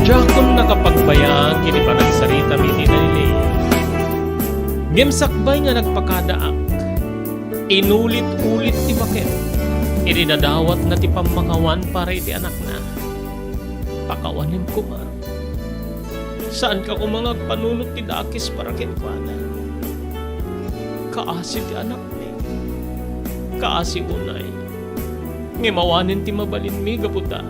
Diakon nakapagbayag iti panagsaritam iti ina ni Lea. Ngem sakbay nga nagpakadaak, inulit-ulit ti baket iti dadawatna ti pammakawan para iti anakna. Pakawanem koma. Saanka koma nga agpanunot ti dakes para kenkuana. Kaasi ti anakmi. Kaasi unay. Ngem awanen ti mabalinmi gapu ta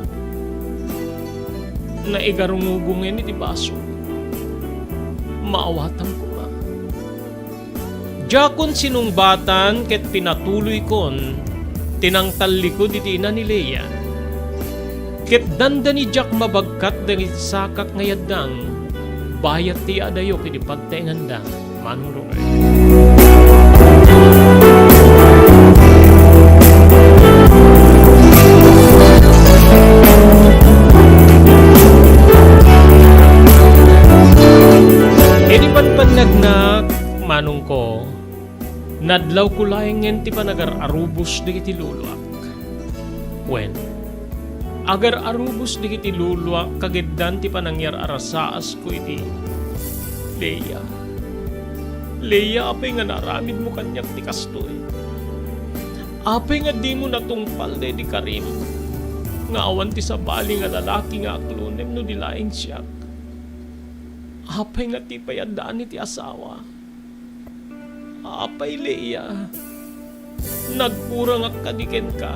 naigarungugongen iti baso. Maawatam koma. Diakon sinungbatan ket pinatuloykon ti nangtallikud iti ina ni Lea. Ket dandani diak mabagkat dagiti sakak nga yaddang bayat ti yaadayok iti pagtaenganda, Manong Robert. Idi pannagnak, Manongko, nadlawko laengen ti panagar-arubos dagiti luluak. Wen, agar-arubos dagiti luluak kagiddan ti panangyar-arasaas ko iti Lea. Lea, apay nga naaramidmo kaniak ti kastoy? Apay nga dimo natungpal daydi karim nga awan ti sabali nga lalaki nga aklonem no di laeng siak? Apay nga ti pay addaan iti asawa? Apay, Lea, nagkurangak kadi kenka?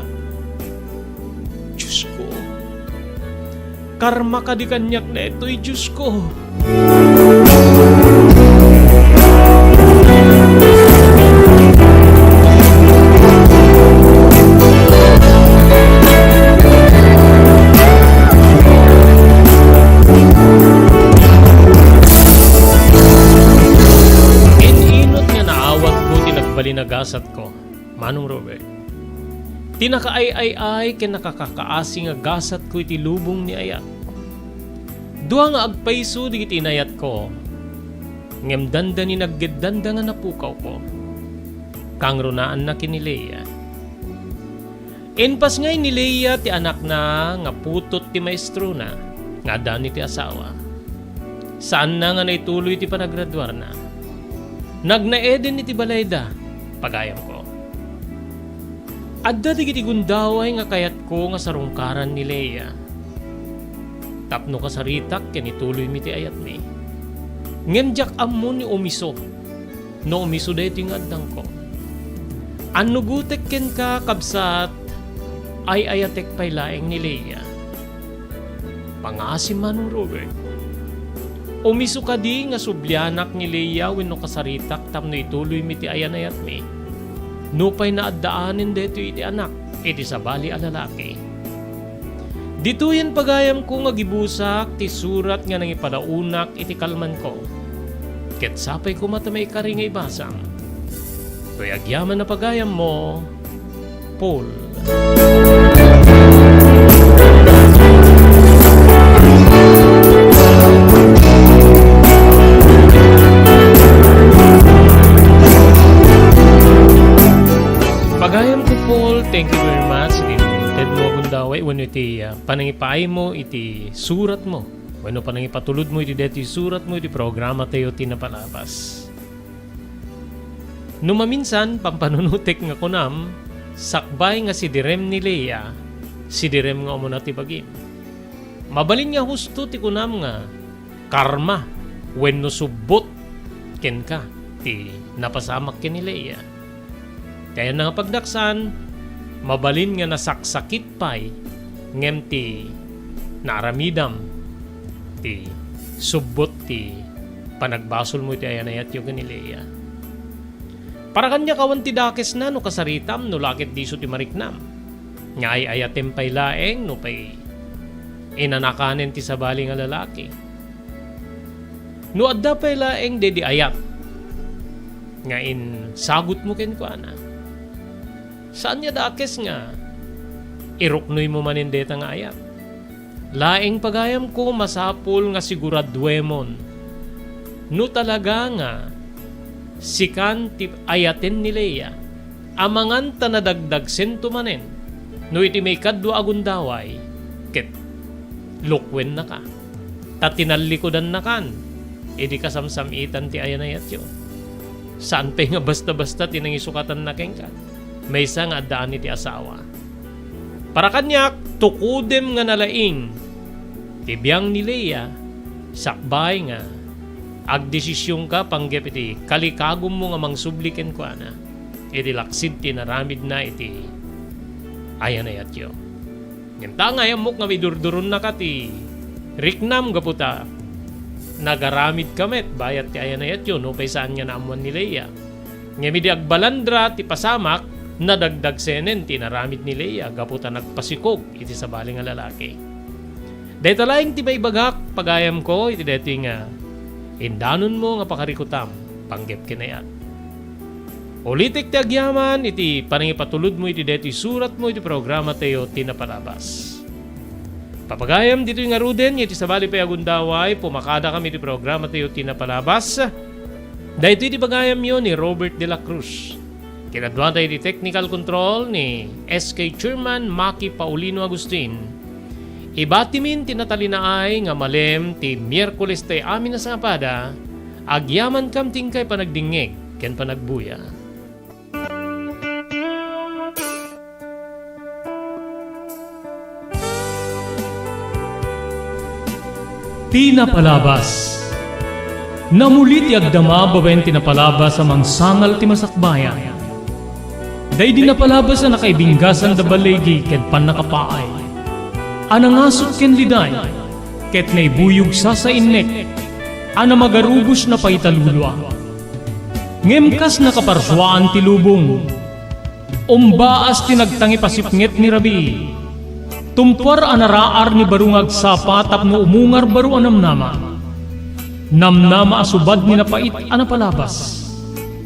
Diosko, karma kadi kaniak daytoy, Diosko? In-inut nga naawatko ti nagbalin a gasat ko, Manong Robert. Ti nakaay-ay-ay ken nakakakaasi nga gasatko iti lubong ni ayat. Dua nga agpayso dagiti inayatko, ngem dandani naggeddanda nga napukawko. Kangrunaanna ken ni Lea. Impasngay ni Lea ti anakna nga putot ti maestrona nga addan iti asawa. Saanna nga naituloy ti panagraduarna. Nagnaeden iti balayda, pagayamko. Adda dagiti gundaway nga kayatko nga sarungkaran ni Lea. Tapno kasaritak ken ituloymi ti ayatmi. Ngem diak ammo ni umiso. No umiso daytoy nga addangko. Annugotek kenka, kabsat, ay-ayatek pay laeng ni Lea. Pangaasim, Manong Robert. Umiso kadi nga sublianak ni Lea wenno kasaritak tapno ituloymi ti ayan-ayatmi? Nupay naaddaanen daytoy iti anak iti sabali a lalaki. Ditoyen pagayamko nga gibusak ti surat nga nangipadaonak iti kalmanko. Ket sapay koma ta maikari nga ibasam. Toy agyaman a pagayammo, Paul. Pagayamko, Paul, thank you very much iti tedmo a gundaway wenno iti, ah, panangipaaymo iti suratmo wenno panangipatulodmo iti daytoy suratmo iti programatayo ti napalabas. No maminsan, pampanunutek nga kunam, sakbay nga sidirem ni Lea, sidirem nga umuna ti bagim. Mabalin nga husto ti kunam nga karma wenno subbot kenka ti napasamak ken ni Lea. Ti ayanna nga pagdaksan, mabalin nga nasaksakit pay, ngem ti naaramidam ti subbot ti panagbasolmo iti ayanayatyo ken ni Lea. Para kaniak, awan ti dakesna no kasaritam no la ket diso ti mariknam. Nga ay-ayatem pay laeng no pay inanakanen ti sabali nga lalaki. No adda pay laeng daydi ayat nga insagutmo kenkuana, saan nga dakes nga iruknoymo manen dayta nga ayat. Laeng pagayamko, masapul nga siguraduemon no talaga nga sikan ti ayaten ni Lea. Amangan ta nadagdagsento manen no iti maikadua a gundaway ket lukuennaka, ta tinallikudannakan idi kasamsam-itan ti ayanayatyo. Saan pay nga basta-basta ti nangisukatanna kenka, maysa nga addaan iti asawa. Para kaniak, tukodem nga nalaing ti biang ni Lea, sakbay nga agdesisionka panggep iti kalikagummo nga mangsubli kenkuana iti laksid ti inaramidna iti ayanayatyo. Ngem ta nga ayammok nga idurduronnaka ti riknam gapu ta nagaramidka met bayat ti ayanayatyo nupay saan nga naammoan ni Lea. Ngem idi agbalandra ti pasamak, nadagdagsenen ti inaramid ni Lea gapu ta nagpasikog iti sabali nga lalaki. Dayta laeng ti maibagak, pagayamko, iti daytoy nga indanonmo nga pakarikutam panggep ken ayat. Ulitek ti agyaman iti panangipatulodmo iti daytoy suratmo iti programatayo ti napalabas. Papagayam ditoy ngaruden, iti sabali pay a gundaway, pumakadakam iti programatayo ti napalabas. Daytoy ti pagayamyo ni Robert de la Cruz. Kinaduatayo iti technical control ni S K Chairman Maki Paulino Agustin. Ibatimin ti natalinaay nga malem ti Miyerkules tay amin a sangapada, agyamankam ti inkay panagdingngeg ken panagbuya. Ti napalabas. Namuli ti agdama babaen ti napalabas a mangsangal ti masakbayan. Daydi napalabas a nakaibinggasan da baligi ken pannakapaay. A nangasut ken liday, ket naibuyog sasainnek, a namagarubos na paitalulua. Ngem kas nakaparsuaan ti lubong, umbaas ti nagtangipasipnget ni rabii. Tumpuar a naraar ni baro nga agsapa tapno umungar baro a namnama. Namnama a subad ni napait a napalabas.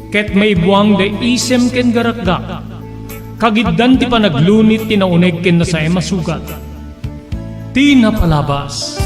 Ket maibuang da isem ken garakgak. Kagiddan ti panaglunit ti nauneg ken nasaem a sugat. Ti napalabas.